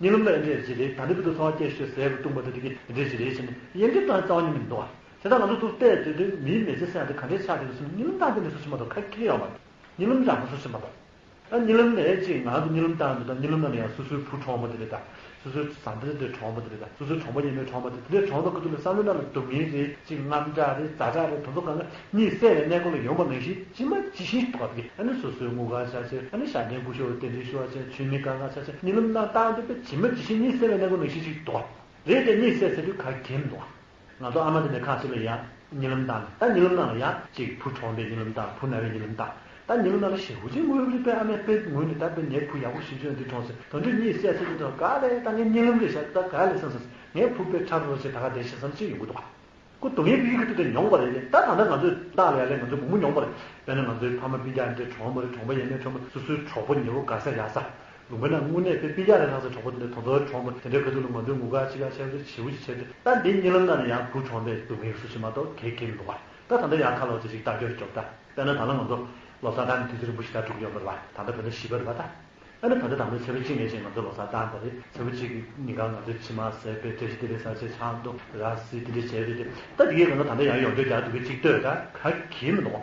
གཉིད་ལམ་ལ་ཨེ་འདྲས་ཅིག་རེད། ད་ལྟ་བར་དུ་ཚོར་བ་སྐྱེ་ཤོས་ཟས་པ་བཏུང་པ་དེ་དེ་གས་ཨེ་འདྲས་ཅིག་རེད་ཟེར་ནས་ཡིད་འགྲེལ་གཏོང་རྩ་བ་ཉིད་ནས་མི་འདུག་གམ། དེ་ལྟར་ང་ཚོ་ཚུར་བལྟས་དུས་དུས་མིའི་མི་ཚེ་ཟེར་ཡག་དེ་ག་འདྲས་ཆགས་བསྡད་འདུག་ཟེར་ན། གཉིད་ལམ་བཏང་སྟེ་ནས་སུ་ཞིག་མ་གཏོགས་ག་གེ་ཡོད་མ་རེད། གཉིད་ལམ་རག་མ་སུ་ཞིག་མ་གཏོགས། ད་གཉིད་ལམ་ལ་ཨེ་ཅིག་ང་ཚོ་གཉིད་ལམ་བཏང་འདུག་ད་གཉིད་ལམ་ནང་ལ་ཡང་སོ་སོའི་བུ་གྲོངས་པ་དེ་རེད་ད། སོ་སོའི་བཟའ་ཟླ་དེ་གྲོངས་པ་དེ་རེད་ད། སོ་སོའི་གྲོགས་པོ་ཡིན་ནའི་གྲོངས་པ་དེ་དེ་འདྲས་གྲོངས་པའི་ཁ་ཐུག་ལ་བསམ་བློའི་ནང་ལ་སྡུག་བསྔལ་རེད། ཅིག་དངངས་སྐྲག་རེད། ཛ་དྲག་རེད། དེ་ཚོ་གང་ག་གཉིད་སད་པའི་གནས་སྐབས་ལ་ཡོང་པ་ནང་བཞིན་ཇི་མ་ཇི་བཞིན་འདུག་གམ། དེ་གས་ཨ་ནི་སོ་སོའི་དངུལ་ཁང་ཆ་ཆེ། ཨ་ནི་ཞབས་འདྲེན་སྐུ་ཞབས་རྟེན་འབྲེལ་ཞུ་བ་ཆེ། མཆོད་མེ་གང་ག་ཆ་ཆེ། གཉིད་ལམ་ནང་བཏང་དུས་དཔེ་ཇི་མ་ཇི་བཞིན་གཉིད་སད་པའི་གནས་སྐབས་ནང་བཞིན་ཅིག་འདུག་གམ། རེད་དེ་གཉིད་སད་ཚར་དུས་ག་གེ་མི་འདུག་གམ། ང་ཚོ་ཨ་མ་དེ་ནས་ཁ་ཕྱི་ལ་ཡང་གཉིད་ལམ་བཏང་། ད་གཉིད་ལམ་ནང་ལ་ཡང་ཅིག་བུ་གྲོངས་པའི་གཉིད་ལམ་བཏང་། བུ་ན་བའི་གཉིད་ལམ་བཏང་། ད་གཉིད་ལམ་ནང་ལ་ཞེ་པོ་ཅིག་ངུས་པ་རེད་པས། ཨ་མས་དཔེ་ངུས་ནས། ད་དཔེ་ངའི་བུ་ཡག་པོ་ཞིག་བྱུང་འདི་གྲོངས་ཟེར། ད་དུང་གཉིད་སད་ཚར་དུས་ད་ག་ལེ། ད་ངའི་གཉིད་ལམ་རེད་ཤག། ད་ག་ལེ་བསམ་བསམ། ངའི་བུ་དཔེ་ཁྲ་རོ་རོ་བྱས་ད་ག་བསྡད་ཤག་བསམ་ཅིག་ཡོང་གི་འདུག་གམ། ཁོ་སྡུག་བསྔལ་ཕ་གིའི་ཁ་ཐུག་དེ་མྱོང་བ་རེད། ད་ད་ལྟ་ང་ཚོས་ལྟག་ལ་ཡ་ལས་ང་ཚོས་མང་པོ་མྱོང་བ་རེད། དཔེར་ན་ང་ཚོའི་ཕ་མ་སྤུན་ཀྱག་འདི་གྲོངས་པ་རེད། གྲོངས་པ་ཡིན་ནའི་གྲོངས་པ། སོ་སོའི་གྲོགས་པོ་ཉེ་བོ་དགའ་ས་རྒྱག་ས། ལུང་པའི་ནང་དངོས་གནས་དཔེ་སྤུན་ཀྱག་ལས་ལྷག་ས་གྲོགས་པོ་དེ་འདྲ་དེ་ཚོའི་གྲོངས་པ་དེ་འདྲའི་ཁ་ཐུག་ལ་ང་ཚོའི་ངུ་ཁ་འཆི་ཁ་བྱས་ཏེ་ཞེ་པོ་ཅིག་བྱས་ཏེ། ད་འདིའི་གཉིད་ལམ་ནང་ལ་ཡང་བུ་གྲོངས་པའི་སྡུག་བསྔལ་སུ་ཞིག་མ་གཏོགས་ག་གེ་མི་འདུག་གམ། ད་ད་ལྟ་ཡང་ཁ་ལོག་ཅིག་ཅིག་ལྟ་རྒྱུར་སྐྱོབ་ད། དཔེར་ན་ད་ལྟ་ང་ཚོ་ ལོ་གསར་བཏང་ནས་དུས་ཚོད་རིང་པོ་ཞིག་ད་འགྲོ་གི་ཡོད་མ་རེད་པ། ད་ལྟ་བོད་ཟླ་བཞི་པ་རེད་པ་ད། ཨ་ནི་བོད་ཟླ་དང་པོའི་ཚེས་པ་གཅིག་ནས་བྱས་ང་ཚོ་ལོ་གསར་བཏང་པ་རེད། ཚེས་པ་གཅིག་གི་ཉིན་གང་ང་ཚོས་ཕྱེ་མར་བཟས་པའི་བཀྲ་ཤིས་བདེ་ལེགས་ཟེར་བྱས་ཆང་འཐུང་ར་བཟི་དེ་འདྲ་བྱས་རེད་དེ། ད་དེ་གའི་གང་ག་ད་ལྟ་ཡང་ཡོང་འདོད་རྒྱག་འདུག་གི་གཅིག་ལྟོས་ད་ག་གེ་མི་འདུག་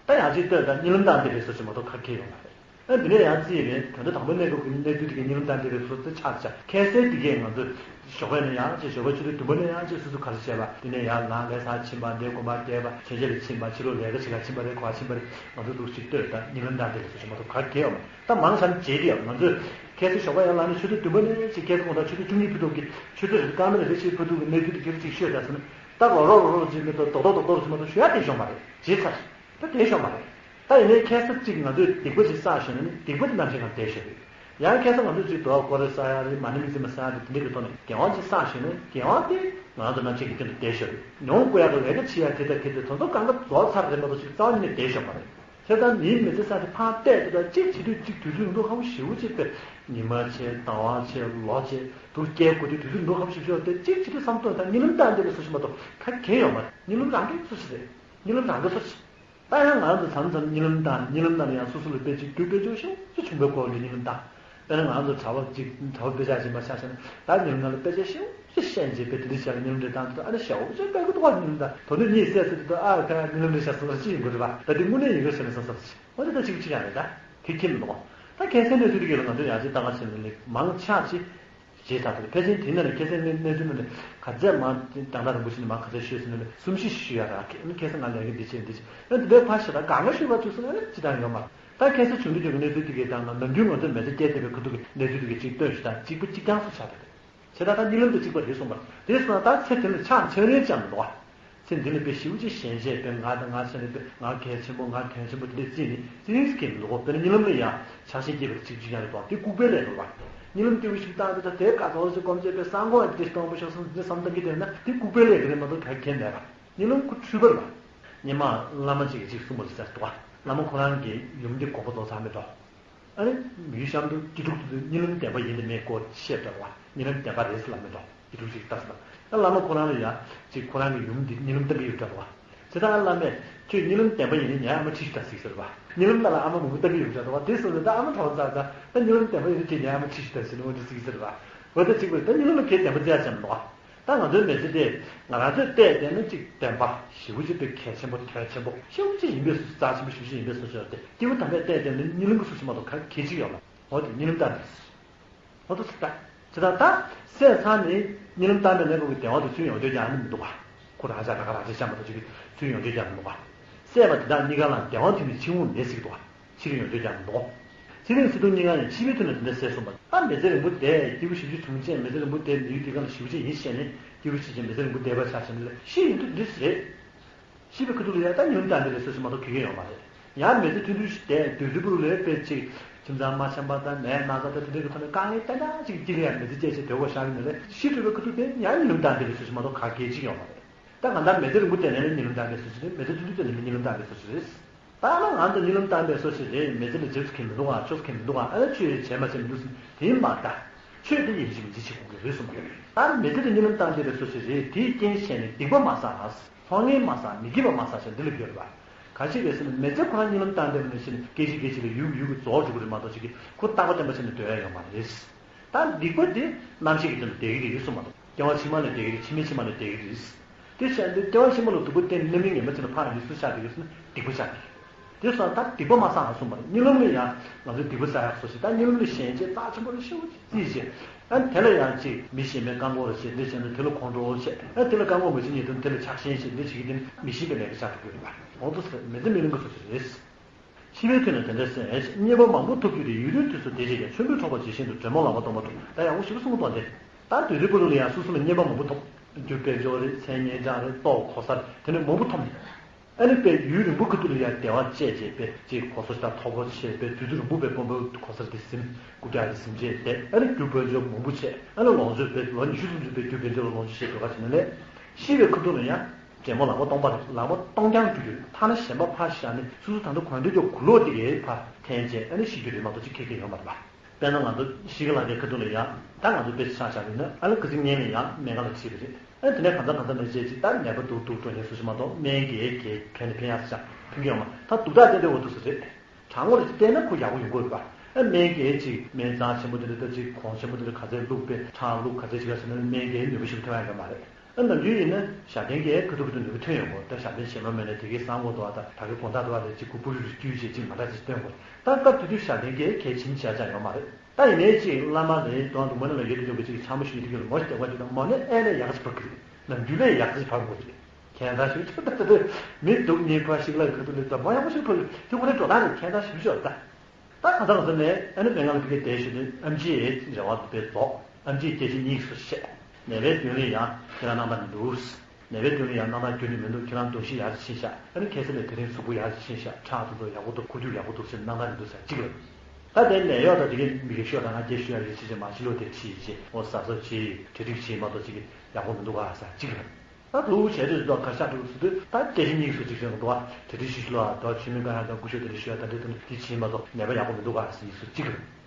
ད་ཡང་གཅིག་ལྟོས་ད་གཉིད་ལམ་བཏང་བསྡད་པའི་བཟོ་ཞིག་མ་གཏོགས་ག་གེ་ཡོང་མ་རེད། ཨ་འདི་ནས་ཡང་རྩིས་ཡིན་པས་བོད་ཟླ་དང་པོའི་གནས་སྐབས་ཀྱི་གནས་ཚུལ་དེ་གའི་གཉིད་ལམ་བཏང་བསྡད་པའི་བཟོ་དེ་ཆགས་ཆགས་ཁ་སང་དེ་གའི་ང་ཚོས་ཞོགས་པ་ནས་ཡང་ཅིག་ཞོགས་པ་ཆུ་ཚོད་བདུན་པ་ནས་ཡང་ཅིག་སོ་སོ་ག་རེ་བྱས་པ་དེ་ནས་ཡང་ལངས་ལས་ས་ཕྱིན་པ་འདས་དགོན་པ་བསྡད་པ་མཆོད་མཇལ་ལ་ཕྱིན་པ་ཕྱི་ལོགས་ལས་ཀ་བྱེད་ག་ཕྱིན་པ་རེད་ག་ཕྱིན་པ་རེད་ང་ཚོ་འདུག་ཅིག་ལྟོས་ད་གཉིད་ལམ་བཏང་བསྡད་པའི་བཟོ་ཞིག་མ་གཏོགས་ག་གེ་ཡོད་མ་རེད། ད་མང་ཆེ་བ་བྱས་དེ་ཡང་ང་ཚོས་ཁ་སང་ཞོགས་པ་ཡར་ལངས་ནས་ཆུ་ཚོད་བདུན་པ་ནས་ཅིག་ཁ་སང་དགོང་དག་ཆུ་ཚོད་བཅུ་གཉིས་ཕུད་ཐུག་གི་ཆུ་ཚོད་རེ་སྐར་མ་རེ་རེ་བཞིན་ཕུད་ཐུག་གི་གནས་ཚུལ་དེ་ག་རེ་ཅིག་ཤོད་ད་ཟེར་ན། ད་རོ་རོ་རོ་རོ་ཅིག་མི་ཏོ་རྡོག་རྡོག་རྡོག་རྡོག་ཅིག་མ་གཏོགས་ཞུ་ཡ་དེ་ཤོད་མ་རེད་བྱས་ཚར། ད་དེ་ཤོད་མ་རེད། ད་ཡིན་ནའི་ཁ་སང་གཅིག་ང་ཚོས་སྡིག་པ་ཅིག་བསགས་ཤོད་ན་ནི་སྡིག་པ་དེ་ནམ་ཞིག་གང་བསྡད་ཤོད་རེད། ཡང་ཁ་སང་ང་ཚོས་ཅིག་དོ་སྐོར་རེ་ས་ཡ་རེད་མ་ཎི་མི་ཚེ་མ་ས་ཡ་རེད་དེ་འདྲ་གི་ཐོག་ནས་དགེ་བ་ཅིག་བསགས་ཤོད་ན་དགེ་བ་དེ་ང་ཚོ་ནམ་ཞིག་གི་སྟེང་དུ་བསྡད་ཤོད་རེད། མྱོང་དགོས་ཡག་གི་ལས་ཀ་བྱེད་ཡ་དེ་དང་དེ་དེ་ཚོ་ཚོ་གང་ག་རྫོགས་ཚར་རེད་མ་གཏོགས་ཅིག་རྩ་བ་ཉིད་ནས་བསྡད་ཤོད་མ་རེད། དེ་ལྟར་མིའི་མི་ཚེ་ས་དེ་ཕར་བལྟས་དེ་དང་གཅིག་བྱེད་དུས་གཅིག་དུས་ཚོད་རིང་པོ་ཁ་བོ་ཞེ་པོ་ཅིག་དཔེ་ཉི་མ་བྱས་ཟླ་བ་བྱས་ལོ་བྱས་དུ་བསྐྱལ་དགོས་དུས་དུས་ཚོད་རིང་པོ་ཁ་བོ་ཞེ་པོ་ཞིག་དེ་གཅིག་བྱེད་དུས་བསམ་བློ་དང་གཉིད་ལམ་བཏང་བསྡད་པའི་བཟོ་ཞིག་མ་གཏོགས་ག་གེ་ཡོད་མ་རེད། གཉིད་ལམ་རང་གི་བཟོ་ཞིག་རེད། གཉིད་ལམ་རང་གི་བཟོ་ཞིག་ད་ཡང་ང་ཚོ་མཚམས་མཚམས་གཉིད་ལམ་བཏང་གཉིད་ལམ་བཏང་ནས་ཡང་སོ་སོ་ལ་དཔེ་ཅིག་སྡུག་དཔེ་ཅོག་ཤོག་ཅིག་བྱུང་པའི་སྐོར་ལ་གཉིད་ལམ་བཏང་། དཔེར་ན་ང་ཚོ་གྲྭ་པ་ཅིག་གྲྭ་པ་དཔེ་ཆ་ཞིག་མ་ཆགས་ཤག་ན་ད་གཉིད་ལམ་ནང་ལ་དཔེ་ཆ་ཤོག་ཅིག་ཤེས་བྱས་དཔེ་དེ་འདྲ་བྱས་ལ་གཉིད་ལམ་རེ་བཏང་དུས་ཨ་ནི་ཞའོ་ཅིག་དཔེ་ཀུ་ཏོག་གཉིད་ལམ་བཏང་དོ་ནི་གཉིད་སད་ཚེ་དུས་ཨ་ཁ་གཉིད་ལམ་རེ་བཞག་སོང་ཅི་ཡིན་དགོས་རེད་པ། ད་དེ་དངོས་གནས་ཡིན་དགོས་ཟེར་ནས་བསམ་བསམ་ཞིག་འོ་དེ་ད་གཅིག་གཅིག་ཡང་རེད་ད་དེ་ཁྱེད་མི་འདུག་ད་ཁ་སང་གནས་ཚུལ་དེ་གས་ལ་ང་ཚོས་ཡང་ཅིག་ལྟ་ག་ཕྱིན་ནས་མང་ཆ་ཅིག་ཞེས་ད་ལྟ་ཕལ་ཆེར་དེ་ནང་ནས་ཁ་སང་གནས་གནས་ཚུལ་ནང་ནས་ག་ཚད་མང་རྒྱང་ཐག་རིང་པོ་ཞིག་ནས་མང་ག་ཚད་ཤོད་ཟིན་ནས་གསུམ་བཞི་ཞུ་ཡ་རག་ཁ་སང་ང་ལས་ཀ་འདི་བྱས་འདི་བྱས་ཨ་འདི་འདྲའི་ཕར་ཞེ་དྲག་དགའ་ང་ཞུ་བ་ཚོ་སོང་ཨ་ཅི་དང་ཡོད་མ་ད་ཁ་སང་བྱུང་དུས་ཀྱི་གནས་ཚུལ་དེ་གའི་དང་ན་ནམ་རྒྱུན་ང་ཚོས་མི་ཚེ་སྐྱེལ་བསྡད་པའི་ཁ་ཐུག་གི་གནས་ཚུལ་དེ་གའི་གཅིག་སྟོན་ཞུ་དང་གཅིག་པུ་གཅིག་རྐྱང་སུ་ཆགས་པ་རེད། བྱས་ད་ད་གཉིད་ལམ་དུ་གཅིག་པ་རེད་གསུངས་པ་དེ་སོང་ད་ཚེ་དེ་ལ་ཆགས་འཆར་རེ་ཅང་མི་འདུག་ཨ། ཚེ་འདི་ལ་དཔེ་ཞེ་པོ་ཅིག་ཞེན་ཆགས་པའི་ང་དང་ང་ཆེ་ནས་དཔེ་ང་གལ་ཆེན་པོ་ང་དོན་ཆེན་པོ་དེ་འདྲས་བརྩིས་ནས་ཙིག་གེ་མི་འདུག་དཔེར་ན་གཉིད་ལམ་ལ་ཡང་ཆགས་ཞེན་སྐྱེས་པའི་ཚིག་གཅིག་ཀྱང་རེད་དོ། དེ་ལྐུགས་པའི་ལས་རེད་བ། གཉིད་ལམ་སྐྱོ་བོ་ཞིག་བཏང་དུས་ད་དེ་དགའ་ཚོར་ཞིག་སྐོམ་བྱས་པའི་སང་དགོང་ཡང་དེ་སྟོང་པ་ཤོར་སོང་དེ་བསམ་བཏང་གི་བསྡད་ན་དེ་ལྐུགས་པའི་ལས་ཀྱི་རེད་མ་གཏོགས་ག་གེ་མེད་པ། གཉིད་ལམ་ཁོ་འཁྲུལ་པ་རེད་བ། སྔོན་མ་བླ་མ་གཅིག་གིས་གཅིག་གསུངས་པ་ཞིག་ཟེར་འདུག་བ། བླ་མ་ཁོ་རང་གི་ཡུམ་དེ་དགོངས་པ་རྫོགས་ཚར་མེད་དོ། ཨ་ནི། ཡུལ་གཤམ་དུ་སྐྱིད་སྡུག་ཏུ་གཉིད་ལམ་བདེན་པ་ཡིན་དང་མིན་སྐོར་བཤད་པ་རེད་བ། གཉིད་ལམ་བདེན་པ་རེད་ཟེར་ལབ་མི་འདུག་སྐྱིད་སྡུག་ཅིག་ལྟ་ཟེར་ལབ། ཨ་བླ་མ་ཁོ་རང་ལ་ཡ། ཅིག་ཁོ་རང་གི་ཡུམ་འདི་གཉིད་ལམ་བདེན་པ་ཡོད་འདྲ་བ། དེ་དང་ཨ་བླ་མས་ཁྱོད་གཉིད་ལམ་བདེན་པ་ཡིན་ན་ཉལ་ཨ་མ་ཁྲིད་ཤིག་ད་ཟིག་ཟེར་བ། གཉིད་ལམ་ནང་ལ་ཨ་མ་མང་པོ་བཏབ་ཀྱི་ཡོད་འདྲ་བ་དེ་སོང་ཙང་ད་ཨ་མ་གྲོངས་ཚར་ཙང་ད་གཉིད་ལམ་བདེན་པ་ཡིན་ན་ཁྱོད་ཉལ་ཨ་མ་ཁྲིད་ཤིག་ད་ཟེར་ནས་འོ་འདི་ཟིག་ཟེར་བ། འོ་ད་ཅིག་བས་ད་གཉིད་ལམ་ལ་གལ་བདེན་པ་བརྩི་ཡ་ཅང་མི་འདུག་ད་ང་ཚོའི་མི་ཚེ་དེ་ང་རང་ཚོས་བལྟས་བསྡད་ན་ཅིག་བདེན་པ་ཞེ་པོ་ཅིག་དཔེ་གལ་ཆེན་པོ་དོན་ཆེན་པོ་ཞེ་པོ་ཅིག་ཡིན་པའི་བཟོ་ཞིག་རྩ་ཆེན་པོ་ཞེ་པོ་ཅིག་ཡིན་པའི་བཟོ་ཞིག་ཡོད་དེ་སྐྱེས་བུ་དམ་པས་བལྟས་བསྡད་ན་གཉིད་ལམ་གྱི་བཟོ་ཞིག་མ་གཏོགས་ག་གེ་ཅིག་ཡོད་མ་རེད། འོ་དེ་གཉིད་ལམ་ལྟ་ནས་འོ་དེ་ཚོ་ལྟ་ཇི་ལྟར་ད་སད་ཚར་ནས་གཉིད་ལམ་བཏང་པའི་གནས་སྐབས་ཀྱི་བདེ་བ་དེ་ཚུར་ཡོང་རྒྱུ་ཡང་མི་འདུག་ག་ཁོ་རང་ཅག་ར་ག་རང་ཅག་བཤམས་པ་དང་གཅིག་གི་ཚུར་ཡོང་རྒྱུ་ཡང་མི་འདུག་ག་སད་པ་དེ་དག་གཉིས་ཀ་ལ་བདེ་བ་ཐོན་པའི་འཆིང་བ་མེད་ཟེར་གྱི་འདུག་ག་ཕྱིར་ཡོང་རྒྱུ་ཡང་མི་འདུག་ག་ཚེ་རིང་ཚེ་ཐུང་གཉིས་ཀ་ཡང་འཆི་བའི་དུས་ན་དེ་འདྲ་ཟེར་གསུངས་པ། ད་མི་ཚེ་རིང་པོ་བསྡད་སྐྱེས་བུ་བཞི་བཅུ་དྲུག་ཅན་མི་ཚེ་རིང་པོ་བསྡད་མི་ཡུལ་འདི་ག་ལ་ཞེ་པོ་ཅིག་ཡིན་ཤེས་ནས་སྐྱེས་བུ་བཞི་ཅན་མི་ཚེ་རིང་པོ་བསྡད་པ་ཆགས་ཤིང་ལ་ཤི་ཡོང་དུས་འདི་རེད། ཤི་བའི་ཁ་ཐུག་ལ་ཡང་ད་ཉིན་ལྟར་འདི་ལས་སོ་སོ་མ་གཏོགས་གེ་གེ་ཡོང་མ་རེད། ཡང་མི་ཚེ་ཐུང་ཐུང་ཞིག་བསྡད་དུས་ཚོད་པོ་ལས་དཔེ་ཅིག་ཁྱིམ་ཚང་མ་འཆམ་པ་དང་ནད་ན་ཚ་དང་དེ་འདྲའི་གི་ཐོག་ནས་དཀའ་ངལ་ཏན་ཏན་ཅིག་སྐྱིད་ལ་ཡང་མི་ཚེ་སྐྱེལ་བྱེད་སྡོད་དགོས་ཤག་ཡིན་ན་ལས་ཤི་འགྲོ་བའི་ཁ་ཐུག་དེ་ཡང་ཉིན་ལྟར་འདི་ལས་སོ་སོ་མ་གཏོགས་ག་གེ་ཅིག་ཡོང་མ་རེད། ད་གང་ལྟར་མི་ཚེ་རིང་པོ་བསྡད་ནས་ཉིན་ལྟར་འདི་ལས་སོ་སོ་རེད། མི་ཚེ་ཐུང་ཐུང་བསྡད་ནས་ཉིན་ལྟར་འདི་ལས་སོ་སོ་རེད། ད་ང་ཚོ་གཉིད་ལམ་བཏང་པའི་སོ་སོ་རེད། མི་ཚེ་ལ་རྗེས་སུ་ཁེལ་མི་འདུག་ཨ། ཕྱོགས་སུ་ཁེལ་མི་འདུག་ཨ། ཨ་ནི་ཆོས་བྱས་མ་བྱས་མི་འདུག་ཟེར་དེ་མ་ད། ཆོས་དེ་ཡིན་གཅིག་མིན་གཅིག་བྱེད་དགོས་ཀྱི་རེད་གསུངས་པ་རེད། ད་མི་ཚེ་དེ་གཉིད་ལམ་བཏང་བསྡད་པའི་སོ་སོ་རེད། དེའི་རྐྱེན་བྱས་ནས་སྡིག་པ་མ་བསགས། ལྷོད་ངེས་མ་བསགས། མི་དགེ་བ་མ་བསགས་ཞེས་འདི་ལ་བརྗོད་པ། ག་ཅི་རེད་ཟེར་ན་མི་ཚེ་ཁོ་རང་གཉིད་ལམ་བཏང་བསྡད་པ་ནང་བཞིན་སྐད་ཅིག་སྐད་ཅིག་ལ་ཡུག་ཡུག་གི་རྫོགས་འགྲོ་གི་རེད་མ་གཏོགས་ཅིག་གིས་ཁོ་རྟག་པ་བརྟན་པ་བྱས་ནས་སྡོད་ཡ་ཡོད་མ་རེད། ད་སྡིག་པ་དེ་རྣམ་ཤེས་ཀྱི་དོན་དུ་བསྡད་ཀྱི་རེད་གསུངས་པ་དང་། སྐྱེ་བ་ཕྱི་མ་ལ་བསྡད་ཀྱི་རེད། ཕྱི་མའི་ཕྱི་མ་ལ་བསྡད་ཀྱི་རེད། དེ་བྱས་ཏེ་སྐྱེ་བ་ཕྱི་མ་ལ་སྡུག་པོ་བསྟན་རྣམ་སྨིན་ངན་པ་ཅིག་ལ་ཕར་ཡིན་ཚུལ་ཆགས་ཀྱི་ཡོད་ཟེར་ན་སྡིག་པ་ཆགས་ཀྱི་རེད། དེ་སོང་ད་སྡིག་པ་མ་བསགས་ན་གསུངས་པ་རེད། གཉིད་ལམ་ལ་ཡང་ང་ཚོས་སྡིག་པ་བསགས་ཡག་བཟོ་ཞིག་ད་གཉིད་ལམ་ལ་ཞེན་ཆེན་རྩ་ཆེན་པོ་ལ་ཤི་བོ་ཅིག་རྩིས་བྱས། ཨ་དེ་ལ་ཡང་ཅིག་མི་ཞན་པའི་བཀག་འགོག་རེ་བྱས། འདི་བྱས་ན་དེ་ལ་ཁོང་ཁྲོ་བྱས། ཨ་དེ་ལ་བཀག་འགོག་མ་བྱེད་ཉེས་དོན་དེ་ལ་ཆགས་ཞེན་བྱས། འདི་བྱེད་ཀྱི་དེ་ནི་མི་ཤེས་པའི་ལས་ཀ་བྱ་ཐུབ་ཀྱི་རེད་པ། འོ་དོ་ཟེར་མི་ཚེ་མི་ལེན་གི་བཟོ་ཞིག་རེད། ཤི་བའི་དུས་ན་དེ་འདྲ་ཟེར། རྙེད་པ་མང་པོ་ཐོབ་རྒྱུ་རེད། ཡུན་རིང་དུས་སུ་བདེ་བྱེད་ཀྱང་། མཆོད་འབུལ་འཕྲོག་པ་ཇི་བཞིན་དུ། དྲེད་མོང་ལག་པ་སྟོང་པ་ཐོབ། ད་ཡག་པོ་ཞེ་པོ་གསུངས་པ་དེ། ད་དུས་ཚོད་པོ་ལ་ཡང་སོ་སོ་ལ་རྙེད་པ་མང་པོ་ཐོབ། རྒྱུ་དཔལ་འབྱོར་རེད། མཚན་སྙན་གྲགས་རེད། ལྟོ་གོས་རེད། དེ་ནས་མང་པོ་ཐོབ་ནས། ཨ་ནི་དཔེ་ཡུན་རིང་པོ་གི་དུས་ལ་ཡང་བདེ་བ་སྤྱད་བྱས་དཔེ་ཅིག་གོ་ས་ཞིག་དང་ཐོབ་གོ་བྱས། དཔེ་དུས་ཚོད་རིང་པོ་དཔེ་དཔོན་པོའི་གོ་ས་དེ་ཟིན། རྐུབ་བཀྱག་དེ་ཟིན་བྱས་ཏེ། ཨ་ནི་རྒྱུ་དཔལ་འབྱོར་མང་པོ་བྱས། ཨ་ནི་ལོངས་སྤྱོད་དཔེ་ལོ་ཉི་ཤུ་སུམ་ཅུ་དཔེ་རྒྱུ་དཔལ་འབྱོར་ལ་ལོངས་སྤྱོད་བྱས་འགྲོ་ག་བྱས་ནས་ལས། ཤི་བའི་ཁ་ཐུག་ལ་ཡང་། དྲེད་མོང་ལག་པ་སྟོང་པ་རེད། ལག་པ་སྟོང་རྐྱང་འགྲོ་རྒྱུ་རེད། ཐ་ན་གཞན་པ་ཕར་བཞག་ནས་སོ་སོ་ད་ལྟ་གོན་སྡོད་ཀྱི་གོས་ལོག་དེ་གས་ཕར་འཐེན་བྱས་ཨ་ནི་ཤི་རྒྱུ་རེད་མ་གཏོགས་ཅིག་ཁེ་ཁེ་ཡོད་མ་རེད་པ། དཔེར་ན་ང་ཚོ་གཞིས་ཀ་ལྷ་ཁའི་ཁ་ཐུག་ལ་ཡང་ད་ང་ཚོ་དཔེ་ཆ་བཞག་ཡིན་ན་ཨ་ལ་ཀི་ཙི་ཉལ་ནས་ཡང་སྨན་ཁང་ལ་ཁྲིད་པ་རེད། ཨ་ནི་དེ་ནས་གང་ཚ་གང་ཚ་མེད་བྱས་ཅིག་ད་ནད་པ་སྡུག་སྡུག་འགྲོ་མཁན་སུ་ཞིག་མ་གཏོགས་སྨན་གྱིས་གས་ཕན་ནི་ཕན་ཡག་ས་ཆ་ཕན་གྱི་ཡོད་མ། ད་སྡུག་ཐག་བསྟན་དེ་འོ་འདུག་ས་རེད། གྲང་མོ་རེ་བལྟས་ན་ཁོ་ཡག་པོ་ཡོང་གི་རེད་པ། ཨ་སྨན་གྱིས་ཅིག་སྨན་རྫས་ཆེན་པོ་དེ་འདྲ་ད་ཅིག་གོང་ཆེན་པོ་དེ་འདྲ་ག་ཚད་བླུགས་པས་གྲང་བླུགས་ག་ཚད་ཅིག་ལ་ཟེར་ན་སྨན་གྱིས་ནུས་པ་ཞིག་ཐོན་ཡ་ཡོད་མ་རེད། ཨ་ནམ་རྒྱུན་ཡིན་ན་ཞབས་བརྟན་གྱིས་ཁ་ཐུག་ཁ་ཐུག་ནུས་པ་ཐོན་ཡོང་གོ། ད་ཞབས་བརྟན་བྱེད་མ་མེད་ན་དེ་གའི་གསང་གོ་འདུག་ཨ། ད་ད་གའི་དགོང་དག་འདུག་ཨ། ད་ཅིག་གུ་པུ་རུ་རུ་བསྐྱུར་བྱས་ཅིག་མ་འདྲ་ཅིག་སྟོན་གོ། ད་སྐབས་དེ་དུས་ཞབས་བརྟན་གྱིས་གལ་ཆེན་བྱ་བྱ་ཡོད་མ་རེད། ད་ཡིན་ནའི་ཅིག་བླ་མ་རེད་དོན་དུ་མོ་ནི་ལ་ཡོད་དུ་ཡོད་པའི་ཅིག་ཆ་མོ་ཞིག་ཡོད་དུ་ཡོད་མོ་ཞིག་དེ་བ་དེ་དང་མོ་ནི་ཨེ་ནས་ཡག་ཅིག་བབ་གི་རེད། ནམ་རྒྱུན་ལས་ཡག་ཅིག་བབ་དགོས་རེད། ཁྱད་མཚར་ཞིག་ཆགས། ད་ལྟ་མི་སྡུག་ཉེས་ཁ་ཤིག་ལ་ག་ཏུ་ལས་ཙམ་མ་ཡག་པོ་ཞིག་ཕ་གི་དེ་ཁོ་རའི་འགྲོ་སྟངས་རེད། ཁྱད་མཚར་ཞིག་ཤོག་ད། ད་གང་ཟག་གང་ཟག་ནས་ཨ་ནི་སྨན་ཁང་ལ་ཕ་གི་བསྡད་ཞུས་དུས་ཨམ་ཆིའི་རེ་བ་དེ་རྫོགས། ཨམ་ཆིས་སྐད་ཆ་གཉིས་སུ་བཤད། ནད་པའི་མདུན་ལ་ཡང་ཁྱེད་རང་སྣང་དག་མི་འདུག་ནད་པའི་མདུན་ལ་ཡང་སྣང་དག་ཁྱོན་ནས་མི་འདུག་ཁྱེད་རང་གདོང་ཤི་ཡག་ཅིག་ཕྱིན་ཤག་ཨ་ནི་ཁ་སང་ལས་དེ་རིང་གཟུགས་པོ་ཡག་ཅིག་ཕྱིན་ཤག་ཁྲག་དེ་ཚོ་ཡག་པོ་འདུག་ཁུ་རྒྱུག་ཡག་པོ་འདུག་ཟེར་སྣང་དག་མི་འདུག་ཟེར་གཅིག་ལབ། ད་དེ་ནད་གཡོག་དང་དེ་གའི་མི་གིས་ཤོག་དང་ང་སྐད་ཤོད་ཡ་རེད་ཅེས་བྱས་མ་ཤི་ལོ་དེ་ཁྲིད་བྱས་འོ་གཟབ་གཟབ་བྱས་གྲ་སྒྲིག་བྱས་མ་གཏོགས་ཅིག་ཡག་པོ་མི་འདུག་ག་ཟེར་གཅིག་ལབ། ད་དུ་བྱས་དུས་ད་གར་ཤག་འགྲོ་ཟེར་དུས་ད་སྐད་ཆ་གཉིས་སུ་གཅིག་བྱས་འདུག་ག་གྲ་སྒྲིག་ཞུ་ཞུ་ལ་ད་ཆུ་མིག་ག་ཡང་ད་སྐུ་ཞབས་དེ་འདྲ་ཞུ་ཡ་ད་འདྲ་ད་འདྲ་དེ་བྱས་མ་གཏོགས་ནད་པ་ཡག་པོ་མི་འདུག་ག་ཟེར་གཉིས་སུ་གཅིག་ལབ།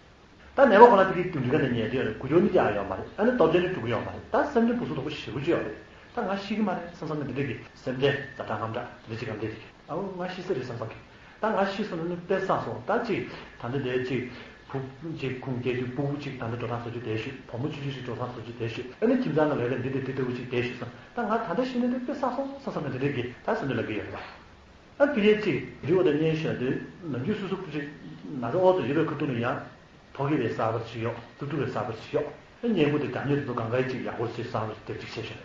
ད་ནད་པ་ཁོ་ན་དེ་གའི་དུང་སྒྲིག་ག་ནས་ཉལ་དུས་ཡོད་རེད། འགུལ་སྐྱོད་ནི་རྒྱག་ཡོད་མ་རེད། ད་སེམས་ཅན་སྡུག་བསྔལ་སྟོབས་ཆེན་ནི་སྤྲུག་གི་ཡོད་མ་རེད། ད་སེམས་ཅན་སྡུག་བསྔལ་སྟོབས་ཆེན་པོ་ཞེ་པོ་ཅིག་ཡོད་རེད། ད་ང་ཤི་གི་མ་རེད་བསམ་བསམ་གི་འདི་འདྲ་གི་སེམས་ཁྲལ་ཛ་དྲག་དངངས་སྐྲག་འདི་འདྲ་ཅིག་ག་འདྲ་ཅིག་ཨའོ་ང་ཤི་ས་རེད་བསམ་བསམ་གི་ད་ང་ཤི་སོང་ན་ནི་དཔེ་བསགས་སོང་། ད་ཅིག་ད་འདི་འདྲ་ཅིག་བུ་ཅིག་ཁུངས་སྐྱེལ་དུས་སྤུ་གུ་ཅིག་ད་འདི་འགྲོ་སྟངས་བཟོ་རྒྱུ་བསྡད་ཤོད། བུ་མོ་ཆུང་ཆུང་ཞིག་འགྲོ་སྟངས་བཟོ་རྒྱུ་བསྡད་ཤོད། ཨ་ནི་ཁྱིམ་ཚང་ལ་ལས་ཀ་འདི་འདྲ་འདི་ལྟ་བུ་ཅིག་བསྡད་ཤོད་བསམ། ད་ང་ད་ལྟ་ཤི་ན་ནི་དཔེ་བསགས་སོང་བསམ་བསམ་གི་འདི་འདྲ་གི་ད་སེམས་ཁྲལ་ལབ་ཀྱི་ཡོད་རེད་པ། ཨ་དེ་ཡས་ཅིག་རི་བོ་དང་གཉེན་ཤོད་དུས་ནམ་རྒྱུན་སོ་སོ་སྐུ་ཅིག་ན་ཚ་ཨོ་ཙམ་ཡོད་པའི་ཁ་ཐུག་ནས་ཡང་ཕོ་སྐྱེས་པའི་གསར་པར་ཅིག་གཡོག་ཏུ་ཏུ་བའི་གསར་པར་ཅིག་གཡོག་ཨ་ཉལ་ཁུག་དེ་གྲང་ཉོ་དེ་ཚོ་གང་ག་ཅིག་ཡག་པོ་ཅིག་གསར་པར་སྡེབ་ཅིག་བྱས་ཤོག་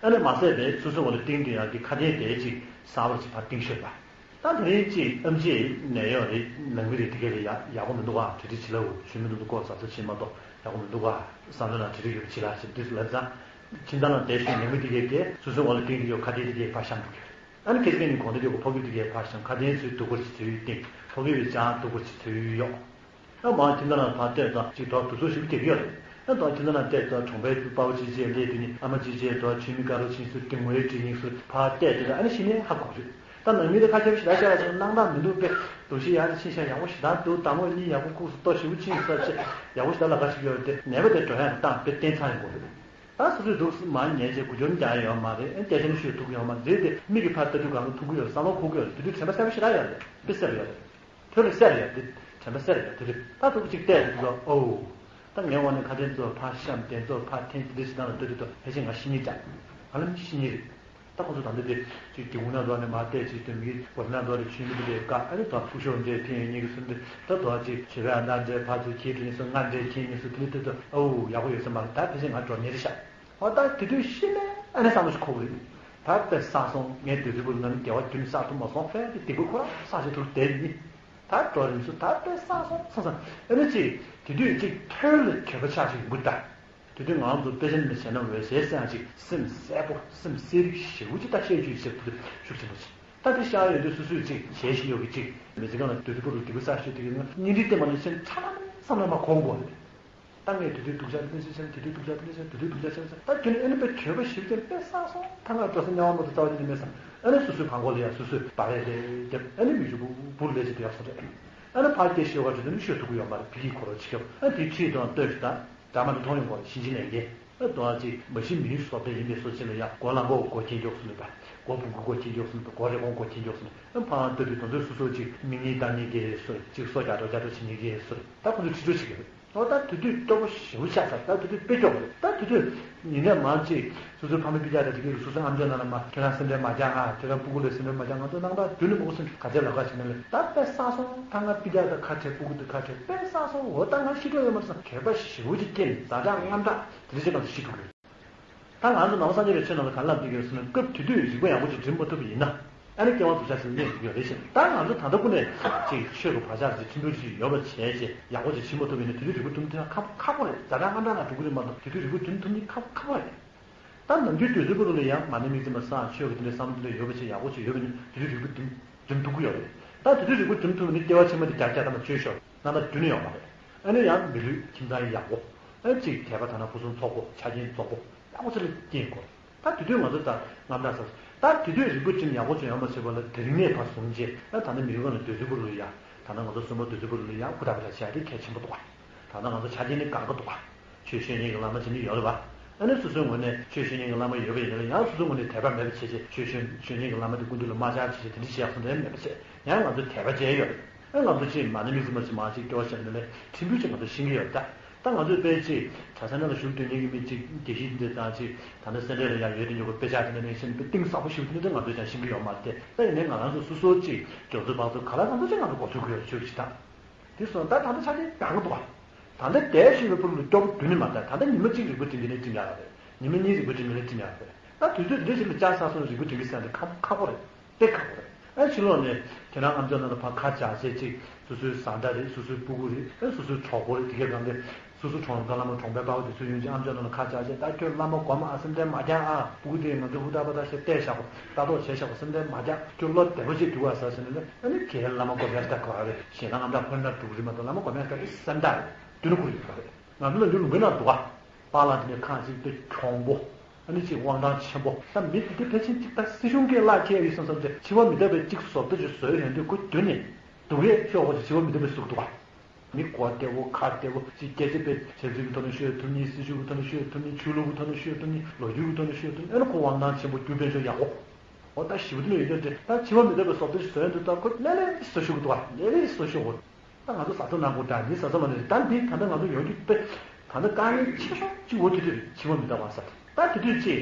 ཨ་ནི་མ་ཟད་པའི་སོ་སོའི་འོག་ལ་ཏིང་ཏིང་ཡག་གི་ཁ་དན་དེ་ཅིག་གསར་པར་ཅིག་ཕར་ཏིང་ཤོད་པ། ད་དེ་རིང་ཅིག་ཨམ་ཆི་ནད་གཡོག་རེད་ནང་མི་རེད་དེ་ག་ལ་ཡག་ཡག་པོ་མི་འདུག་ག་གྲ་སྒྲིག་བྱེད་ལ་འུ་ཆུ་མི་འདུག་ཏུ་ལྐོག་གཟབ་གཟབ་བྱེད་མ་གཏོགས་ཡག་པོ་མི་འདུག་ག་བསམ་བློ་ནང་གྲ་སྒྲིག་ཡོད་པ་བྱེད་ལ་ཞེས་དུས་སུ་ལབ་ཙང་། ཁྱིམ་ཚང་ནང་བསྡད་ཤོག་ནང་མི་དེ་གས་དེ་སོ་སོའི་འོག་ལ་ཏིང་ཏིང་ཡོད་ཁ་དན་དེ་གས་ཕར་བཤམས་འདུག་གི། ཨ་ནི་ཁ་སང་ཉིན་དགོང་དྲོ་དེ་གོ་ཕོ་རྒྱུད་དེ་གས་ཕར་བཤམས། ཁ་དན་ཚོས་སྡུག་པར་ཚོས་ཏིང་། ཕོ་རྒྱུད་པའི་ཅང་སྡུག་པར་ཚོས་ཡོག་ཨ་མ་ཁྱིམ་ཚང་ནང་ཕར་བལྟས་ཙང་ཅིག་དོག་དུ་ཚོ་ཞིག་བསྡད་ཀྱི་ཡོད་རེད། ཨ་དོག་ཁྱིམ་ཚང་ནང་བལྟས་ཙང་གྲོང་པའི་དཔའ་བོ་ཅིག་བཅས་སླེབས་དུས་ནི་ཨ་མ་ཅིག་བཅས་དོག་ཆུ་མིག་དཀར་རོ་ཆིང་སུ་ཏིང་ངོའི་དྲི་ཉིང་སུ་ཕར་བལྟས་དེ་ཨ་ནི་ཤི་ནས་ཧ་གོ་རེད། ད་ནང་མི་དེ་ཁ་ཆེ་བ་ཞིག་ལ་བཤད་ལ་སོང་སྣང་དག་མི་འདུག་པས་དུ་ཞིག་ཡར་ཕྱིན་ཤག་ཡག་པོ་ཞིག་དང་འདུག་དང་པོ་གཉིས་ཡག་པོ་ཁུག་སུ་ལྟོ་ཞིག་པོ་ཕྱིན་ས་ཆེ་ཡག་པོ་ཞིག་ད་ལ་ཁ་ཞིག་ཡོད་དེ་ནད་པ་དེ་འགྲོ་ཡག་གི་སྟངས་དཔེ་བརྟན་ཚར་ཡོད་དགོས་རེད། ད་སོ་སོའི་འདུག་མ་ཉལ་བྱས་གུ་ཅོར་རྒྱག་ཡོད་མ་རེད། ཨེ་སྐད་ཆ་ནི་ཤོད་ཐུབ་ཀྱི་ཡོད་མ་རེད་དེ། མིག་གིས་ཕར་ལྟ་དུས་གང་ག་མཐོང་གི་ཡོད། བསམ་བློ་འཁོར་གི་ཡོད་རེད། དེ་དུས་དྲན་པ་གསལ་པོ་ཞེ་དྲག་ཡོད་རེད། དཔེ་གསལ་པོ་ཡོད་རེད། ཐོས་ལ་གསལ་ཡོད་དེ། དྲན་པ་གསལ་ཡོད་དེ་རེད། ད་ཐུག་གཅིག་བལྟས་དུས་ལ་ཨོ། ད་ངའི་འོག་ནས་ཁ་དན་ཚོ་ཕར་བཤམས་དེ་ཚོ་ཕར་འཐེན་དེ་འདྲ་ཞིག་སྟངས་ལ་ལྟ་དུས་ད་ཕལ་ཆེར་ང་ཤི་ཉེན་འདྲ། ང་ལ་ཤི་ཉེན་རེད། ད་ཁོ་ཚོ་ད་འདི་དེ་ཅིག་དེ་འུ་ན་འགྲོ་ནས་མ་བལྟས་ཅིག་དེ་མི་འུ་ན་འགྲོ་རེ་ཆུན་མི་དེ་ལས་ཀ་ཨ་ནི་ད་ཕུག་ཤོག་འདྲས་འཐེན་ཡོད་ཉེན་གི་སུ་འདི་ད་དོ་ཅིག་བྱེད་པའི་ཨ་ན་འདྲས་ཕར་ཚུར་ཁྱེད་དེ་ཉེན་སུ་ང་འདྲས་འཐེན་ཉེན་སུ་དེ་ལས་དེ་ད་ཨོ་ཡག་པོ་ཡོད་ས་མ་རེད། ད་ཕལ་ཆེར་ང་འགྲོ་ཉེན་རེད་ཤག་ཨོ་ད་དེ་དུས་ཤི་ནས་ཨ་ནི་བསམ་བློ་ཞིག་འཁོར་གི་རེད། ད་དཔེ་བསགས་སོང་། ངས་དུས་ཚོད་བུ་ལ་ནི་བདེ་བ་རྒྱུན་བསགས་ཐུབ་མ་སོང་། ཧྥེ་དེ་སྡིག་པ་ཁོ་རང་བསགས་བྱས་ཐུག་བསྡད་ཡིན། ད་འགྲོ་རིམ་སུ་ད་དཔེ་བསགས་སོང་བསམ་བསམ་ཨ་ནི་ཅིག་དེ་དུས་ཅིག་ཐོས་ལ་གྱོད་པ་ཆགས་ཤིག་འབུ་ད། དེ་དུས་ང་རང་ཚོ་དཔེ་ཆ་ནས་བྱས་ན་འོད་ཟེར་སེང་ཅིག་སེམས་གསལ་པོ་སེམས་གསལ་རིག་ཞེ་པོ་ཅིག་ད་བཤད་རྒྱུ་ཡིན་ཟེར་དུས་ཤུགས་ཆེན་པོ་ཅིག་ད་དེ་ཤར་ཡོང་དུས་སུ་སུས་ཅིག་བྱས་ཤིག་ཡོད་གི་ཅིག་མི་ཚེ་གང་ལ་དུས་དུས་པོ་རུ་སྡིག་པ་བསགས་ཤོད་དེ་གི་ང་གཉིད་རིག་ལྟད་མ་ནས་ཤེས་ཁྲ་ལམ་བསམ་ལ་མ་གོ་གོ་རེད། ད་ངས་དེ་དུས་སྡུག་ཅག་དེ་འདྲ་ཞིག་བྱས་ན་དེ་དུས་སྡུག་ཅག་དེ་འདྲ་བྱས་ན་དེ་དུས་སྡུག་ཅག་བྱས་ན་ཟེར། ད་དེ་ནི་ཨ་ནི་དཔེ་གྱོད་པ་ཞིབ་ཅན་དཔེ་བསགས་སོང་། ད་ང་འགྲོ་ས་དམྱལ་བ་མ་གཏོགས་རྩ་བ་ཉིད་ནས་མེད་བསམ། ཨ་ནི་སོ་སོའི་བང་གོ་ལ་ཡ་སོ་སོས་སྦ་རེ་རེ་བརྒྱབ། ཨ་ནི་མི་ཞུ་བུ་བུར་ལས་ཅིག་དེ་ཡག་སོང་རེད། ཨ་ནི་ཕར་སྐད་ཤོད་ག་འགྲོ་དུས་ནི་ཤོད་ཐུབ་ཀྱི་ཡོད་མ་རེད། ཕི་གིའི་འཁོར་བ་ཅིག་སྐྱོབ། ཨ་དེ་ཁྲིད་དང་ལྟོས་ཤིག་ད་འདྲ་མ་འདྲ་མཐོང་ཡོང་གོ་རེད། གཤིན་རྗེ་ལས་འགན་ཨ་དོ་ཨ་ཅིག་མ་གཞི་མིའི་བཟོ་ལྟ་ཡིན་པའི་སོ་ཅིག་ལ་ཡ་མགོ་ལ་མགོ་མགོ་ཁྱེར་མགྱོགས་སུ་མེད་པ། མགོ་བུ་གུ་མགོ་ཁྱེར་མགྱོགས་སུ་མེད་པ། མགོ་རེ་གོང་མགོ་ཁྱེར་མགྱོགས་སུ་མེད་པ། ཨ་ཕར་ལྟ་དུས་དོན་ཚོད་སོ་སོ་ཅིག་མིག་གཉིས་བལྟ་མཁན་གྱི་སོ་ཅིག་སོ་རྒྱག་འགྲོ་རྒྱག་འགྲོ་བྱེད་མཁན་གྱི་སོ་རེད། ད་ཁོ་ཚོས་ཁྲིད་འགྲོ་བྱེད་ཀྱི་རེད། འོ་ད་དེ་དུས་སྤྲོ་པོ་ཞེ་པོ་ཆགས་ཚར། ད་དེ་དུས་དཔེ་སྐྱོ་པོ་རེད། ད་དེ་དུས་ཉིན་རེ་མང་ཅིག་སོ་སོའི་ཕ་མ་སྤུན་ཀྱག་དང་དེ་གའི་སོ་སོའི་ཨམ་ཅོག་ནང་ལ་མ་ཁྱེད་རང་སེམས་ཁྲལ་མ་རྒྱག་ཨ། ཁྱེད་རང་སྤུ་གུ་ལ་སེམས་ཁྲལ་མ་རྒྱག་ང་ཚོ་སྣང་དག་དུས་ནས་མ་གོ་སེམས་ག་ཚད་ལབ་ག་བྱེད་ན་ལས་ད་དཔེ་བསགས་སོང་། ད་ང་སྤུན་ཀྱག་དང་ཁ་བྲལ་སྤུ་གུ་དང་ཁ་བྲལ་དཔེ་བསགས་སོང་། འོ་ད་ང་ཤི་འགྲོ་ཡོད་མ་རེད་བསམ་གད་པ་ཞེ་པོ་ཅིག་སྐྱེས་ནས་ཛ་དྲག་དངངས་སྐྲག་དེ་འདྲ་ཅིག་སྒང་དུ་ཤི་འགྲོ་གི་རེད། ད་ང་ཚོ་ནང་པ་སངས་རྒྱས་པའི་ཆོས་ནང་ལ་ག་རེ་ལབ་བསྡད་ཀྱི་ཡོད་ཟེར་ན། སྐབས་དེ་དུས་རིག་པ་ཡག་པོ་ཅིག་སྒྲིམ་མ་ཐུབ་པ་ཡིན་ན། ཨ་ནི་སྐྱེ་བ་སྡུག་ཅག་ཞིག་སླེབས་ཡོད་རེད་ཟེར། ད་ང་ཚོ་ད་ལྟ་ཀུན་ནས་ཅིག་ཆོས་ཀྱི་བག་ཆགས་ཅིག་ཁྲིད་འགྲོ་ཅིག་ཡོད་པ་བྱས་བྱས་ཡག་པོ་ཅིག་བྱེད་མ་ཐུབ་པ་ཡིན་ན་དེ་དུས་རིག་པ་སྒྲིམ་ཐུབ་ན་ཁག་ཁག་པོ་རེད། ཛ་དྲག་དངངས་སྐྲག་ནང་འགྲོ་གི་རེད་མ་གཏོགས་དེ་དུས་རིག་པ་སྒྲིམ་ཐུབ་ནི་ཁག་ཁག་པོ་རེད། ད་ནམ་རྒྱུན་དུས་ཚོད་པོ་རུ་ལ་ཡང་མ་ཎི་དམིགས་བརྩེ་མ་བསགས་ཆོས་ཀྱི་དེ་འདྲའི་བསམ་བློ་དེ་འདྲ་ཡོད་པ་བྱས་ཡག་པོ་ཅིག་ཡོད་པ་ཡིན་ན་དེ་དུས་རིག་པ་སྒྲིམ་སྒྲིམ་ཐུབ་ཀྱི་ཡོད་རེད། ད་དེ་དུས་རིག་པ་སྒྲིམ་ཐུབ་ནི་སྐྱེ་བ་ཕྱི་མ་དེ་རྒྱག་རྒྱག་ཐ་མ་བཅོས་ཤོག་ན་ན་རྒྱུ་ནི་ཡོད་མ་རེད། ཨ་ནི་ཡང་མི་ལུས་ཁྱིམ་ཚང་ཡག་པོ། ཨ་ཅིག་དད་པ་དང་ན་ཕུན་སུམ་ཚོགས་པོ་ཆ་རྐྱེན་རྫོགས་པོ་ཡག་པོ་ཅིག་ལ་སྐྱེ་དགོས། ད་དེ་དུས་ང་ཚོ་ད་རྔམ་སྐྲག་ཟ། ད་དེ་དུས་རིག་པ་སྒྲིམ་ཡག་པོ་ཅིག་ཡོང་མ་ཐུབ་པ་ལ་དེ་རིང་ནས་ཕར་བཟུང་རྗེས་ཨ་ད་ནི་མི་ཡུལ་ཁ་ལ་སྡོད་ཚུལ་པོ་ལ་ཡ། ད་ནི་ང་ཚོ་གསུམ་པ་སྡོད་ཚུལ་པོ་ལ་ཡ་ཧུར་ཐག་པ་ཆགས་བྱས་དེ་གལ་ཆེན་པོ་འདུག་ག་ད་ནི་ང་ཚོ་ཆ་རྐྱེན་ནི་དགའ་གི་འདུག་ག་ཆོས་ཤེས་མཁན་གྱི་བླ་མ་ཅིག་ནི་ཡོད་རེད་པ། ཨ་ནི་སོ་སོའི་ངོས་ནས་ཆོས་ཤེས་མཁན་གྱི་བླ་མ་ཡོད་པ་ཡིན་ན་ཡང་སོ་སོའི་ངོས་ནས་དད་པ་མེད་པ་བྱས་བྱས་ཆོས་ཤེས་ཤེས་མཁན་གྱི་བླ་མ་དེ་སྐུ་མདུན་ལ་དམག་འཆང་བྱས་བྱས་དེ་འདྲ་བྱེད་ཡག་སོང་དོན་མེད་པ་བྱས་ཡང་ང་ཚོ་དད་པ་བྱས་ཡོད་རེད། ཨ་ང་ཚོ་ཅིག་མ་ཎི་དམིགས་བརྩེ་མ་ཅིག་མ་ཅིག་སྐྱོར་བྱས་ནས་ལས་ཕྲན་བུ་ཅིག་ང་ཚོ་ཤེས་ཀྱི་ཡོད་ད། ད་ང་ཚོས་དཔེ་ཅིག་གྲྭ་ས་ནང་ལ་བཞུགས་སྡོད་མཁན་གྱི་མི་ཅིག་དགེ་བཤེས་འདི་དང་ཅིག་ད་ལྟ་སེ་འབྲས་ལ་ཡང་ཡོད་དེ་ཉོ་གི་དཔེ་ཆ་དེ་འདྲ་ནས་ཤེས་ན་དཔེ་གཏིང་ཟབ་པོ་ཞིག་འདི་འདྲ་ང་ཚོས་ཀྱང་ཤེས་ཀྱི་ཡོད་མ་རེད་དེ། ད་ཡིན་ནའི་ང་རང་ཚོ་སོ་སོ་ཅིག་སྐྱོར་ཚུལ་འབག་ཚུལ་ག་ལ་ང་ཚོ་ཅིག་ང་ཚོ་གོ་ཚུལ་གྱི་ཡོད་ཆོས་ཀྱི་ད། དེ་སོང་ད་ད་ལྟ་ཆ་རྐྱེན་ཡག་པོ་འདུག་བ། ད་ལྟ་བསྡད་བཞིན་པའི་བུ་ལ་སྐྱོ་པོ་དུ་ནི་མ་ད་ད་ལྟ་ཉི་མ་གཅིག་རིག་པ་སྒྲིམ་གྱི་ནི་སྒྲིམ་ཡག་རེད། ཉི་མ་གཉིས་རིག་པ་སྒྲིམ་གྱི་ནི་སྒྲིམ་ཡག་རེད། ད་དུས་ཚོད་འདི་ཞིག་ལ་ལྕགས་ཟ་སོང་རིག་པ་སྒྲིམ་གྱི་ཟེར་ནས་ཁག་ཁག་པོ་རེད། དཔེ་ཁག་པོ་རེད། ཨ་ཕྱི་ལོགས་ནས་ཁྱེད་རང་ཨམ་ཅོག་ནང་ལ་ཕར་ཁ་བྱ་བྱེད་ཅིག་སོ་སོའི་བཟའ་ཟླ་རེད། སོ་སོའི་སྤུ་གུ་རེད། ཨ་སོ་སོའི་གྲོགས་པོ་རེད། དེ་གའི་སྒང་གའི་སོ་སོ་གྲོང་ག་བླ་མ་གྲོང་པའི་པ་ཕ་དེ་ཚོ་ཡོང་ཅིག་ཨམ་ཅོག་ནང་ལ་ཁ་བྱ་བྱེད། ད་ཁྱོད་བླ་མ་སྒོམ་ཨ་སེམས་ཁྲལ་མ་རྒྱག་ཨ། སྤུ་གུ་དེ་ང་ཚོ་ཧུར་ཐག་པ་ཐག་བྱས་བལྟས་བཞག་གོ། ལྟ་རྟོག་བྱས་བཞག་གོ། སེམས་ཁྲལ་མ་རྒྱག་ཁྱོད་བློ་བདེ་པོ་ཅིག་འདུག་ཨ་ཟེར་ཟེར་ནས་ཨ་ནི་ཁྱེད་བླ་མ་སྒོམ་ཡག་ལྟ་གོ་ཨ་རེད། ཞེ་སྡང་ཨམ་ཅོག་ཁོ་ན་འདུག་རེད་མ་གཏོགས་བླ་མ་སྒོམ་ཡག་ལྟ་དེ་སེམས་ཐག་རེད། དུས་ན་ཁུར་ཡོད་པ་རེད། ང་ཚོ་ལ་འདི་ལུང་པའི་ནང་འདུག་ཨ། པཱ་ལགས་འདི་ནས་ཁང་གཅིག་དེ་གྱོང་པོ། ཨ་ནི་གཅིག་དབང་ཐང་ཆེན་པོ། ད་མི་འདི་ཕལ་ཆེར་གཅིག་ད་སྲིད་གཞུང་གིས་གླ་འཁེལ་ཡོད་བསམ་བསམ་ཚེ་འཆི་བ་མི་རྟག་པའི་གཅིག་བཟོ་ལྟ་ཅིག་བཟོས་ཡོང་དུས་ཁོ་རྒྱུ་ནས་སྡུག་ཡས་ཤོག་གོ་ཅིག་འཆི་བ་མི་རྟག་པའི་གཟུགས་འདུག་ག་མི་གོ་བདེ་བོ་ཁ་བདེ་བོ་ཅིག་སྐད་ཆ་དཔེ་ཆབ་སྲིད་ཀྱི་ཐོག་ནས་ཤོད་ཐུབ་ནི། སྲིད་ཇུས་ཀྱི་ཐོག་ནས་ཤོད་ཐུབ་ནི། ཆོས་ལུགས་ཀྱི་ཐོག་ནས་ཤོད་ཐུབ་ནི། ལོ་རྒྱུས་ཀྱི་ཐོག་ནས་ཤོད་ཐུབ་ནི། ཨ་ནི་ཁོ་དབང་ཐང་ཆེན་པོ་རྒྱུ་དཔལ་འབྱོར་ཡག་པོ། འོ་ད་ཞི་བ་འདི་ལ་ཡོད་རྒྱུ་དེ་ད་འཆི་བ་མི་རྟག་པའི་བཟོ་ལྟ་ཞིག་བཟོས་འདུག་ད་ཁོ་ལས་ལས་བཟོ་ཤོག་གི་འདུག་ག་ལས་ལས་བཟོ་ཤོག་གོ། ད་ང་ཚོ་ཟ་ཚོ་ནང་ཁུལ་དང་འདི་ཟ་ཚོ་མ་ནི་ད་འདི་ད་ལྟ་ང་ཚོ་ཡོང་རྒྱུ་དཔེ་ད་ལྟ་དཀའ་ངལ་ཆེ་ཤོས་གཅིག་འོ་དེ་དུས་འཆི་བ་མི་རྟག་པ་ཟེར། ད་དེ་དུས་ཅིག་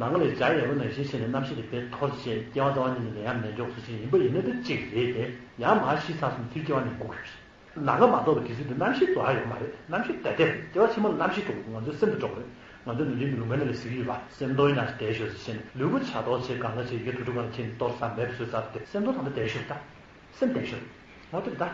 ནང་ལ་ཇ་ཡལ་བ་ནང་བཞིན་བྱས་ནས་རྣམ་ཤེས་དེ་དཔེ་འཐོར་བྱས་སྐྱེ་བ་རྩ་བ་ཉིད་ནས་ལེན་ཡ་མེད་འཇོག་སུ་ཕྱིན་ཡིན་པ་ཡིན་ན་ད་གཅིག་རེད་དེ། ཡང་མ་ཤི་ཚར་སོང་དུས་སྐྱེ་བ་ནས་འགོ་ཁུར། ནམ་མཁའ་མ་གཏོགས་པའི་དུས་ཚོད་དུ་རྣམ་ཤེས་རྫོགས་ཡ་ཡོད་མ་རེད། རྣམ་ཤེས་དེ་དེ་རེད། སྐྱེ་བ་ཕྱི་མ་རྣམ་ཤེས་འགྲོ་དགོས། ང་ཚོའི་སེམས་དུ་འགྲོ་དགོས་རེད། ང་ཚོའི་ནམ་རྒྱུན་གྱི་ལུང་པའི་ནང་ལ་ཟེར་གྱི་ཡོད་པ། སེམས་དོན་ཡང་བདེ་ཤོས་སུ་ཕྱིན་ལུས་པོ་བྱ་གཏོར་བྱས་གང་ལ་བྱས་ཡོད་དུ་དུ་གང་ལ་ཁྱེད་གཏོར་ས་མེད་པ་བཟོས་ཚར་ཏེ་སེམས་དོན་ད་ལྟ་བདེ་ཤོས་ད། སེམས་བདེ་ཤོས་ངོ་དེ་རེད་ད།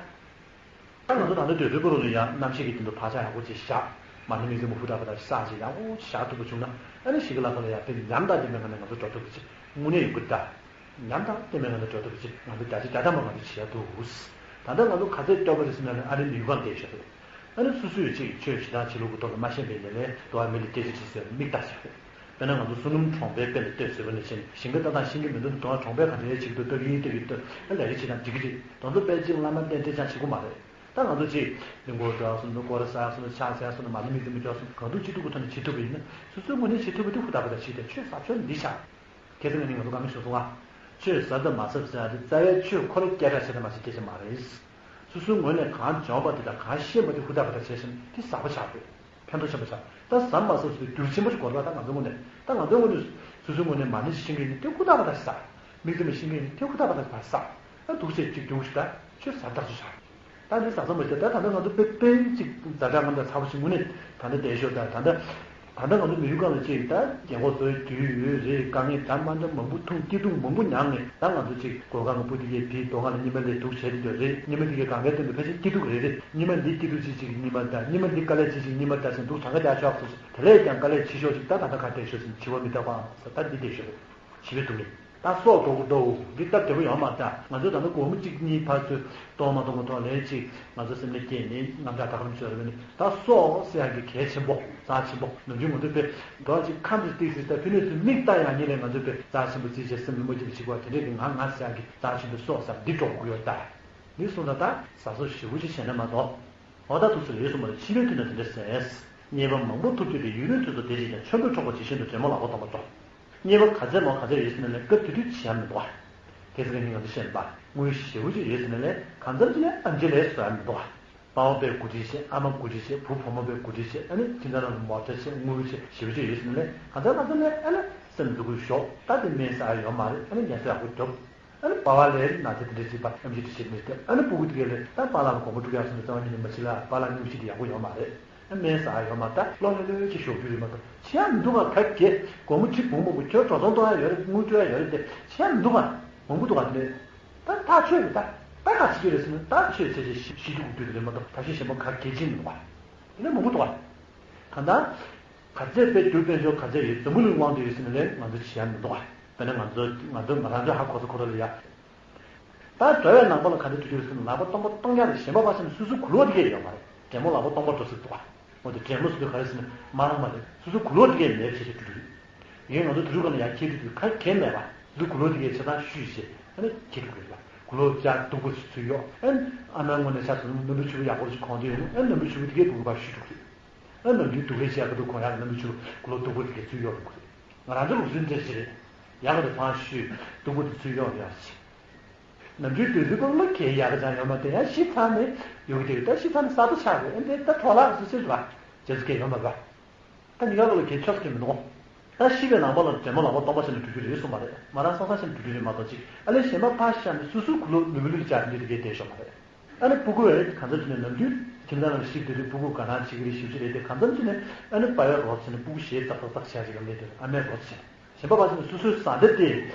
ད་ང་ཚོ་ད་ལྟ་སྡོད་སའི་ཕ་རོལ་ལ་ཡང་རྣམ་ཤེས་ཀྱི་སྟེང་དུ་བག་ཆགས་ཡག་པོ་ཅིག་བཞག་མ་ཎི་དམིགས་བརྩེ་མ་ཧུར་ཐག་པ་དང་བསགས་ཅིག་ཡག་པོ་ཅིག་བཞག་ཐུབ་པ་བྱུང་ན་ཨ་ནི་ཞིག་གི་ལ་ཁོ་ལ་ཡང་དཔེ་ཉམས་དང་ལྡན་པའི་ངང་ནས་ང་ཚོ་འགྲོ་ཐུབ་པ་ཅིག་དངོས་གནས་ཡོང་གི་ད། ཉམས་དང་ལྡན་པའི་ངང་ནས་འགྲོ་ཐུབ་པ་ཅིག་ང་ཚོ་བརྒྱ་ཆ་བརྒྱ་ཐམ་པ་ང་ཚོ་བྱེད་ཡ་འདུག་ད་ལྟ་ང་ཚོ་ག་ཚོད་སྐྱོ་པོ་རེད་ཟེར་ན་ཨ་རི་མི་ཡུལ་གང་བསྡད་ཤོག་རེད། ཨ་ནི་སོ་སོས་ཅིག་ཆོས་བྱེད་སྟངས་བྱེད་ལུགས་ཀྱི་ཐོག་ལ་མ་ཤེས་པའི་ལས་ལས་དུ་བ་མི་ལ་སྐད་ཆ་དྲིས་ཟེར་མིག་ལྟ་ཟེར། དཔེར་ན་ང་ཚོ་བསོད་ནམས་གྲོང་པའི་དཔེ་ལ་ལྟོས་ཟེར་བ་ནས་བྱས་ནས་ཞིང་ཁ་ལྟ་སྟངས་ཤེས་ཀྱི་མི་འདུག་དུ་བ་གྲོང་པས་ག་འདྲའི་བྱེད་ཀྱི་འདུག་ལྟ་གི་ཡིན་ལྟ་གི་འདུག་ཨ་ལས་ཀ་བྱེད་སྟངས་འགྲིག་གི་རེད། དེ་ཚོ་དཔེ་ཅིག་བླ་མ་རྟེན་འབྲེལ་ཅང་བྱེད་དགོས་མ་རེད། ད་ང་ཚོ་ཅིག་གླིང་སྐོར་འགྲོ་ཡག་སོང་དུ་སྐོར་ཟ་ཡག་སོང་དུ་ཕྱག་འཚལ་ཡག་སོང་དུ་མ་ཎི་དམིགས་བརྩེ་མ་སྐྱོར་སོང་གང་ཐུབ་ཅི་ཐུབ་ཀྱི་ཐོག་ནས་བྱེད་ཐུབ་པ་ཡིན་ན་སོ་སོའི་ངོས་ནས་བྱེད་ཐུབ་པ་དེ་ཧུར་ཐག་པ་དང་བྱེད་དེ་ཆོས་ཟབ་ཆོས་འདི་ཆགས། ཁ་སང་ང་ནི་ང་ཚོ་བཀའ་མོལ་ཞུས་སོང་ང་། ཆོས་ཟབ་དང་མ་ཟབ་ཟེར་ཡག་དེ་རྩ་བའི་ཆོས་ཁོ་རང་སྐད་གྲགས་ཆེ་དང་མ་ཆེ་སྐད་ཆ་མ་རེད། སོ་སོའི་ངོས་ནས་གང་འཇོན་པ་དེ་དང་གང་ཤེས་པ་དེ་ཧུར་ཐག་པ་དང་བྱས་ཤིང་དེ་ཟབ་པོ་ཆགས་དགོས། ཕན་ཐོགས་ཆེན་པོ་ཆགས། ད་ཟབ་མ་ཟབ་ཟེར་དུས་འགྱུར་ཆེན་པོ་ཞིག་དགོས་རེད་པ། ད་ང་ཚོའི་ངོས་ནས་ད་ང་ཚོའི་ངོས་ནས་སོ་སོའི་ངོས་ནས་མ་ཎི་ཞིག་ཤེས་མཁན་ཡིན་དེ་ཧུར་ཐག་པ་དང་ཟབ། དམིགས་བརྩེ་མ་ཤེས་མཁན་ཡིན་དེ་ཧུར་ཐག་པ་དང་ཟབ། ད་འདུག་སེ་གཅིག་རྒྱུགས་ཤིག་ད་ཆོས་ཟབ་ཐག་ཆོད་ཆགས། ད་འདི་ཟ་ས་མ་ཤེས་ད་ད་ལྟ་ང་ཚོ་དཔེ་དཔེ་ཅིག་ཛ་དྲག་ང་ཚོ་ཚ་པོ་ཞིག་དངོས་གནས་ད་ལྟ་བསྡད་ཤོག་ད་ད་ལྟ་ད་ལྟ་ང་ཚོ་མི་ཡུལ་སྒང་ལ་ཅིག་ད་རྒན་གོག་ཚོའི་དུས་ཡོད་རེད། དཀའ་ངལ་ད་མ་འདྲ་མང་པོ་ཐུག་སྐྱིད་སྡུག་མང་པོ་མྱངས་ནས་ད་ང་ཚོ་ཅིག་གོ་སྐབས་ང་སྤུ་དེ་གས་དེའི་མདོ་སྔགས་ལ་ཉི་མ་ལས་སྡུག་བྱས་ཏེ་འདོད་རེད། ཉི་མ་དེ་གས་གང་གའི་སྟེང་དུ་ཕལ་ཆེར་སྐྱིད་སྡུག་རེད་རེད། ཉི་མ་འདི་སྐྱིད་སྡུག་ཅིག་ཅིག་ཉི་མ་ད་ཉི་མ་འདི་དཀའ་ལས་ཅིག་ཅིག་ཉི་མ་ད་ཟེར་འདུག་གྲངས་ཀ་རྒྱག་ཆོག་ཟེར་དེ་ལས་ཀྱང་དཀའ་ལས་ཆེ་ཤོས་ཅིག་ད་ད་ལྟ་ག་བསྡད་ཤོག་ཟེར་འཆི་བ་མི་རྟག་པའམ་ཟེར་ད་འདི་བསྡད་ཤོག་རེད། འཆི་བའི་སྡུག་བསྔལ། ད་སྲོག་འགྲོ་གི་འདུག་འདི་སྟབས་བདེ་པོ་ཡོད་མ་རེད། ད་ང་ཚོས་ད་ནི་སྒོར་མོ་གཅིག་གཉིས་ཕར་ཚུར་གཏོང་མ་གཏོང་གི་ཐོག་ལས་ཅིག་ང་ཚོ་སེམས་ནས་སྐྱེས་ནས་རྣམ་ཐར་ད་ག་རང་བྱོས་རེད་པས་ནི་ད་སྲོག་ཟེར་ཡག་གི་གལ་ཆེན་པོ་རྩ་ཆེན་པོ་ནམ་རྒྱུན་ང་ཚོས་དཔེ་འདོགས་ཅིག་ཁམས་སུ་ཏིག་ཟེར་ད་ཕི་ནས་ཚུར་མིག་ལྟ་ཡག་ཉིད་ལས་ང་ཚོས་དཔེ་རྩ་ཆེན་པོ་རྩིས་བྱས་སེམས་ལ་མ་སྐྱིད་པ་ཞིག་པ་དེ་འདྲས་ཀྱི་ང་ང་ཟེར་ཡག་གི་རྩ་ཆེན་པོའི་སྲོག་ཟེར་འདི་འགྲོ་དགོས་ཀྱི་ཡོད་ད། འདི་སོང་ཙང་ད་ཟ་སྲོག་ཞེ་པོ་ཅིག་བྱས་ན་མ་གཏོགས། འོ་ད་ཐུགས་སུ་ཡོད་སོང་མ་རེད། ཕྱི་མའི་དུས་ན་དེ་འདྲ་ཟེར། རྙེད་པ་མང་པོ་ཐོབ་རྒྱུ་དེ་ཡུན་རིང་དུས་སུ་བདེ་ཞིང་ཀྱང་ཆོམ་པོས་འཕྲོག་པ་ཇི་བཞིན་དུ་འབྲས་མོ་ལག་པ་སྟོང་པར་འགྲོ། རྙེད་པ་ག་ཚད་མང་ག་ཚད་ཡོད་ཟེར་ན་ལས་སྐབས་དེ་དུས་བྱེད་ཡ་མི་འདུག་ག་དེ་ཚེ་ཀ་ནི་ང་ཚོ་བཤད་པ་དངུལ་ཞེ་པོ་ཅིག་ཡོད་ཟེར་ན་ལས་གང་འཚམ་ཅིག་ལས་ཨམ་ཆི་ལས་བཟོ་ཡ་མི་འདུག་ག་པ་ཕ་པས་གོ་སྒྲིག་བྱས། ཨ་མ་གོ་སྒྲིག་བྱས། བུ་བུ་མོ་པས་གོ་སྒྲིག་བྱས། ཨ་ནི་ཁྱིམ་ཚང་ནང་ལ་མོ་ཊ་བྱས། དངུལ་བྱས། ཞེ་པོ་ཅིག་ཡོད་ཟེར་ན་ལས་གང་འཚམ་གང་འཚམ་ལས་ཨ་ནི་སེམས་སྡུག་པོ་ཞོག་ད་དེ་སྨན་ཟ་ཡ་ཡོད་མ་རེད། ཨ་ནི་ངལ་གསོ་ཡག་པོ་རྒྱོབ། ཨ་ནི་པ་ཕ་ལས་ན་ཚ་དེ་འདྲ་ཅིག་པ་ཨེམ་ཆི་དེ་བྱེད་མི་སྟེར། ཨ་ནི་སྤུ་གུ་དེ་གས་ལས་ད་པཱ་ལགས་ལ་སྒོར་མོ་དྲུག་ཡག་སོང་ནས་རྩ་བ་ཉིད་ནས་མ་བྱེད་ལ། པཱ་ལགས་སྙུང་གཞི་དེ་ཡག་པོ་ཡོད་མ་རེད། ཨ་སྨན་ཟ་ཡ་ཡོད་མ་ད་བློ་ལྷོད་ལྷོད་ཅིག་ཞོག་རྒྱུ་རེད་མ་གཏོགས་བྱེད་ཡ་མི་འདུག་ག་ད་གས་སྒོར་མོ་གཅིག་སྦོམ་པོ་ཁྱོད་འགྲོ་སོང་གཏོང་ཡ་ཡོད་རེད། དངུལ་སྤྲོད་ཡ་ཡོད་རེད་དེ་བྱེད་ཡ་མི་འདུག་ག་མང་པོ་འདུག་ག་དེ་ནས་ད་ཐག་ཆོད་རེད། ད་ད་ག་བྱེད་རྒྱུ་རེད་ཟེར་ན་ད་ཆོས་བྱེད་ཅིག་ཤི་ཤི་རྒྱུ་དགོས་རྒྱུ་དེ་རེད་མ་གཏོགས་ཐབས་ཤེས་གཞན་པ་ག་གལ་ཆེན་མི་འདུག་ག་དེ་ནས་མང་པོ་འདུག་ག་གང་ལྟར། ག་ཚད་དཔེ་རྒྱུ་དཔལ་འབྱོར་ག་ཚད་ཡོད་འཛམ་བུ་གླིང་དབང་དུ་ཡོད་ཟེར་ནས་ལས་ང་ཚོ་བྱེད་ཡ་མི་འདུག་ག་དཔེར་ན་ང་ཚོ་ང་ཚོ་ང་རང་ཚོའི་ཧ་གོ་ས་ཁོ་ར་ལ་ཡ། ད་འགྲོ་བའི་ནང་པ་ལ་ག་འདྲ་འགྲོ་རྒྱུ་རེད་ཟེར་ན་ལག་པ་སྟོང་པ་སྟོང་རྐྱང་རེད། གཞན་པ་ཕར་ཕྱིན་ན་སོ་སོའི་གུ་ལོག་དེ་གས་ཡོད་མ་རེད། འདྲེ་མོ་ལག་པ་སྟོང་པ་འགྲོ་ས་འདུག་ག་འོ་དེ་འདྲེ་མོ་ཟེར་དུས་ག་རེ་ཟེར་ན་མ་རང་མ་རེད། སོ་སོའི་གུ་ལོག་དེ་གས་མེད་བྱས་བྱས་འགྲོ་རྒྱུ་རེད། ཡིན་ང་ཚོ་དུས་རབས་སྒང་ལ་ཡ་ཁྱེད་དུས་ག་གས་མེད་པ་དུས་གུ་ལོག་དེ་གས་ཆ་ཚང་ཤུས་བྱས་ཨ་ནི་ཁྱེད་འགྲོ་རྒྱུ་རེད་པ། གུ་ལོག་ཅག་སྡུག་པོ་ཚུར་ཡོག་ཨ་ནི་ཨ་མའི་ངོས་ནས་ཆ་ཚང་རྣམ་པའི་ཕྱུ་པ་ཡག་པོ་ཅིག་གོན་དེ་ཡོད་ན་ཨ་ནི་རྣམ་པའི་ཕྱུ་པ་དེ་གས་སྡུག་པ་ཤུས་འགྲོ་རྒྱུ་རེད། ཨ་ནམ་རྒྱུན་སྡུག་རེ་བྱས་ཁ་ཐུག་གོན་ཡག་གི་རྣམ་པའི་ཕྱུ་པ་གུ་ལོག་སྡུག་པོ་དེ་གས་ཚུར་གཡོག་ཡོང་གི་རེད། ང་རང་ཚོ་ལུགས་སྲོལ་འདྲ་ཞིག་རེད། ཡག་ག་དེ་ཕངས་ཤུས་སྡུག་པོ་དེ་ཚུར་གཡོག་ཡོང་ཡག་ཞིག་ནམ་རྒྱུན་དུས་ཚོད་པོ་ལ་གས་ཡག་ག་ཅང་ཡོད་མ་རེད། ཡང་ཤི་ཚར་ནས་ཡོང་གི་དེ་ད་ཤི་ཚར་ནས་གསར་དུ་ཆགས་རེད། ཨ་འདི་ད་འཕྲོ་བརླག་སུ་ཆེ་རེད་པ། རྗེས་སུ་གས་ཡོད་མ་རེད་པ། ད་ཉི་ག་ལོ་ལ་གས་ཆོག་གས་མི་འདུག་ད་ཤི་བའི་ནང་པ་ལ་འདྲེ་མོ་ལག་པ་སྟོང་པ་བྱས་ནས་འགྲོ་རྒྱུ་རེད་གསུངས་པ་རེད། མ་རང་སང་སང་བྱས་ནས་འགྲོ་རྒྱུ་རེད་མ་གཏོགས་ཅིག་ཨ་ལས་གཞན་པ་ཕར་བཞག་ནས་སོ་སོའི་གུ་ལོ་ལུས་པོ་ལུས་ཀྱི་ཆ་འདི་དེ་གས་བསྡད་ཤོག་མ་རེད། ཨ་ནི་སྤུ་གུ་བས་གང་འཚམ་བྱས་ནས་ནམ་རྒྱུན་ཁྱིམ་ཚང་ནང་ལ་ཤི་དེ་དུས་སྤུ་གུ་དགའ་སྣང་བྱེད་ཀྱི་རེད་ཞེ་པོ་ཅིག་རེད་དེ། གང་འཚམ་བྱས་ནས་ཨ་ནི་པ་ཡ་རོགས་བྱས་ནས་སྤུ་གུ་གཞས་ཙག་ཙག་ཙག་བྱས་ཅིག་ལ་སླེབས་དེ་ཨ་མས་རོགས་བྱས། གཞན་པ་ཕར་ཕྱིན་ནས་སོ་སོའི་བཟའ་ཟླ་དེ་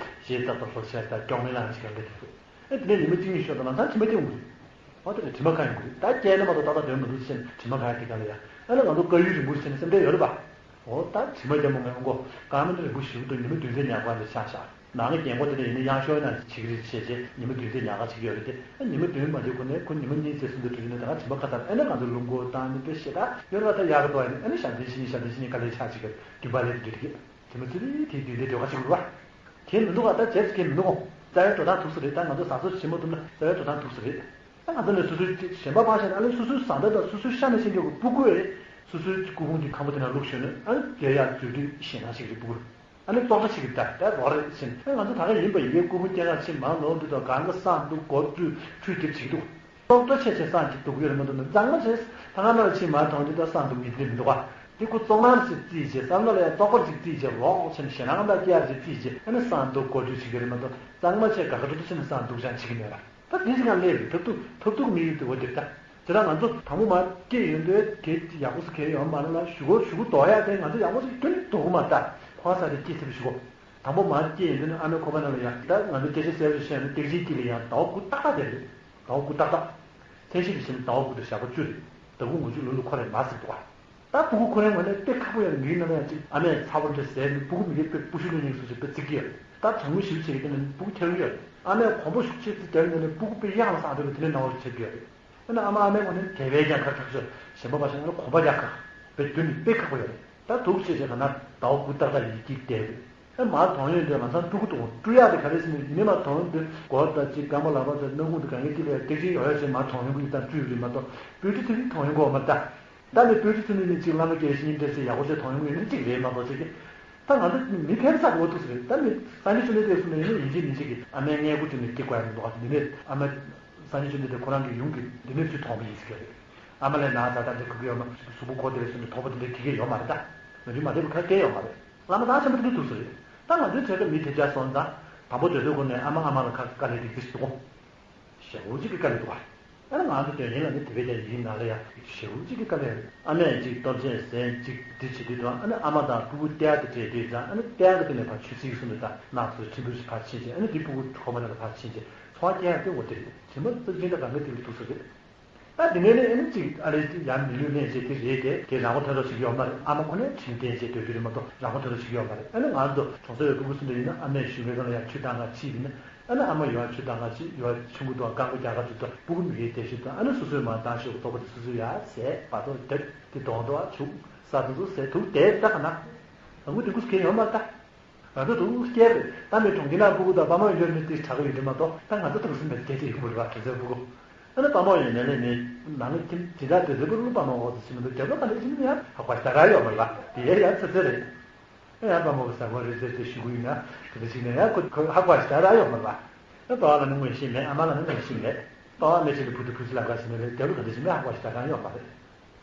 གཞས་ཙག་ཙག་ལྷོག་ཤར་དང་སྐྱོག་མེ་ལངས་ཅིག་ག་འདྲ་དེ་ཚོ། ཨེ་དེ་ནས་ཉི་མ་གཅིག་གཉིས་ཤོར་དང་ལམ་སང་དྲི་མ་སྐྱེ་འོང་གི་རེད། འོ་དེ་ནས་དྲི་མ་གང་ཡོང་གི་རེད། ད་སྐྱེས་ན་མ་གཏོགས་ཏག་ཏག་དོན་མི་འདུག་ཟེར་ནས་དྲི་མ་གང་ཡང་དེ་ག་ལ་ཡ། ཨེ་ན་ང་ཚོ་དཀར་ཡོལ་རིང་པོ་ཟེར་ནས་སེམས་ཁྲལ་ཡོད་རེད་པ། འོ་ད་དྲི་མ་རྒྱབ་མོ་ངས་འོང་གོ། ཀ་མེ་ན་རིང་པོ་ཞིག་ཏུ་ཉི་མ་བདུན་ཚེ་ཉག་པ་འདྲ་ཆགས་ཤག་ནང་ལ་རྒན་གོག་དེ་འདྲ་ཡིན་ན་གཡང་ཤོག་ནང་བྱེད་ཀྱི་རེད་བྱས་རྗེས་ཉི་མ་བདུན་ཚེ་ཉག་ག་བྱེད་ཀྱི་ཡོད་རེད་དེ། ཨེ་ཉི་མ་བདུན་མ་འདས་གོང་ནས་ཁོ་ཉི་མ་གཉིས་ཚེ་གསུམ་དུ་འགྲོ་རྒྱུ་ན་ད་ག་དྲི་མ་ཁ་ཚར། ཨེ་ན་ང་ཚོ་རླུང་འཁོར་བཏང་ནས་དཔེ་ཞེ་དྲག་ཡོད་རེད་པ། ད་ཡག་གི་འདུག་ཨེ་ན་ཨེ་ན་ཞག་བདུན་ཕྱི་ཉིན་ཞག་བདུན་ཕྱི་ཉིན་དཀའ་ལས་ཆགས་ཅིག་གི་རྒྱུན་པ་ལས་དེ་འདྲ་རེད། དེ་མ་ཚད་དེ་དུས་འདི་འདོད་ཁ་ཅིག་རེད་པ། གལ་མི་འདུག་ག་ད་བྱས་ཀྱི་མི་འདུག་གོ། རྩ་བའི་འགྲོ་སྟངས་ཐུག་ས་རེད། ད་ང་ཚོ་བཟའ་ཚོ་བྱེད་མ་ཐུབ་ན་རྩ་བའི་འགྲོ་སྟངས་ཐུག་ས་རེད། ད་ང་ཚོ་ནས་སོ་སོའི་གཞན་པ་ཕར་བཞག་ན་ཨ་ནི་སོ་སོའི་བཟའ་ཟླ་དང་སོ་སོའི་ཤ་ནས་ཤེས་འགྱོ་གི་སྤུ་གུ་ཨེ་སོ་སོའི་སྐུ་ཕུང་གི་ཁང་པ་དེ་ནང་བླུགས་ཞོན་ནས་ཨ་ནི་རྒྱལ་ཡར་འཛུལ་དུས་ཞེད་སྣང་ཞིག་རེད་སྤུ་གུ། ཨ་ནི་བཙོག་ཁྲ་ཞིག་གི་ད་ད་རོགས་རེད་ཕྱིན་ཨ་ང་ཚོ་ད་ག་ཡིན་པ་ཡིན་གའི་སྐུ་ཕུང་སྐྱེལ་ག་ཕྱིན་མ་ནོར་འདུག་དང་གང་ག་སང་འདུག་སྒོ་བཙུགས་ཁྲུས་དེབ་བྱེད་ཀྱི་འདུག་སྟོབས་འདྲ་ཆེ་ཆེ་སང་གི་འདུག་ཡོད་མ་འདུག་ན་གཙང་མ་བྱས། ད་ང་ནང་ཕྱིན་མ་མཐོང་དུས་ད་སང་འདུག་ངེས་འདི་མི་འདུག་ག་འདི་ཁོ་བཙོག་ནང་ཞིག་རྩིས་བྱས་བསམ་བློ་ལ་ཡང་བཙོག་པར་ཞིག་རྩིས་བྱས་རོགས་ཕྱིན་ཞེད་སྣང་ད་སྐྱེ་ཡག་ཞིག་རྩིས་བྱས་ཨ་ནི་སང་འདུག་སྒོ་བཙུགས་བྱེད་ཀྱི་རེད་མ་གཏོགས་གཙང་མ་བྱས་དགའ་དགའ་སྤྲོ་སྤྲོ་ཕྱིན་ནས་སང་འདུག་ཅང་བྱེད་ཀྱི་མེད་ལ། ད་དེ་ཞིག་ཡང་སླེབས་རེད། ཐབས་སྡུག་ཐབས་སྡུག་མི་ཡུལ་དུ་འོ་དེ་ད། དེ་ལ་ང་ཚོ་དང་པོ་མར་སྐྱེས་ཡོང་དུས་གལ་ཡག་པོ་སུ་གལ་ཡོང་མ་རེད་ལ། གཞུག་གུ་གཞུག་གུ་ལྡོག་ཡག་དེ་ང་ཚོ་ཡག་པོ་ཞིག་ཁྱོན་ནས་ལྡོག་གི་མ་རེད། ད་ཁོ་ས་དེ་སྐྱེས་ཚེ་བའི་གཞུག་གུ། དང་པོ་མར་སྐྱེས་ཡོང་དུས་ནི་ཨ་མའི་ཁོག་པ་ནང་ལ་ཡང་ད་ང་ཚོ་སྐད་ཆ་གསལ་པོ་བཤད་ན་སྟེགས་ཅན་དཀྱིལ་ལ་ཡང་ཟླ་བ་དགུ་ཏག་ཏག་དེ་རེད། ཟླ་བ་དགུ་ཏག་ཏག་མཚན་ཤས་ཀྱི་ཞིང་ཟླ་བ་དགུ་དང་ཞག་པོ་བཅུ་རེད། ཟླ་དགུ་ངོ་བཅུ་ལོ་ལོ་འཁོར་རེད་མ་ཟེར་འདུག་ག་ད་སྤུ་གུ་ཁོ་རའི་ངོས་ནས་དཔེ་ཁག་པོ་ཡོད་རེད། མི་ཡི་ནང་ལ་ཡང་ཅིག་ཨ་མས་ཚ་བོ་འདྲ་ཟས་ནི་སྤུ་གུ་མི་གིས་དཔེ་སྤུ་ཤུ་ལོན་ཉེན་སུ་ཞིག་དཔེ་བརྩི་གི་ཡོད་རེད། ད་གྲང་མོ་ཞིབ་བྱེད་ཀྱི་དེ་ནི་སྤུ་གུ་ཁྱེར་གི་ཡོད་རེད། ཨ་མས་གོམ་པ་ཤུགས་ཆེ་ཙི་རྒྱག་ཡོང་ནས་སྤུ་གུ་དཔེ་གཡང་ལ་སངས་འགྲོ་གི་དེ་ནས་ནང་བར་བྱེད་ཀྱི་ཡོད་རེད། ཨ་ནི་ཨ་མ་ཨ་མའི་ངོས་ནས་དེ་བས་ཀྱང་ཁག་ཁག་ཤོས་གཞན་པ་མ་ཤེས་ན་གོམ་པ་རྒྱག་ཁག་དཔེ་དུས་ནི་དཔེ་ཁག་པོ་ཡོད་རེད། ད་འདུག་བྱས་བྱས་ག་ན་ཟླ་བ་དགུ་ཏག་ཏག་ཡིན་གྱི་བསྡད་རེད། ཨ་མ་དོང་ཡོད་འདྲ་མ་ཚང་སྤུ་གུ་དོང་བཀྲུ་ཡག་དེ་ག་རེ་ཟེར་ནས་ཡིན་ནི་མ་དོང་འདི་སྒོ་དང་ཅིག་རྐང་པ་ལག་པ་དང་སྣ་ཁུང་དུ་གང་གི་ལས་སྟེགས་ཅིག་ཡོད་ཡ་ཞེས་མ་དོང་ཡོང་གི་ཡིན་ཙང་བཀྲུས་རེད་མ་གཏོགས་བོད་ཀྱི་ཚིག་གིས་དོང་ཡོང་གོ་མ་ད། ད་ནི་བོད་ཀྱི་ཚུལ་མིན་ནི་གཅིག་བླ་མ་སྐྱེས་ཤིང་འདྲ་ཟེར་ཡག་པོ་བྱས་མཐོང་ཡོང་ཡོད་ནི་གཅིག་རེད་མ་གཏོགས་ཅིག་གི། ད་ང་ཚོ་མི་ཕན་ས་གོ་ཐུག་ཟེར་ད་ནི་སངས་རྒྱས་ཆོས་འདི་དེ་གསུངས་ནས་ཡིན་ན་ཡིན་གཅིག་མིན་གཅིག་གི་ཨ་མའི་མངལ་སྒོ་དེ་ནི་སྐྱེ་དགོས་ཡ་མི་འདུག་ག་འདི་ནི་ཨ་མ་སངས་རྒྱས་ཆོས་འདི་དེ་ཁོ་རང་གི་ཡུམ་གྱི་འདི་ནི་ཚུལ་མཐོང་བ་ཡིན་ཟེར་གི་རེད། ཨ་མ་ལས་ན་ཚ་ད་འདི་ཁུག་གི་ཡོད་མ་གཟུགས་པོ་ཁོ་དེ་རེད་གསུངས་ནས་དོགས་པ་དེ་འདྲ་གི་གི་ཡོད་མ་རེད། ད་ང་ཚོ་མ་བདེ་བ་ག་གེ་ཡོད་མ་རེད། བླ་མ་དང་ཆེན་པོ་དེ་འདྲ་ཐུག་ས་རེད། ད་ང་ཚོའི་གྲས་ཀ་མི་དེ་འདྲ་སོང་ཙང་དང་པོ་དེ་ཚོའི་སྒོ་ནས་ཨ་མ་ཨ་མ་ལ་ཁ་དཀའ་ལས་འདི་འདི་ཞིག་འདུག་གོ། ཞེ་པོ་ཅིག་གི་དཀའ་ལས་འདུག་ག་ཨ་ནི་ང་ཚོ་དོན་ཡིན་ལ་ནི་དེ་བས་ཀྱང་ཡིན་ན་ལ་ཡ་ཞེ་པོ་ཅིག་གི་དཀའ་ལས་རེད། ཨ་མས་ཅིག་སྟོབས་ཆེན་ཟན་ཅིག་འདི་བྱེད་དུས་དང་ཨ་ནི་ཨ་མ་དང་སྤུ་གུ་སྟེར་དེ་སྤྲད་དུས་ཙང་ཨ་ནི་སྟེར་གི་དེ་ནས་ཕར་ཆུ་ཚིག་གསུམ་དུ་དང་ནགས་ཚོ་ཁྲིན་ཏུ་ཞིག་ཕར་ཕྱིན་ཅིག་ཨ་ནི་དེ་སྤུ་གུ་ཁོག་པ་ནང་ལ་ཕར་ཕྱིན་ཅིག་ཚོང་སྐྱེལ་ཡ་དེ་འོ་དེ་རེད། དྲི་མ་བཙག་གིན་ད་གང་གི་དེ་ལ་ཐུག་ས་རེད། ད་དེ་ནས་ནི་ཨ་ནི་ཅིག་ཨ་རེ་ཅིག་ཡང་མི་ལུས་ལེན་བྱེད་དེ་རེད་དེ་དེ་རང་མགོ་ཐོན་རོགས་ཞིག་ཡོད་མ་རེད། ཨ་མ་ཁོ་ནས་དྲིན་དྲན་བྱེད་སྡོད་རྒྱུ་རེད་མ་གཏོགས་རང་མགོ་ཐོན་རོགས་ཞིག་ཡོད་མ་རེད། ཨ་ནི་ང་ཚོ་གྲོང་ཚོ་ཡོད་སྤུ་གུ་སུ་འདྲ་ཡིན་ན་ཨ་མས་ཞུ་བའི་སྒང་ལ་ཡང་ཆུ་བཏང་ག་ཕྱིས་ཡིན་ན། ཨ་ནི་ཨ་མ་ཡོད་ཆུ་བཏང་ག་ཕྱིས་ཡོད་ཆུ་མགོ་དང་རྐང་མགོ་རྒྱག་ག་དུས་ད་སྤུ་གུ་མི་ཡོད་དེ་ཞིག་དང་ཨ་ནི་སོ་སོའི་མ་བཏང་ཞོག་ལྟོ་གོ་དེ་སོ་སོའི་ཡ་ཟས་བ་ཏོ་དེབ་དེ་དོང་དོ་ཨ་ཆུ་ས་དུ་སོ་ཟས་དུག་དེ་ད་ག་ན་ཨ་ངུ་དེ་ཀུ་སུ་ཁེ་ཡོད་མ་ད། ང་ཚོ་དུ་སྐྱེལ་རེད། ད་མི་གྲོང་ཁྱེར་ནང་སྤུ་གུ་དང་ཕ་མ་ཡོད་མི་དེ་དྲག་གི་ཡོད་དེ་མ་གཏོགས་ད་ང་ཚོ་དུ་སུ་མེད་དེ་དེ་ཡོད་མ་རེད་བ། དེ་ཚོའི་སྤུ་གུ་ཨ་ནི་ཕ་མ་ཡོད་ནས་ལས་མི་ནང་གི་ཁྱིམ་དེ་དག་དེ་ཚོའི་སྤུ་གུ་ཕ་མ་འོག་ཏུ་ཕྱིན་མི་འདུག་རྒྱབ་ལོགས་ག་འདྲ་ཕྱིན་ཡང་ཧ་གོ་ཞིག་ད་ག་ཡོད་མ་རེད་བ། དེ་ཡང་ཡང་ཚེ་ཚེ་རེད། ཨེ་ཡང་ཕ་མ་གི་ཟ་གོ་རེད་ཟེར་ཏེ་ཞུ་གི་ཡིན་ན་དེ་འདྲ་ཞིག་ནས་ཡང་ཁོ་ཁོ་ཧ་གོ་ཞིག་ད་ག་ཡོད་མ་རེད་བ། ཨེ་ཕ་བ་ལ་ནི་ངོས་ཤེས་མེད། ཨ་མ་ལ་ནི་ངོས་ཤེས་མེད། ཕ་བ་མེད་ཕྱིན་ཏེ་བུ་དེ་བུ་ཚོ་ལ་དགའ་ཞིག་ནས་རེད། རྒྱབ་ལོགས་ག་འདྲ་ཞིག་ནས་ཧ་གོ་ཞིག་ད་ག་ཡོད་མ་རེད།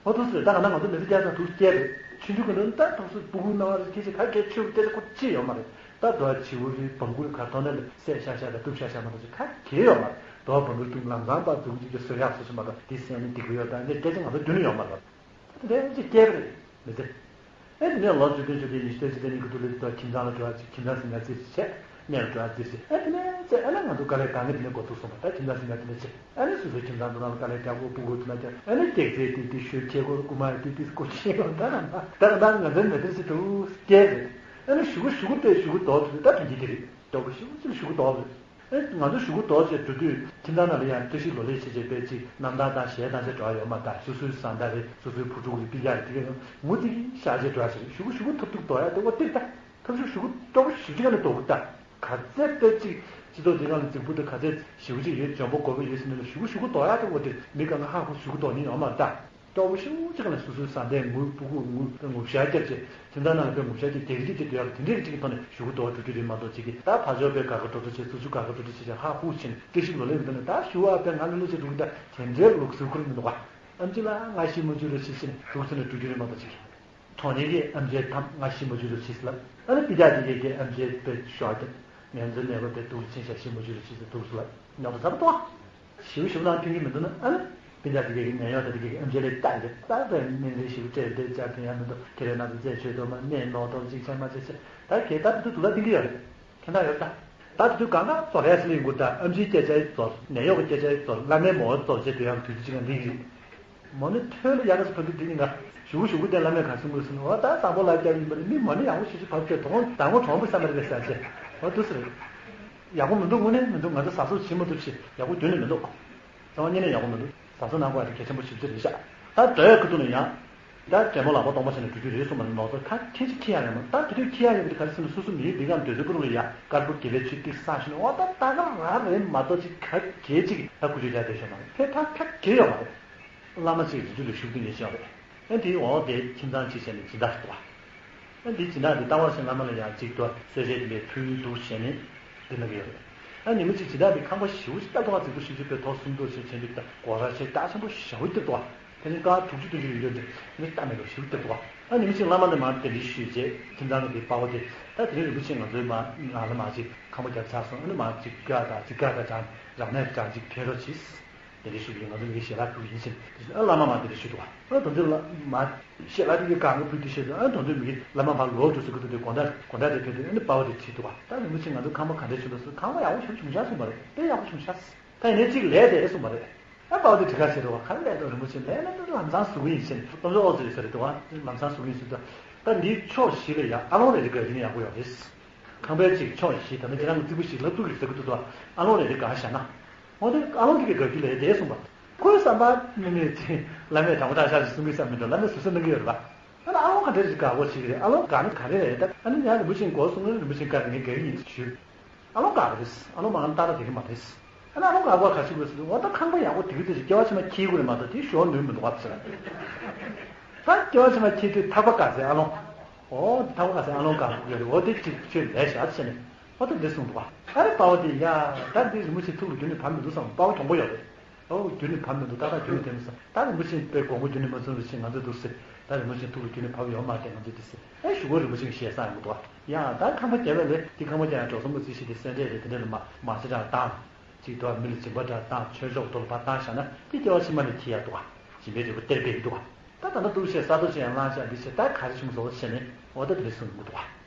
ཨོ་ཐུགས་སུ་རེད། ད་ག་ན་ང་ཚོ་མི་ཚེ་བསྐྱལ་ས་ཐུགས་སུ་སྐྱེལ་རེད། ཆུང་ཆུང་གི་ནང་ད་ཐུགས་སུ་སྤུ་གུ་སྣང་བ་རེ་ཁྱེད་ཀྱི་ཁ་སྐད་ཆོས་སྐད་ཆ་ཁོ་ཅི་ཡོད་མ་རེད། ད་དོ་བྱིའུ་རེད་བང་གུ་རེད་གར་ཐོག་ནས་ལ་སད་ཤ་ཤ་དང་གཏུབ་ཤ་ཤ་མ་གཏོགས་ཅི་ཁ་གེ་ཡོད་མ་རེད། དོ་བང་གུ་གཏུབ་ལམ་སང་པ་འཛུགས་ཀྱི་གི་བཟོ་ཡག་སོ་སོ་མ་གཏོགས་དེ་སེམས་ནི་སྡིག་པ་ཡོད་ད་འདི་སྐད་ཆ་ང་ཚོ་མདུན་ནས་ཡོད་མ་རེད། ད་དེ་ཅི་སྐྱེལ་རེད་མི་ཚེ། ཨེ་དེ་ནས་ལོ་བཅུ་བདུན་བཅུ་བདུན་ཉི་ཤུ་རྩ་བཞི་དེ་ནས་གི་དུ་ལི་དོ་ཁྱིམ་ཚང་ལ་འགྲོ་བ་ཅིག་ཁྱིམ་ཚང་ཟིན་ན་རྩིས་ཅིག་བྱས། གནས་ལ་འགྲོ་ཡ་རྩིས་ཟིན། ཨ་དེ་ནས་ཚེ་ཨ་ན་ང་ཚོ་དཀའ་ལས་གང་གི་དེ་ནས་འགོ་ཚུགས་སོང་བ། ད་ཁྱིམ་ཚང་ཟིན་ན་དེ་ནས་ཚེ་ཨ་ནི་སོ་སོའི་ཁྱིམ་ཚང་དུ་ནང་ལ་དཀའ་ལས་རྒྱག་དགོས་སྤུ་གུ་དུ་ན་རྒྱག་ཨ་ནི་སྟེགས་རྩེ་ཏིག་ཏིག་ཤོད་ཁྱེད་སྒོར་རྐུ་མ་ཡ་ཏིག་ཏིག་སྐོར་ཤེས་ཡོང་ད་རང་ད་ད་ད་ང་ཚོའི་མི་ཚེ་ཞིག་ཏུ་སྐྱེལ་རེད། ཨ་ནི་ཞུ་གུ་ཞུ་གུ་སྟེ་ཞུ་གུ་དོག་ཚུལ་ད་དོན་གྱི་དེ་རེད། དོག་གི་ཞུ་གུ་ཚུལ་ཞུ་གུ་དོག་ཚུལ། ཨེ་ང་ཚོ་ཞུ་གུ་དོག་ཚུལ་འགྲོ་དུས་ཁྱིམ་ཚང་ནང་ལ་ཡང་བཀྲ་ཤིས་ལོ་ལེགས་བྱེད་ཅེས་པའི་ཅིག་རྣམ་ཐར་དང་གཞས་དང་ཅེས་འགྲོ་ཡ་ཡོད་མ་ད། སོ་སོའི་བཟའ་ཟླ་རེད་སོ་སོའི་བུ་ཕྲུག་རེད་པི་ཡ་རེད་དེ་ག་ཡང་ངུ་ཙི་གི་ཤག་ཅེས་འགྲོ་ཡ་ཞིག་རེད། ཞུ་གུ་ཞུ་གུ་ཐབས་སྡུག་དོག་ཡ་དེ་འོ་སྟེར་ད། ཐབས་ཤུགས་ཞུ་གུ་སྤྲོ་པོ་ཞེ་པོ་ཅིག་ག་ནས་དོག་གི་ད། ག་ཚད་དཔེ་ཅིག་སྤྱི་ཚོགས་འདི་སྒང་ལ་རྫིག་པོ་དང་ག་ཚད་ཞེ་པོ་ཅིག་ཡོད་འཇོན་པོ་དགོས་པ་ཡོད་ཟེར་ནས་ལ་ཞུ་གུ་ཞུ་གུ་དོག་ཡག་དེ་འོ་དེ་མི་གང་ག་ཧ་གོ་ཞུ་གུ་དོག་ནི་ཡོད་མ་རེད་ད། སྟོབས་པོ་ཞེ་པོ་ཅིག་ལ་སོ་སོའི་བཟའ་ཟླའི་ངུ་སྤུ་གུ་ངུ་ངུ་ཤ་རྒྱབ་བྱས། ཁྱིམ་ཚང་ནང་ལ་དཔེ་ངུ་ཤ་རྒྱབ་རྒྱག་རྒྱུ་དེ་འདོད་ཡག་དེ་འདྲའི་རིགས་ཅིག་གི་ཐོག་ནས་གཞུག་གུ་དོ་འགྲོ་རྒྱུ་རེད་མ་གཏོགས་ཅིག་གི་ད་ཕར་ཕྱོགས་པའི་དགའ་དགའ་སྤྲོ་སྤྲོ་བྱས་ཚུར་ཕྱོགས་དགའ་དགའ་སྤྲོ་སྤྲོ་བྱས་བྱས་ཧ་ཧུ་བྱས་ནས་བཀྲ་ཤིས་ལོ་ལེགས་མི་འདུག་ནས། ད་ཞུ་བ་དཔེ་ང་ལོ་ལོ་ཅིག་འགྲོ་གི་ད་དེ་འདྲའི་ལུགས་སྲོལ་ཁུར་མི་འདུག་ག་ཨམ་ཆི་ལ་ང་ཤི་མ་བཅུག་རོགས་ཞེས་བྱས་ནས་འདུག་ཚུལ་ནས་འགྲོ་རྒྱུ་རེད་མ་གཏོགས་ཅིག་གི་དོན་གཉེར་གྱི་ཨམ་ཆིའི་ཐམ་ང་ཤི་མ་བཅུག་རོགས་ཞེས་ལབ། ཨ་ནི་སྤུན་ཀྱག་དེ་གས་ཀྱི་ཨམ་ཆིའི་དཔེ་ཤོག་དེ་ངན་ཚོའི་ནད་པ་དེ་འདུག་ཕྱིན་ཤ་ཤི་མ་བཅུག་རོགས་ཞེས་འདུག་ཚུལ་ལ་ཉོག་ཏོ་ཚ་པོ་ཏོ། ཞིའུ་ཞིའུ་ནང་ཐོན་གྱི་མི་འདུག་ན། ཨ་ནི་སྤུན་ཀྱག་དེ་གས་ཀྱི་ནད་གཡོག་དེ་དེ་གས་ཀྱི་ཨམ་ཆི་ལ་ལྟ་རེ་ལྟ་རེ་སྨན་རིན་ཞིག་སྤྲད་དེ་བཅར་ཐུབ་ཡ་མི་འདུག་ཁྱེད་རའི་ནང་དུ་རྩད་ཆོད་དོ་མ་སྨན་ནོར་དོ་ཅིག་ཆགས་མ་ཆགས་ཆགས་ད་གས་ད་དུ་དུ་ལ་ཏིང་གི་ཡོད་རེད། ཁྱེད་ད་ཡོད་ད། ད་དུ་དུ་གང་ག་ཙོག་ཡ་སི་ལི་ཡོང་གི་ད་ཨམ་ཆིའི་སྐད་ཆ་ཡི་ཙོག་ནད་གཡོག་གི་སྐད་ཆ་ཡི་ཙོག་བླ་མའི་མོ་ཙོག་བྱེད་དུ་ཡང་དུས་ཚོད་ཅིག་ལ་འདི་གི་རེད། མོ་ནི་ཐོས་ལ་ཡག་ག་ཕ་གི་དེ་ནི་ང་ཞུ་གུ་ཞུ་གུ་དེ་བླ་མས་ག་གསུང་གི་སོང་། འོ་ད་བཟང་པོ་ལ་རྒྱབ་ཡིན་པ་རེད། མི་མོ་ནི་ཡག་པོ་ཞིག་ཞིག་བབས་ཚེ་དོང་དང་པོ་གྲོང་པོ་བསམ་པ་རེད་ཟེར་ཚེ། འོ་དུ་ཟེར། ཡག་པོ་མི་འདུག་དངོས་གནས་མི་འདུག་ང་ཚོ་ཟ་སོགས་བྱེད་མ་ཐུབ་ཞེས་ཡག་པོ་རྒྱུན་ནས་མི་འདུག་རྩ་བ་ཉིད་ནས་ཡག་པོ་མི་འདུག་ཟ་སོགས་གནང་དགོས་ཡ་དེ་གལ་ཆེན་པོ་ཞིག་ཅིག་རེད་ཤག་ད་འདོད་ཡག་ཁུ་ཐུག་ནས་ཡང་། ད་དྲེད་མོང་ལག་པ་སྟོང་པ་བྱས་ནས་འགྲོ་རྒྱུ་རེད་གསུངས་པ་ནི་ནོར་འཛོལ་ཁ་ཁྱེད་ཅིག་ཁྱི་ཡག་ཡོད་མ་ད་དེ་དུས་ཁྱི་ཡག་ཡོད་པ་དེ་ག་རེ་ཟེར་ན་སོ་སོ་མི་ཡུལ་འདི་ག་འདོད་ཚུལ་པུ་རུ་ལ་ཡ་དཀར་པོ་དགེ་བའི་ཆོས་ཏིག་ས་ཞིག་ནས་འོ་ད་ད་ག་ར་རེད་མ་གཏོགས་ཅིག་ག་གེ་ཅིག་ད་ཁུ་ཆོས་རྒྱག་བསྡད་ཤོག་མ་རེད། ཕེ་ད་ག་གེ་ཡོད་མ་རེད། བླ་མ་གཅིག་རི་རྒྱུད་ལ་བཞུགས་དུས་ཉེ་ཆར་རེད། ཨ་དེའི་འོག་དེ་ཁྱིམ་ཚང་གཅིག་བྱས་ནས་སྦྱིན་བདག་ཞུ་བ། ཨ་དེའི་སྦྱིན་བདག་དེ་ལྟ་བར་ཞིང་བླ་མ་ལ་ཡང་གཅིག་ཏུ་གསོལ་ཇ་དེ་འདྲའི་ཕུལ་འདུག་བྱས་ནས་འདི་གནང་གི་ཡོད་རེད། ཨ་ཉིན་མོ་གཅིག་སྦྱིན་བདག་དེ་ཁང་པ་ཞེ་པོ་ཅིག་སྟབས་ཐོག་རྫིག་པོ་ཞེ་པོ་ཅིག་པའི་ཐོག་སུམ་མདོ་ཞིག་བྱས་འདུག་ད་སྒོ་ར་ཆེ་རྟགས་ཆེན་པོ་ཞེ་པོ་ཅིག་འདུག་བ། དེ་ནི་ཀ་དྲུག་ཅུ་བདུན་ཅུ་ཡོད་འདུག་འདི་ནི་ལྟ་མེད་པ་ཞེ་པོ་ཅིག་འདུག་བ། ཨ་ཉིན་མོ་གཅིག་བླ་མ་ལ་མར་གདན་འདྲེན་ཞུས་རྗེས་ཁྱིམ་ཚང་གི་དེ་དཔའ་བོ་དེ་ད་དེ་རིང་རིན་པོ་ཆེ་ང་ཚོའི་མ་ང་ལ་མ་གཅིག་ཁང་པ་རྒྱབ་ཚར་སོང་། ཨ་ནི་མ་གཅིག་དགའ་དང་གཅིག་དགའ་དང་ཅང་རང་ནས་ཅང་གཅིག་ཕེབས་རོགས་གྱིས། དེ་འདྲ་ཞུ་གི་ཡིན། ང་ཚོ་མི་གི་ཞལ་ལག་ཕུལ་གི་ཡིན་ཟེར། ཨ་བླ་མ་མ་དེ་འདྲ་ཞུ་འདུག་བ། ཨ་དོན་དུ་བླ་མ་ཞལ་ལག་དེ་གི་གང་གི་ཕུལ་དུས་བཤད་དུས་ཨ་དོན་དུ་མི་གི་བླ་མ་ཕར་ལོག་འགྲོ་ཟེར་གི་འདུག་དེ་དགོང་དག་དགོང་དག་དེ་ཕེབས་དུས་ཨ་ནི་དཔའ་བོ་དེ་དྲིས་འདུག་བ། ད་རིན་པོ་ཆེ་ང་ཚོ་ཁང་པ་ག་འདྲ་བྱུང་འདུག་ཟེར། ཁང་པ་ཡག་པོ་ཞིག་བྱུང་ཤག་གསུངས་པ་རེད། དཔེ་ཡག་པོ་བྱུང་ཤག་ཟེར། ད་ཡིན་ནའི་གཅིག་ལས་དེ་གསུངས་པ་རེད། ཨ་དཔའ་བོ་དེ་དྲི་ག་བྱེད་འདུག་བ། ག་རེ་ལས་འདུག་རིན་པོ་ཆེ་ལས་ན་འདི་ལམ་སང་བཟོ་གི་ཡིན་ཟེར་ནས་སྟོབས་འབྱོར་ཨོ་ཙི་རེད་ཟེར་རེད་འདུག་བ། ལམ་སང་བཟོ་གི་ཡིན་ཟེར་འདུག་ད་འདིའི་ཕྱོགས་བཞི་ལ་ཡ་ཨ་ལོང་རེ་རེ་དགའ་གི་ན་ཡག་པོ་ཡོད་རེད། ཁང་པའི་གཅིག་ཕྱོགས་བཞི་ད་ནི་ཁྱེད་རང་གི་རྩིག་པ་ཞིག་ལབ་ཐུབ་ཀྱི་ཟེར་གི་འདུག་དོ། ཨ་ལོང་རེ་རེ་གང་བཞག་ན། འོ་དེ་ཨ་ལོང་དེ་གི་དགའ་རྒྱུ་ལས་དེ་གསུངས་པ། ཁོའི་བསམ་པ་ནི་ནི་ཅི་བླ་མས་དྲང་པོ་དྲང་བཞག་ཅིག་གསུང་གི་བསམ་མི་འདུག་བླ་མས་ཟུར་ཟ་གནང་གི་ཡོད་རེད་པ། ཨ་ལ་ཨ་ལོང་ག་འདྲ་ཞིག་དགའ་པོ་བྱེད་ཀྱི་རེད། ཨ་ལོང་དགའ་ནི་ག་རེ་རེད། ད་ཨ་ནི་ཡང་རིན་པོ་ཆེ་མགོ་གསུང་ན་རིན་པོ་ཆེ་དགའ་ནི་དགའ་གི་ཡིན་ཞུས། ཨ་ལོང་དགའ་གི་རེད། ཨ་ལོང་མ་ཨ་ནི་ཏག་ཏག་དེ་གི་མ་རེད། ཨ་ལ་ཨ་ལོང་དགའ་པོ་ག་ཞིག་དགོས་ཟེར་དུས་འོ་ད་ཁང་པ་ཡག་པོ་དེ་གི་དེ་ཞིག་སྐྱེ་བ་ཕྱི་མ་འཁྱེར་དགོས་རེད་མ་གཏོགས་དེ་ཞོར་ནུས་མི་འདུག་བ་ཟེར། ད་སྐྱེ་བ་ཕྱི་མ་འཁྱེར་དུས་ཐག་པ་དགའ་ཟེར་ཨ་ལོང་། ཨོ་དེ་ཐག་པ་དགའ་ཟེར་ཨ་ལོང་དགའ་པོ་ཡོད་རེད། འོ་དེ་ཅིག་ཁྱོད་ལས་བཞག་ཟེར་ནས། ཨོ་ད་འདི་གསུངས་འདུག་བ། ཨ་རེ་དཔའ་བོ་དེ་ཡ། ད་འདི་རིན་པོ་ཆེ་ཐུགས་ལ་རྒྱུན་ནས་བབས་མི་འདུག་བསམ། དཔའ་བོ་གྱོང་པོ་ཡོད་རེད། ཨོ་རྒྱུན་ནས་བབས་མི་འདུག་ཏག་ཏག་རྒྱུན་ནས་བསྡད་མི་སོང་། ད་རིན་པོ་ཆེ་དཔེ་དགོངས་པ་རྒྱུན་ནས་མ་ཚོམས་རེ་ཆེ་ང་ཚོས་འདུག་ཟེར། ད་རིན་པོ་ཆེ་ཐུགས་ལ་རྒྱུན་ནས་བབས་ཡོད་མ་རེད་ང་ཚོས་འདི་ཟེར། ཨེ་ཞུ་གོ་རིན་པོ་ཆེ་གི་ཞལ་བཟང་ཡོང་གི་འདུག་བ། ཡ་ད་ཁང་པ་རྒྱབ་པ་ལས་དེ་ཁང་པ་རྒྱབ་ཡང་འགྲོ་སོང་མ་རྩིས་ཤིག་དེ་སེ་འབྲས་རེད། དེ་འདྲ་ལ་མ་མ་ཚེ་གྲངས་བཏང་། ཅིག་དོ་མི་ལ་སྦྱིན་པ་འདྲ་བཏང་ཆོས་ཕྱོགས་དོ་ལ་ཕར་བཏང་བཞག་ན་དེ་སྐྱེ་བ་ཕྱི་མ་ནས་འཁྱེར་ཡ་འདུག་བ། སྦྱིན་པའི་འབྲས་བུ་སྟེར་བའི་འདུག་བ། ད་ད་ལྟ་འདུག་བྱས་ས་རྡོ་ཆེ་ཡང་བླངས་བཞག་འདི་བྱས་ད་ག་རེ་བྱུང་སོང་བྱས་ནས་འོ་ད་དེ་འདྲ་གསུངས་ཡོང་གི་འདུག་བ།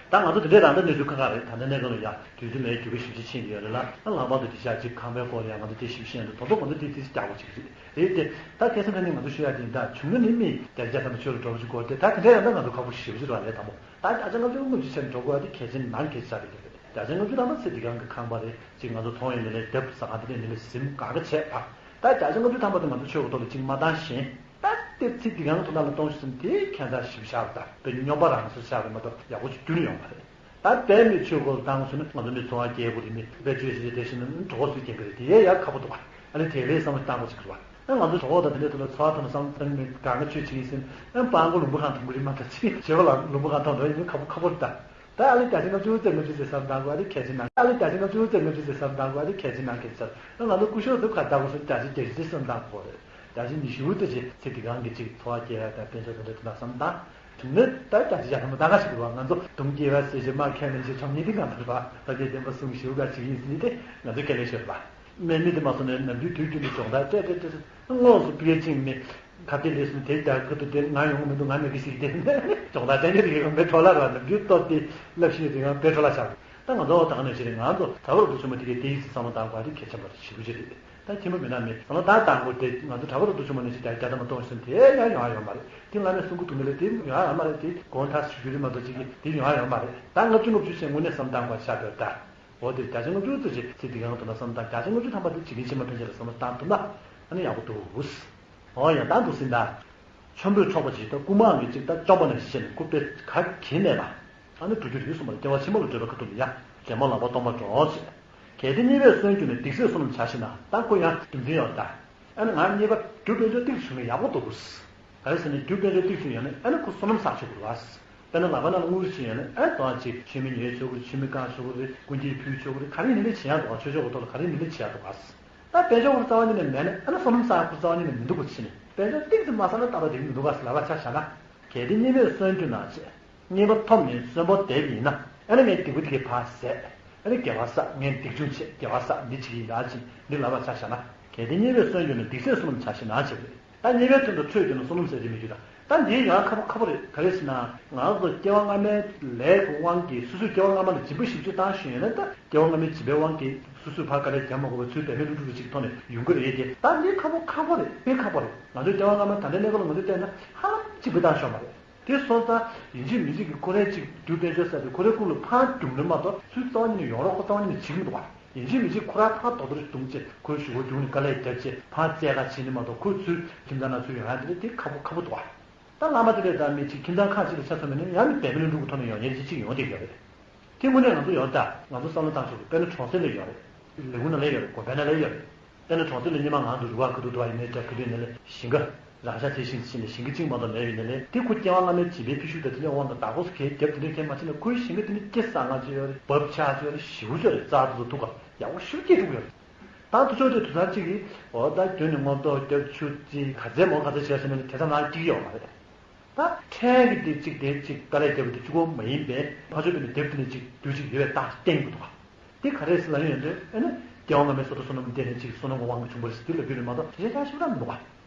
ད་ང་ཚོ་དེ་འདྲའི་རང་ལྟ་གནས་ཚུལ་ཁག་ཁག་རེད། ད་ལྟ་གནས་སྐབས་ལ་ཡ་དུས་ཚོད་མེད་རྒྱུ་གི་ཞིབ་ཕྱི་ཕྱིན་ཡོད་རེད་ལ། ཨ་ལྷག་པར་དུ་དེ་ཤག་ཅིག་ཁང་པའི་སྐོར་ཡ་ང་ཚོ་དེ་ཞིབ་ཕྱི་ཡང་འདུག་དོ་དོ་ང་ཚོ་དེ་དེ་རྒྱག་པ་ཅིག་རེད་རེད་དེ། ད་ཁ་སང་ཁ་ནས་ང་ཚོ་ཤོད་ཡ་དེ་ཡིན། ད་བྱུང་ན་ནི་མི་བརྒྱ་ཆ་བརྒྱ་ཐམ་པ་ཆོས་ལ་འགྲོ་བ་ཅིག་དགོས་རེད་དེ། ད་དེ་འདྲའི་ཡང་ད་ང་ཚོ་ཁག་པོ་ཞེ་པོ་ཅིག་རེད་ལས་དང་པོ། ད་བརྒྱ་ཆ་ལྔ་བཅུ་ལྔ་བཅུ་ཆ་འགྲོ་དགོས་ཡ་དེ་གལ་ཆེན་ནང་གལ་ཆེ་ཆགས་རེད་དེ། བརྒྱ་ཆ་ལྔ་བཅུ་ཐམ་པ་ཚེ་འདི་གང་གི་ཁང་པ་རེད། ཅིག་ང་ཚོ་མཐོང་ཡོད་མེད་ལས་རྒྱབ་ཟ་ཁང་དེ་ནས་མི་ལ་ཟིམ་ག་ག་བྱས་ཕ། ད་བརྒྱ་ཆ་ལྔ་བཅུ་ཐམ་པ་དེ་ང་ཚོ་ཆོས་གོ་ཐོག་ལ་གཅིག་མ་བཏང་ཞིང་། ད་དེ་ཚེ་འདི་གང་ཐོག་ལ་གཏོང་ཞིག་ཟིན་དེ་ཁྱད་མཚར་ཞིབ་ཤར་ད་དཔེ་སྨྱོན་པ་རང་སོ་ཤར་རེད་མ་གཏོགས་ཡག་པོ་ཞིག་རྒྱུན་ཡོང་བ་རེད། ད་དཔེ་མི་ཆོས་གོ་བཏང་སོང་ན་ང་ཚོ་མི་འཚོ་བ་སྐྱེལ་དགོས་རེད། མི་དཔེ་ཆོས་ཞིག་དེ་བཞིན་གྲོགས་སུ་སྐྱེལ་གི་རེད། དེ་ཡས་ཡག་ཁག་པོ་འདུག་ཨ་ནི་དེ་ལས་བསམ་བློ་བཏང་དགོས་ཞིག་རེད་བ། ཨ་ང་ཚོ་གྲོགས་དང་དེ་འདྲའི་ཐོག་ལ་འཚོ་བ་ཐོག་ན་བསམ་བློ་བཏང་མི་གང་ག་ཆོས་བྱེད་ཀྱི་ཟིན། ཨ་སྤང་གོ་ལུང་པ་གང་ཐོན་གི་རེད་མ་གཏོགས་ཅི་བྱེད་པ་ལ་ལུང་པ་གང་ཐོན་འགྲོ་ཡིན་ཁག་པོ་ཁག་པོ་རེད་ད། ད་ཨ་ལི་བརྒྱ་ཆ་ལྔ་བཅུ་ཙམ་ལྔ་བཅུ་ཙམ་བསམ་བཏང་དགོས་ཨ་ལི་གལ་ཆེ་ན། ཨ་ལི་བརྒྱ་ཆ་ལྔ་བཅུ་ཙམ་ལྔ་བཅུ་ཙམ་བསམ་བཏང་དགོས་ཨ་ལི་གལ་ཆེ་ན་གལ་ཆེ། ཨ་ང་ཚོ་སྐུ་ཞབས་ཚོ་ཁ་བརྡ་དགོས་སོ་བརྒྱ་ཆ་བརྒྱད་ཅུ་ཙམ་བསམ་བཏང་དགོས་རེད། བརྒྱ་ཆ་ཉི་ཤུ་ཙམ་ཅིག་ཚེ་འདི་གང་གི་ཅིག་འཚོ་བ་སྐྱེལ་ཡ་དང་དཔལ་འབྱོར་དེ་འདྲ་དེ་འདྲ་བསམ་བཏང་། བྱུང་ན་ད་བརྒྱ་ཆ་བརྒྱ་ཐམ་པ་ད་ག་ཞིག་དགོས་པ། ང་ཚོ་དུང་སྐྱེ་བ་ཟེར་ཞེ་མ་ཁས་ལེན་ཞེ་ཆོག་ཉིད་དེ་ང་ཚོ་རེད་པ། ད་དེ་བདེན་པ་གསུང་ཞེ་པོ་ག་ཅིག་ཡིན་ཟིན་ཏེ་ང་ཚོ་ཁས་ལེན་ཞུ་རེད་པ། སྨན་མི་དེ་མ་སོང་ནས་ནམ་རྒྱུན་དུས་རྒྱུན་དུ་སྦྱོང་བརྡར་སྤྲད་སྤྲད་སྤྲད་སོང་། དངོས་སུ་པི་ཀ་ཅིང་མི་ཁ་གཏད་ལས་སུ་དེ་རྒྱ་སྐད་དུ་དེ་ང་ཡོང་གི་མི་འདུག་ང་མེད་གི་ཞིག་དེ་སྦྱོང་བརྡར་སྤྲད་མཁན་དེ་གི་རང་པའི་འཕྲོ་བརླག་ར་ནམ་རྒྱུན་ལྟོ་དེ་བསླབ་ཤེས་དེ་ང་པའི་འཕྲོ་བརླག་ཆགས། ད་ང་ཚོ་ད་ག་ནང་བཞིན་རེད། ང་ཚོ་གྲྭ་པ་རབ་ཏུ་བྱུང་བ་དེ་གས་དེ་ཡིན་ཟེར་བསམ་བློ་བཏང་དགོས་དེ་གལ་ཆེན་པོ་རེད། ཞེ་པོ་ཅིག་རེད། ད་ཁྱིམ་པ་མི་ནག་མི་བསམ་བློ་ད་བཏང་དགོས་དེ་ང་ཚོ་གྲྭ་པ་རབ་ཏུ་བྱུང་བ་ནང་བཞིན་རྒྱ་རྒྱ་དམ་གཏོང་ཞིག་དེ་ཡང་ཡོང་ཡ་ཡོད་མ་རེད། དེ་བླ་མས་གསུང་གི་འདུག་མི་ལ་དེ་ཡོང་ཡ་ཡོད་མ་རེད། དེ་དགོངས་དག་ཞུ་རྒྱུ་རེད་མ་གཏོགས་ཅིག་གིས་དེ་ཡོང་ཡ་ཡོད་མ་རེད། ད་ལྔ་བཅུ་ལྔ་བཅུ་བྱས་དངོས་གནས་བསམ་བཏང་དགོས་ཤ་དོད་ད། འོ་དེ་བརྒྱ་ཆ་ལྔ་བཅུ་ཙམ་ཞིག་ཚེ་འདི་གང་དུ་ན་བསམ་བཏང་། བརྒྱ་ཆ་ལྔ་བཅུ་ཐམ་པ་དེ་བྱེད་ཀྱིན་ཕྱིན་པ་ཕན་ཆད་ལ་བསམ་བློ་བཏང་ཐུབ་ན་ཨ་ནི་ཡག་པོ་འདུག་འོ་ཡང་བཏང་འདུག་ཟིན་ད། ཆོམ་པོས་ཆོག་པ་ཅིག་ད་རྐུ་མ་གི་ཅིག་ད་བཅོམ་པ་ནས་བཤད་ནས་རྐུབ་སྟེ་ག་གིན་མེད་པ། ཨ་ནི་འགྲོ་རྒྱུ་རེད་གསུངས་པ་ལ་སྐྱེ་བ་ཕྱི་མ་ལ་བགྲོད་པའི་ཁ་ཐུག་ལ་ཡ་དྲེད་མོང་ལག་པ་སྟོང་པ་འགྲོ་ཟེར། གལ་ཏེ་རྙེད་པས་གསོན་གྱུར་ནས་སྡིག་སེལ་གསུམ་ལ་བྱ་ཞིག་ན། ད་ཁོ་ཡང་རྒྱུ་མཚན་ཡོད་ད། ཨ་ནི་ང་རྙེད་པ་སྒྲུབ་པའི་ལོ་ཏིག་བྱུང་ན་ཡག་པོ་འདུག་ག་རེ་ཟེར་ན་རྒྱུ་དཔལ་འབྱོར་ཏོག་ཙམ་ཡོད་ན་ཨ་ནི་ཁོ་བསོད་ནམས་བསགས་ཆོག་གི་རེད་བ། དཔེར་ན་ལག་པ་ནང་ལ་དངུལ་ཅིག་ཡོད་ན་ཨ་ནི་དོ་ཅིག་མཆོད་མེ་ཉོས་ཆོག་གི་རེད། མཆོད་མེ་བཀང་ཆོག་གི་རེད། སྐུ་འགྱེད་ཕུལ་ཆོག་གི་རེད། ག་རེ་ཡིན་ནའི་བྱེད་ཡག་འདུག་བ། ཆོས་ཕྱོགས་ཀྱི་ཐོག་ལ་ག་རེ་ཡིན་ནའི་བྱེད་ཡག་འདུག་བ། ད་དཔལ་འབྱོར་ཁོ་རྩ་བ་ཉིད་ནས་མེད་ན་ཨ་ནི་བསོད་ནམས་བསགས་ཁོ་རྩ་བ་ཉིད་ནས་མི་འདུག་གོ། ཕྱི་ནས་དཔལ་འབྱོར་ཏོག་ཙམ་མ་བསགས་ན་ཏག་ཏག་བསྡད་ཀྱི་མི་འདུག་ག་ཟེར་ལབ་པ་ཆ་བཞག་ན། གལ་ཏེ་གཉིས་མེད་གསོན་རྒྱུ་ན་ཞེས། གཉིས་པ་ཐོབ་ནས་གསོན་པོ་བསྡད་པ་ཡིན་ན། ཨ་ནི་ངས་སྡིག་པ་འདི་གའི་ཕར་ཟད། ཨ་ནི་དགེ་བ་བསགས། ངས་སྡིག་ཆུང་བྱས་དགེ་བ་བསགས་འདི་བྱེད་ཀྱི་ཡིན་ད་ཅེས་འདི་ལབ་པ་ཆ་བཞག་ན། གལ་ཏེ་གཉིས་པས་གསོན་རྒྱུ་ན་སྡིག་ཚད་བསོད་ནམས་ཆ་ཞེ་ན་བྱེད་པ་རེད། ད་གཉིས་པའི་དོན་དུ་ཁྲོས་རྒྱུ་ན་བསོད་ནམས་ཟད་རྒྱུ་མེད་རྒྱུ་དང་། ད་འདིའི་ཡང་ཁ་པོ་ཁ་པོ་རེད། ག་རེ་ཟེར་ན། ང་ཚོ་སྐྱེ་བ་སྔ་མའི་ལས་ཀྱི་དབང་གིས་སོ་སོའི་སྐྱེ་བ་སྔ་མ་ལ་སྦྱིན་པ་ཞེ་པོ་ཅིག་བཏང་བཞིན་ཡོད་ན། ད་སྐྱེ་བ་སྔ་མའི་སྦྱིན་པའི་དབང་གིས་སོ་སོས་ཕར་དཀའ་ལས་རྒྱག་མ་དགོས་པར་ཚུར་འབད་མེད་ལྷུན་གྲུབ་ཅིག་ཐོག་ནས་ཡོང་གི་རེད་དེ། ད་འདི་ཁ་པོ་ཁ་པོ་རེད། དཔེ་ཁ་པོ་རེད། ང་ཚོའི་སྐྱེ་བ་སྔ་མ་ད་ལྟའི་གནས་སྐབས་ལ་ང་ཚོས་བལྟས་ན་ཧ་ལམ་གཅིག་པུ་བཏང་ཤོར་མ་རེད། དེ་སོང་ཙང་ཡིན་གཅིག་མིན་གཅིག་གིས་ཁོ་རའི་གཅིག་རྒྱུ་དཔལ་འབྱོར་ཟེར་དེ་ཁོ་རའི་སྐུ་ལ་ཕར་རྒྱུག་ནི་མ་གཏོགས་ཚུར་རྩ་བ་ཉིད་ནས་ཡོང་རོགས་ཁོ་རྩ་བ་ཉིད་ནས་བྱེད་ཀྱི་མི་འདུག་བ། ཡིན་གཅིག་མིན་གཅིག་ཁོ་རང་ཕར་རྡོག་རྡོག་རྡུང་བྱས་ཁོའི་གཞུག་གུ་རྒྱུག་ནས་དཀའ་ལས་རྒྱབ་བྱས་ཕར་བཙལ་ག་བྱེད་ནི་མ་གཏོགས་ཁོ་ཚུར་ཁྱིམ་ཚང་ནང་ཚུར་ཡོང་ཡ་དེ་ལས་དེ་ཁག་པོ་ཁག་པོ་འདུག་བ། ད་བླ་མ་དེ་འདྲས་དང་མི་གཅིག་ཁྱིམ་ཚང་ཁག་ཅིག་ལ་ཆ་མཚོན་པ་ཡིན་ན་ཡང་ནི་འབད་མེད་ལྷུན་གྲུབ་ཀྱི་ཐོག་ནས་ཡོང་མཁན་ཅིག་ཅིག་ཡོང་བསྡད་ཡོད་རེད། དེ་དངོས་གནས་ང་ཚོ་ཡོད་ད། ང་ཚོ་བསམ་བློ་བཏང་ཆོག་གི། དཔེར་ན་གྲོང་གསེབ་ལ་ཡོད་རེད། ལས་ཁུངས་ནང་ལ་ཡོད་རེད། དགོན་པའི་ནང་ལ་ཡོད་རེད། དཔེར་ན་གྲོང་གསེབ་ལ་སྔོན་མ་ང་ཚོ་རུ་ཁག་ག་དུས་འདུག་བ་ཡིན་ནའི་འདྲ། ག་དུས་ཡིན་ནའི་ལས་ཞིང་ཁ་རང་ཤག་དེ་བཞིན་བཞིན་ལས་ཞིང་ཁ་གཅིག་མ་གཏོགས་མེད་པ་ཡིན་ནའི་ལས་དེ་ཁོ་སྐྱེ་བ་སྔ་མའི་སྦྱིན་པའི་ཕན་ཤུགས་དང་དེ་ལས་དབང་དང་བདག་པོ་སུ་གས་རྒྱབ་དེ་འདྲ་མཁན་མ་བྱས་ན་ཁོའི་ཞིང་ཁ་དེ་ནི་སྐྱེ་ས་ང་ཚོ་ཡོད་རེད། བབ་ཆགས་ཚོ་ཡོད་རེད། ཞེ་པོ་ཅིག་ཡོད་རེད། རྩྭ་དེ་ཚོ་ཐུག་ག་ཡག་པོ་ཞེ་པོ་སྐྱེ་ཐུབ་ཡོད་རེད། ད་དུ་ཆོག་དེ་དུ་ཚང་གཅིག་གིས་འོ་ད་རྒྱུ་ནི་སྔོ་ཏོག་རྒྱབ་ཆུ་ཅིག་ག་ཚད་མོ་ག་ཚད་བྱས་ཟེར་ནས་དེ་ཚང་ནང་སྐྱིད་ཡོད་མ་རེད། ད་ཕྲན་གྱི་དེ་གཅིག་དེ་གཅིག་དཀའ་ལས་བརྒྱབ་པ་དེ་གཅིག་པོ་མ་ཡིན་པས་ཕར་ཕྱོགས་པའི་ནས་དེབ་དེ་ནས་གཅིག་དུས་གཅིག་ཡོད་པའི་རྟགས་བསྟན་དགོས་འདུག་ག་དེ་ག་རེ་ཟེར་ལབ་ཡོང་དུས་ཨ་ནི་སྐྱེ་བ་སྔ་མའི་བསོད་བདེ་བསོད་ནམས་བརྟེན་ནས་གཅིག་བསོད་ནམས་ཀྱི་དབང་གིས་བྱུང་བ་རེད་ཟེར་དུས་ལབ་རྒྱུ་རེད་མ་གཏོགས་དེ་ཆ་ཆ་ཞིག་རང་མི་འདུག་ག་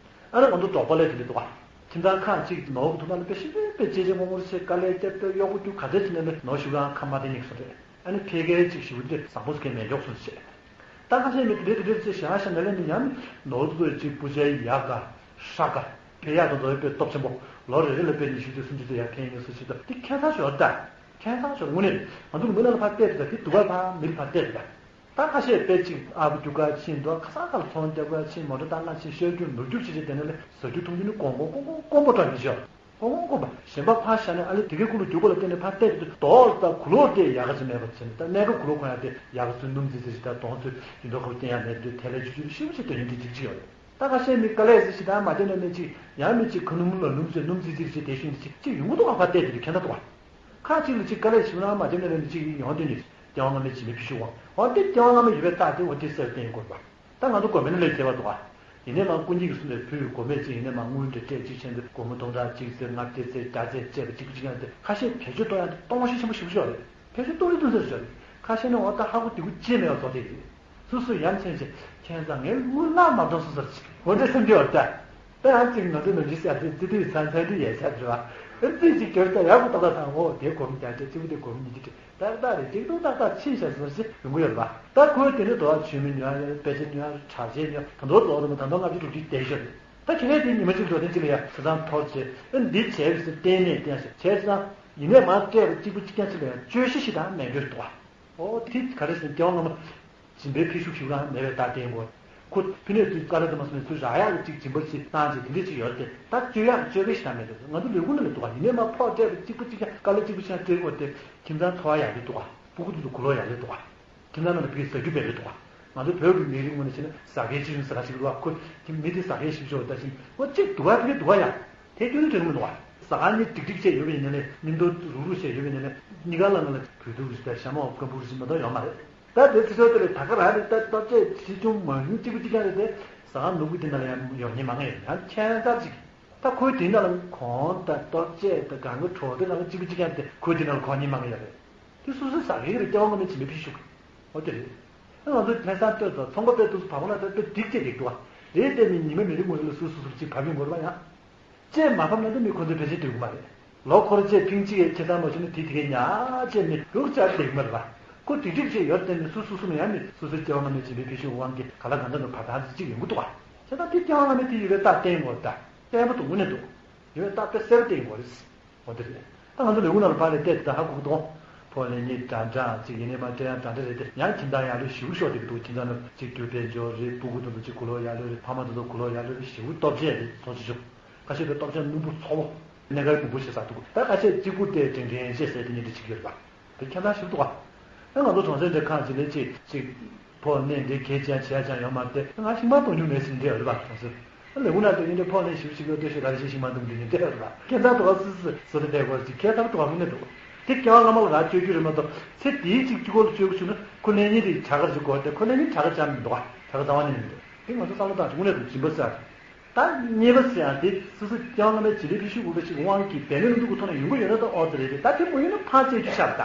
ཨ་ནི་ང་ཚོ་འབྲོག་པ་ལས་དེ་འདྲ་འདུག་ག་ཁྱིམ་ཚང་ཁག་གཅིག་ནོར་གྱི་འདུག་ན་ལ་དཔེ་ཞིབ་དཔེ་དཔེ་དཔྱད་བྱེད་མང་པོ་རེད་ཟེར། དཀའ་ལས་བརྒྱབ་སྟེ་གཡོག་པོ་རྒྱུག་ག་ཚད་བྱས་ནས་ལས་ནོར་ཞིག་རང་ཁ་མ་བདེ་ཉེག་སོང་རེད། ཨ་ནི་ཕལ་སྐད་ཅིག་ཞིག་འདི་བཟང་པོ་ཟེར་མཁན་མེད་མགྱོགས་སུ་བྱེད། ད་ཁ་ཤས་མི་དེ་འདྲ་དེ་འདྲ་ཚེ་ཞག་ཞག་ནས་ལས་ནི་ཡང་ནོར་ཚོ་ཅིག་སྤུ་ཆའི་ཡག་ག་ཧྲག་ག་ཕལ་ཡག་དང་འདོད་པའི་སྟོབས་ཆེན་པོ་ལོ་རེ་རེ་ལ་དཔེ་ཉི་ཤུ་ཚོད་སུམ་ཅུ་ཚོད་ཡག་འཕེལ་ངེས་སུ་ཞིག་ད་འདི་ཁྱད་མཚར་ཞོར་ད་ཁྱད་མཚར་ཞོར་དངོས་གནས་ང་ཚོ་མི་ལ་ལ་ཕར་བལྟས་ད་དེ་སྡུག་ག་ཕར་མི་ལ་ཕར་བལྟས་ད། ད་ཁ་ཤས་དཔེ་ཅིག་ཨ་བུ་རྒྱུག་ག་ཕྱིན་འདུག་ཁ་སང་ཁ་ལ་ཚོང་རྒྱག་ག་ཕྱིན་མོ་ཊ་བཏང་ག་ཕྱིན་ཤོར་རྒྱུག་ནོར་རྒྱུག་བྱེད་བྱེད་དེ་ནས་ལས་ཟ་རྒྱུ་འཐུང་རྒྱུ་ནི་ཀོང་ཀོང་ཀོང་ཀོང་ཀོང་པོ་འདྲ་ཡིན་ཤག་ཀོང་ཀོང་ཀོང་པ་གཞན་པ་ཕར་བཞག་ནས་ཨ་ལེ་དེ་གའི་ཀུ་ལུ་རྒྱུག་པ་ལ་བརྟེན་ནས་ཕར་བལྟས་དུས་རྡོག་ལྟ་གུ་ལོ་དེ་ཡག་ག་ཅིག་མེད་པ་བྱས་ནས་ད་གནས་སྐབས་གུ་ལོ་གོན་ཡག་དེ་ཡག་ག་ཚོད་སྣུམ་ཙི་ཙི་ཞིག་ད་དོང་ཚོད་ཡིན་མདོག་ཁ་པོ་བསྟན་ཡག་མེད་དུས་དེ་ལས་ཅུ་ཅུ་ཞིབ་ཞིབ་དོན་ཡིན་དེ་ཅིག་ཅིག་ཡོད་རེད། ད་ཁ་ཤས་མི་དཀའ་ལས་ཟིག་ཞིག་ད་མ་བརྒྱབ་ན་མི་གཅིག་ཡང་མི་གཅིག་ཁ་སྣུམ་ལ་སྣུམ་ཚོད་སྣུམ་ཙི་ཙི་ཞིག་དེ་ཤིང་དེ་ཅིག་ཅིག་ཡོང་གི་འདུག་ག་ཕར་བལྟས་དུས་ཁྱད་མཚར་འདུག་ག་ཁ་ཅིག་ལ་ཅིག་དཀའ་ལས་ཞིག་རང་མ་བརྒྱབ་ན་མི་གཅིག་ཡོང་དེ་ནི་སྐྱེ་བ་སྔ་མའི་སྦྱིན་པའི་ཕན་ཤུགས་དབང་འོ་དེ་སྐྱེ་བ་སྔ་མ་ཡོད་པའི་རྟགས་དེ་འོ་དེ་གསལ་བར་བསྟན་དགོས་པ། ད་ང་ཚོ་དགོན་པའི་ནང་ལས་བྱེད་པ་འདུག་ག་ཡིན་ནའི་མ་སྐུ་ཉིད་ཀྱིས་གསུངས་པའི་ཕུལ་བའི་སྒོར་མོ་གཅིག་ཡིན་ནའི་མ་དངུལ་འདྲ་སྤྲད་གཅིག་ཆེན་པོའི་སྒོར་མོ་སྟོང་ཕྲག་གཅིག་ཙམ་ལྔ་བརྒྱ་ཙམ་བརྒྱ་ཙམ་སྤྲད་པ་གཅིག་པུ་གཅིག་ཡང་དེ་ཁ་ཤས་བེད་སྤྱོད་གཏོང་ཡག་དེ་གཏོང་ཤེད་ཆེན་པོ་ཞེ་པོ་ཅིག་ཡོད་རེད། བེད་སྤྱོད་གཏོང་རེ་གཏོང་ས་ཞིག་ཡོད་རེད། ཁ་ཤས་ནི་འོ་ད་ཧ་གོ་དེ་གུ་ཅི་མེད་པ་བཟོ་དེ་རེད། སོ་སོ་ཡ་མཚན་ཆེ་ཁྱད་མཚར་ངས་དངུལ་བླ་མ་གཏོང་སོང་ཟེར་ཅིག་འོ་འདྲ་སེམས་ཀྱི་འོ་ད། དཔེ་ཡང་གཅིག་ང་ཚོའི་ནམ་རྒྱུན་ཟེར་ཏེ་བརྩི་དུས་ཚང་ཚང་དུ་ཡལ་ཆགས་འགྲོ་བ། ཨེ་བརྩི་ཅིག་གྱུར་ད་ཡག་པོ་ཏག་ཏག་ཚང་འོ་དེ་སྒོར་མོ་བརྒྱ་སྤྲད་གཅིག་པུ་དེ་སྒོར་མོ་ཉིས་བརྒྱ་སྤྲད། ཏག་ཏག་རེད། ཅིག་ཏུ་ཏག་ཏག་ཕྱིན་ཤག་ཟེར་ཞིག་ཡོང་གི་ཡོད་རེད་པ། ད་ཁོའི་དེ་ནི་དོ་བ་ཆུ་མི་ཉོ་ཡ་ཡོད། དཔེ་ཆ་ཉོ་ཡ་ཡོད། གྲྭ་ཆས་ཉོ་ཡ་ད་མདོ་རྫོགས་རུ་མ་ད་མདོ་ལྔ་བཅུ་དྲུག་ཅུ་བསྡད་ཤག་རེད། ད་ཁྱེད་རང་དེ་ཉི་མ་གཅིག་འགྲོ་དེ་གཅིག་ལ་ཡ་ས་ཚང་ཐོར་བྱས་ཨེ་འདི་བྱས་པའི་ཟེར་གཏན་ནས་བསྟན་ཤག་བྱས་ཙང་ཡིན་ནས་མ་སྤྲད་པ་གཅིག་པུ་གཅིག་རྐྱང་གཅིག་ལ་ཡ་བཅོལ་ཤེས་ཤིག་དང་མེད་འགྱུར་འདུག་བ། ཨོ་དེ་ག་རེ་ཟེར་སྐྱེ་བ་སྔ་མ། སྦྱིན་པའི་ཕན་ཤུགས་ཞིག་རང་མེད་པའི་རྟགས་བསྟན་དགོས། ཁོ་ཕི་ནས་ཚུར་དཀའ་ལས་དུ་མ་སོང་ནས་ཚུར་རག་ཡག་གི་གཅིག་སྦྱིན་པ་ཞིག་བཏང་བྱས་དེ་འདྲས་ཅིག་ཡོད་དེ་ད་སྤྱོད་ཡག་སྤྱོད་པའི་ཞིག་དང་མེད་དེ་ང་ཚོ་ལས་ཁུངས་ནང་ལས་འདུག་ག་ཡིན་ནས་མ་ཕོགས་སྤྲད་པ་གཅིག་པུ་གཅིག་ཀྱང་དཀའ་ལས་གཅིག་པུ་ཞིག་ཀྱང་སྤྲད་དགོས་ཏེ་ཁྱིམ་ཚང་འཚོ་བ་ཡག་ལས་འདུག་ག་སྤུ་གུ་དེ་ཚོ་གུ་ལོག་ཡག་ལས་འདུག་ག་ཁྱིམ་ཚང་ནང་ལ་ཕ་གི་ཟ་རྒྱུ་བེད་ལས་འདུག་ག་ང་ཚོ་བོད་ཀྱི་མི་རིགས་ངོས་ནས་བྱས་ན་ཟ་མཁན་ཅི་ཡིན་ཟ་ག་ཞིག་རེད་བ། ཁོ་ཁྱིམ་མི་དེ་ཟ་མཁན་ཞིག་ཤོག་ད་ཞིག་ཁོ་གཅིག་འདུག་ག་ཕ་གི་འདུག་ག་ཡ། དེ་སྐྱོན་ནི་དྲན་གི་མི་འདུག་བ། ཟ་ཁང་གཉིས་སྒྲིག་སྒྲིག་བྱས་ཡོད་པ་ཡིན་ན་ལས་སྙིང་སྟོབས་རུག་རུག་བྱས་ཡོད་པ་ཡིན་ན་ལས་གཉིས་ཀ་ལ་ང་ལ་བོད་ཕྲུག་རེད་ཤག་ཤ་མོག་སྐམ་པོ་རེད་ཤག་མ་གཏོགས་ཡོད་མ་རེད། ད་དེ་ཚེ་སྲོག་དེ་ལས་ད་ག་རང་རེད། ད་སྟོབས་ཆེ་ཆེ་ཆུང་མང་ཉུང་གཅིག་པུ་གཅིག་རྐྱང་རེད་དེ་ཟ་ཁང་ནོར་བུ་དེ་ན་ལ་ཡང་ཡོང་ཉེན་མང་ང་ཡོད། ཡང་ཁྱད་མཚར་ཅིག་ད་ཁོའི་དེ་ན་ལ་གོང་ད་སྟོབས་ཆེ་ད་གང་གི་གྲོགས་དེ་ན་ལ་གཅིག་པུ་གཅིག་རྐྱང་རེད་དེ་ཁོའི་དེ་ན་ལ་གོང་ཉེན་མང་ང་ཡོད་རེད། དེ་སོ་སོའི་ཟ་ཁང་གི་རེད། སྐྱེ་བ་སྔ་མའི་སྦྱིན་པའི་ཕན་ཤུགས་ཨོ་དེ་རེད། ད་ང་ཚོ་ལྷ་སར་ལྟོས་དང་ཚོང་པ་དཔེ་ཏོག་ཙམ་བག་མ་ལ་ད་དཔེ་སྒྲིག་བྱས་རེད་འདུག་བ། རེད་དེ་ནི་ཉི་མ་མི་རེ་ངོ་རེ་ལ་སུ་སུ་སུ་གཅིག་བབས་ཡོང་དགོས་རེད་བ་ཡང་། ཅེས་མ་ཕབ་ན་ད་མི་ཁོ་ཚོས་བེད་སྤྱོད་སྡོད་ཀྱི་མ་རེད། ལོ་འཁོར་ཅེས་ཕིང་གཅིག་ཡས་ཁེ་བཟང་མ་བྱུང་ན་དེ་དེ་གའི་ཉག་ཅེས་ནི་རུག་ཅག་བསྡད་ཀྱི་མ་རེད་པ། ཁོ་དེ་སྒྲིག་བྱས་ཡོད་དེ་ནི་སུ་སུ་སུ་མ་ཡང་ནི་སོ་སོའི་སྐྱེ་བ་སྔ་མའི་སྦྱིན་པའི་ཕན་ཤུགས་དབང་གིས་ག་ལ་གང་འདྲ་འདུག་བར་ཐག་ཅིག་ཡོང་གི་འདུག་བ། བྱས་ཙང་དེ་སྐྱེ་བ་སྔ་མའི་དེ་ཡོད་པའི་རྟགས་བསྟན་དགོས་ད། བསྟན་པ་འདུག་དངོས་གནས་འདུག་ཡོད་པའི་རྟགས་དཔེ་གསལ་པོ་བསྟན་དགོས་རེད། འོ་དེ་རེད། ད་ང་ཚོ་ལས་ཁུངས་ནང་ལ་ཕར་ལས་བལྟས་དེ་ད་ཧ་གོ་གི་འདུག་ཕོ་ལས་ཉིད་འདྲ་འདྲ་ཅིག་ཡིན་ནའི་མ་སྤྲད་ཡ་འདྲ་འདྲ་རེད་དེ་ཡང་ཁྱིམ་ཚང་ཡག་ལོས་ཞེ་པོ་ཤོར་བསྡད་ཀྱི་འདུག་ཁྱིམ་ཚང་ནང་ཅིག་རྒྱུ་དཔལ་འབྱོར་རེད། སྤུ་གུ་དེ་ཚོ་ཅིག་གུ་ལོ་ཡག་ལོས་རེད། ཕ་མ་དེ་ཚོ་གུ་ལོ་ཡག་ལོས་རེད། ཞེ་པོ་སྟོབས་ཆེ་རེད། ཚོ་ཆེ་ཆུང་ཁ་ཤས་དེ་སྟོབས་ཆེ་སྣུམ་པོ་ཚོ་བོ་གནས་སྐབས་གྱོང་པོ་ཞེ་ས་འདུག་ད་ཁ་ཤས་གཅིག་པུ་དེ་དྲན་དྲན་ཤེས་ཟེར་དེ་ཉིད་དེ་ཅིག་ཡོད་རེད་པ། དེ་ཁྱད་མཚར་ཞིག་འདུག་ག་ད་ང་ཚོ་གྲོང་གསེབ་འདྲ་ཁག་ཅིག་ལས་ཅིག་ཅིག་ཕོ་གནས་འདི་གལ་ཅན་བྱས་ཀྱང་ཡོད་མ་རེད་དེ་ང་ཤིང་མ་གཏོང་རྒྱུ་མེད་ཟེར་འདྲ་ཡོད་རེད་པ། གྲོང་གསེབ། ལས་ཁུངས་ནང་དུ་ཡིན་དུས་ཕོགས་ལེན་ཞིབ་ཞིབ་ཡོད་དུས་ཞིག་ར་ཞིག་ཞིག་མ་འདུག་འདི་ནི་བལྟས་ར། ཁྱད་མཚར་འདུག་ཨ། སི་སི་སི་རེ་བལྟས་དགོས་ཅིག་ཁྱད་མཚར་འདུག་ཨ། དངོས་གནས་འདུག་དེ་སྐྱེ་བ་སྔ་མ་ལ་ར་བཅོས་རྒྱུ་རེད་མ་གཏོགས་ཚེ་འདིའི་གཅིག་གཅིག་པོ་ལ་བཅོས་དགོས་བྱུང་ན་ཁོ་ལན་གཉིས་དེ་བྱ་དགའ་ཅིག་དགོས་ཏེ་ཁོ་ལན་གཉིས་བྱ་དགའ་ཅང་མི་འདུག་ཨ། བྱ་དགའ་རྩ་བ་ཉིད་ནས་མི་འདུག་དེ་ང་ཚོ་བསམ་བློ་བཏང་ཞིག་དངོས་གནས་འདུག་སྦྱིན་པ་ཟེར། ད་རྙེད་པ་ཟེར་ཡང་དེ་སོ་སོ་སྐྱེ་བ་སྔ་མའི་བྱིན་ལེན་ཕུལ་ཤུལ་འགུག་པའི་ཅིག་དབང་གིས་བདེན་མེད་ལུགས་འདུག་གི་ཐོག་ནས་ཡོང་གི་ཡོད་ན་ད་ཨོ་ཙི་རེད་དེ། ད་དེ་མ་ཡིན་ན་ཕར་བཙལ་རྒྱུ་ཤར་ད།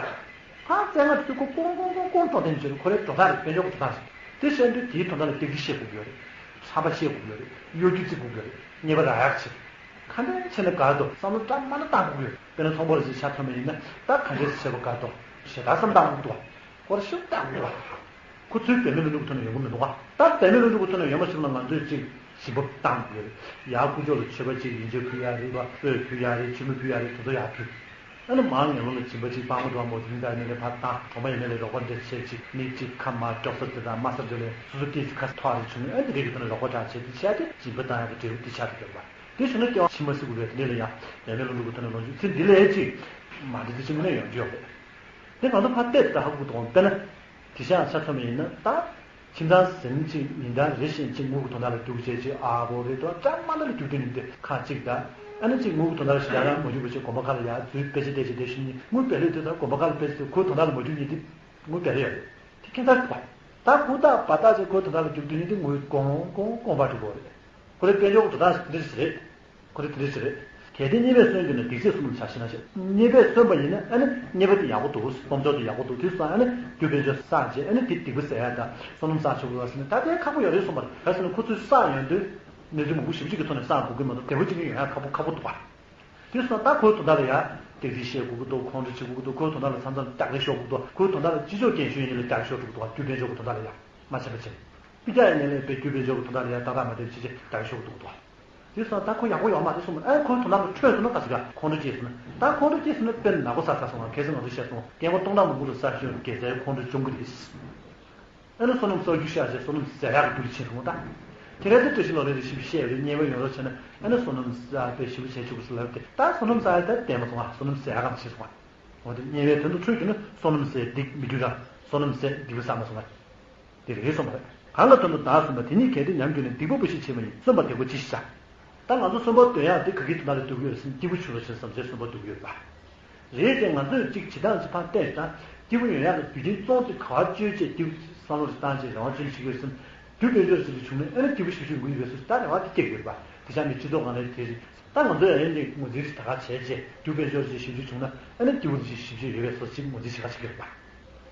ཕར་བཙལ་ང་དུས་ཁོ་ཀོང་ཀོང་ཀོང་ཀོང་འགྲོ་དེ་འཇོན་ཁོ་རའི་འགྲོ་སྟངས་རེད། དཔལ་འབྱོར་གྱི་འགྲོ་སྟངས་རེད། དེ་བཤད་དུས་དེའི་དོན་དག་ལ་ཏིག་ཏིག་བཤད་དགོས་ཀྱི་ཡོད་རེད། ཕྲ་མ་བཤད་དགོས་ཀྱི་ཡོད་རེད། གཡོ་སྒྱུ་བརྩི་དགོས་ཀྱི་ཡོད་རེད། རྙེད་པ་རག་ཡག་བྱེད། ག་འདྲ་བྱས་ན་དགའ་འདུག་བསམ་བློ་བཀྲ་མ་ན་བཏང་དགོས་ཀྱི་ཡོད་རེད། དཔེར་ན་ཚོང་པ་རེ་ཞིག་ཆ་མཐོན་པ་ཡིན་ན་ད་ག་འདྲས་བྱས་པ་དགའ་འདུག་ཞེ་དྲག་བསམ་བཏང་དགོས་འདུག་བ། ཁོ་ར་ཤུགས་བཏང་དགོས་བ། ཁོ་ཚོའི་བདེན་མེད་ལུགས་འདུག་གི་ཐོག་ནས་ཡོང་གི་མི་འདུག་བ། ད་བདེན་མེད་ལུགས་འདུག་གི་ཐོག་ནས་ཡོང་བ་ཞིག་ལ་ང་ཚོས་ཅིག་ཞིབ་པ་བཏང་དགོས་རེད། ཡར་དཀོན་མཆོག་ལ་མཆོད་པ་ཅིག་ཡིན་ཆོས་ཕུལ་ཡ་རེད་བ། སྤོས་ཕུལ་ཡ་རེད། ཕྱི་མ་ཕུལ་ཡ་རེད། དེ་ཚོ་ཡར་ཕུལ། ཨ་ནི་མར་ངན་སློང་ལ་སྦྱིན་པ་ཅིག་སྤང་མོ་འདུག་མོ་དེ་རིང་ད་ཡིན་ནའི་ཕར་བཏང་། གྲོང་པ་ཡིན་ནའི་རོགས་པ་འདྲ་བྱས་ཅིག་མིག་ཅིག་ཁ་མར་ཀྱོག་ས་དེ་དང་དམའ་ས་འདྲ་ལས་སོ་སོ་སྐད་ཅིག་ཁ་ཐོག་རེ་བྱུང་ཨ་ནི་རེ་གི་ཐོག་ནས་རོགས་པ་འདྲ་བྱས་དེ་བྱས་ཏེ་སྦྱིན་པ་བཏང་ཡག་གི་འབྲས་བུ་དེ་ཆགས་ཀྱི་ཡོད་པ། དེ་བྱུང་ན་སྐྱེ་བ་ཕྱི་མ་སྲིད་དགོས་པའི་དེ་འདྲ་ལ་ཡང་ཡ་མེད་ལོ་འགྲོ་གི་ཐོག་ནས་ལོ་རྒྱུས་ཚེ་འདི་ལས་ཅིག་མ་འདྲ་དེ་ཅིག་དངོས་གནས་ཡོང་རྒྱུ་ཡོད་པས། དེ་ང་ཚོ་ཕར་བལྟས་ད་ཧ་གོ་དང་དཔེར་ན། དེ་ཤ་ཡང་ཆ་མཚོན་པ་ཡིན་ན་ད། ཁྱིམ་ཚང་ཟིན་ཅིག་ཉིན་ལྟར་རེ་བཞིན་ཅིག་དངུལ་གྱི་དོན་དག་ལ་རྒྱུག་བྱས་ཅིག་ཨ་བོ་རེད་དོ་ཀྲ་མ་ན་ལ་རྒྱུག་དུས་ནི་འདི་ཁ་གཅིག་ད། ཨ་ནི་ཅིག་དངུལ་གྱི་དོན་དག་ལ་ཞེ་དྲག་རང་མ་རྒྱུག་པ་ཅིག་དགོན་པ་ཁག་ལ་ཡར་འཛུལ་དཔེ་ཆ་བལྟས་ཅིག་བལྟས་ཤིང་ནི་དངུལ་སྦས་ལོས་དེ་ད་དགོན་པ་ཁག་ལ་དཔེ་ཆ་དེ་ཁོའི་དོན་དག་ལ་མ་རྒྱུག་ཉིན་དེ་དངུལ་སྦས་ལོས་ཡོད་རེད། དེ་ཁྱིམ་ཚང་རྒྱུག་པ། ད་ཁོ་ད་བ་ད་ཅིག་ཁོའི་དོན་དག་ལ་རྒྱུག་དུས་ནི་འདི་དངུལ་གོང་གོང་གོང་པ་འགྲོ་གི་རེད། ཁོ་རེ་དཔལ་འབྱོར་གྱི་དོན་དག་འདི་རེད། ཁོ་རེ་དེ་འདྲ་ཞིག་རེད། གལ་ཏེ་རྙེད་པས་གསོན་གྱུར་ན་སྡིག་ཆེས་གསུམ་ལ་བྱ་ཞེ་ན་ཞེས། རྙེད་པས་གསོན་པ་ཡིན་ན་ཨ་ནི་རྙེད་པ་དེ་ཡག་པོ་འདུག་སྟོབས་འབྱོར་དེ་ཡག་པོ་འདུག་དེ་སོང་ཨ་ནི་རྒྱུ་དཔལ་འབྱོར་བསགས་རྗེས་ཨ་ནི་དེ་སྡིག་པ་ཟད་ཡ་དང་བསོད་ནམས་བསགས་ཆོག་གི་རེད་ཟེར་ན་ད་དེ་ཁག་པོ་ཡོད་རེད་གསུངས་པ་རེད། ག་རེ་ཟེར་ན་ཁོ་ཚོས་བསགས་ཡོང་དུས་གནས་ཚུལ་མང་པོ་ཞེ་པོ་ཅིག་གི་ཐོག་ནས་བསགས་དགོས་ཀྱི་མ་གཏོགས་བདེ་པོ་ཅིག་ཡོང་ཡ་ཁག་པོ་ཁག་པོ་འདུག་པ། དེ་སོང་ད་ཁོའི་དོན་དག་ལ་ཡ་སྡིག་སྒྲིབ་བཤད་དགོས་ཀྱི་འདུག་ཁོང་ཁྲོ་བྱེད་དགོས་ཀྱི་འདུག་ཁོའི་དོན་དག་ལ་མཚམས་མཚམས་སྐྱག་རེ་ཤོར་དགོས་ཀྱི་འདུག་ཁོའི་དོན་དག་ལ་ཅི་ལྕོགས་རྒན་ཤོས་ཡིན་ནའི་ལ་སྐྱག་ཤོར་འགྲོ་གི་འདུག་རྒྱུ་དཔལ་འབྱོར་གྱི་དོན་དག་ལ་ཡ་མ་བྱས་པ་བྱས། སྤུན་ཀྱག་ཡིན་ནའི་ལ་དཔེ་རྒྱུ་དཔལ་འབྱོར་གྱི་དོན་དག་ལ་ཡ་ཏག་ཏག་མ་བསྡད་ཅི་ཅི་སྐྱག་ཤོར་འགྲོ་གི་འདུག་དེ་སོང་ད་ཁོ་ཡག་པོ་ཡོད་མ་རེད་གསུངས། ཨ་ཁོའི་དོན་དག་ལ་འཕྲོད་སོང་ན་ག་ཟེར་ག་ཁོང་ཁྲོ་སྐྱེས་སོང་ན་ད་ཁོང་ཁྲོ་སྐྱེས་སོང་ན་དཔེ་ནག་པོ་ས་ཁ་སོང་བ། གལ་སྲིད་ང་ཚོ་བཤད་སོང་སྐད་ངོ་སྟོང་ཕྲག་མང་པོ་ལ་ས་ཤོར་དགེ་རྩའི་ཁོང་ཁྲོ་འབྱུང་གི་རེད། ཨ་ནི་བསོད་ནམས་གསོག་རྒྱུ་ཤར་རྗེས་བསོད་ནམས་ཟད་ཡག་གི་རྒྱུ་ལ་ཕྱིན་སོང་ད། དེ་རེད་དེ་བཀྲ་ཤིས་ལོ་རེ་རེ་ཞིབ་བཤད་རེད་རྙེད་པ་ཡོང་རོགས་བྱས་ན་ཨ་ནི་བསོད་ནམས་གསོག་དཔེ་ཞིབ་བྱས་ཆོག་གི་ཟེར་ལབ་དེ་ད་བསོད་ནམས་གསོག་ཡག་ད་བསྟན་མ་སོང་ང་བསོད་ནམས་ཟད་ཡག་གམ་ཕྱིན་སོང་ང་། འོ་དེ་རྙེད་པའི་དོན་དུ་འཕྲོད་གྱུར་ན་བསོད་ནམས་ཟད་སྡིག་མི་འགྱུར་ར་བསོད་ནམས་ཟད་སྡིག་པ་བསགས་མ་སོང་ང་། དེ་རེད་གསུངས་པ་རེད། གང་གི་དོན་དུ་བདག་གསོན་པ་དེ་ཉིད་གལ་ཏེ་ཉམས་གྱུར་ནས། སྡིག་པ་འབའ་ཞིག་བྱས་པ་ཡིན་གསོན་པར་འདོད་དགོས་ཅི་ཞིག་བྱ། ད་ང་ཚོ་གསོན་པོར་སྡོད་ཡག་དེ་ག་གི་དོན་དག་ལ་འདོད་ཀྱི་ཡོད་རེད་ཟེར་ན་སྐྱིད་པོ་བྱུང་རོགས་བྱེད་བསམ་བྱས་གསོན་པོར་སྡོད་ཀྱི་ཡོད་རེད་པ། རེད་དེ་ང་ཚོས་གཅིག་བྱེད་སྟངས་གཅིག་ཕར་བལྟས་ཙང་སྐྱིད་པོ་ཡོང་ཡག་ལ་རྒྱུ་རྐྱེན་ཙོང་ཙེ་ག་བ་བཅོལ་བྱས་སྐྱིད་པོ་བསམ་བློ་རེ་བཏང་བྱས་རང་དབང་ཅན་ཞིག་ཡོད་ཟེར་ན་རྒྱུ་དཔལ་འབྱོར་ཅིག་རེ་བྱུང་ན་ཨ་ནི་སྐྱིད་པོ་ཞེ་པོ་ཅིག་ཡོང་གི་ཡོད་པའི་བཟོ་ཞིག་ད་རེ་བ་དེ་སྐྱེ་དགོས་རེད་པ། དེ་ཆ་ནས་སྤྱི་ཚོགས་སྒང་ལ་དེ་རེད། ད་ང་ཚོས་ཨ་ནི་ངོས་འཛིན་ཞིག་ད་ག་བྱས་རྗེས་རྒྱུ་དཔལ་འབྱོར་ཅིག་ཞེ་པོ་ཅིག་བྱུང་ན་ཨ་ནི་སྐྱིད་པོ་ཞེ་པོ་ཅིག་ཡོད་པའི་བཟོ་ཅིག་ངོས་འཛིན་བྱེད་ག་བྱེད་ཀྱི་རེད་པ།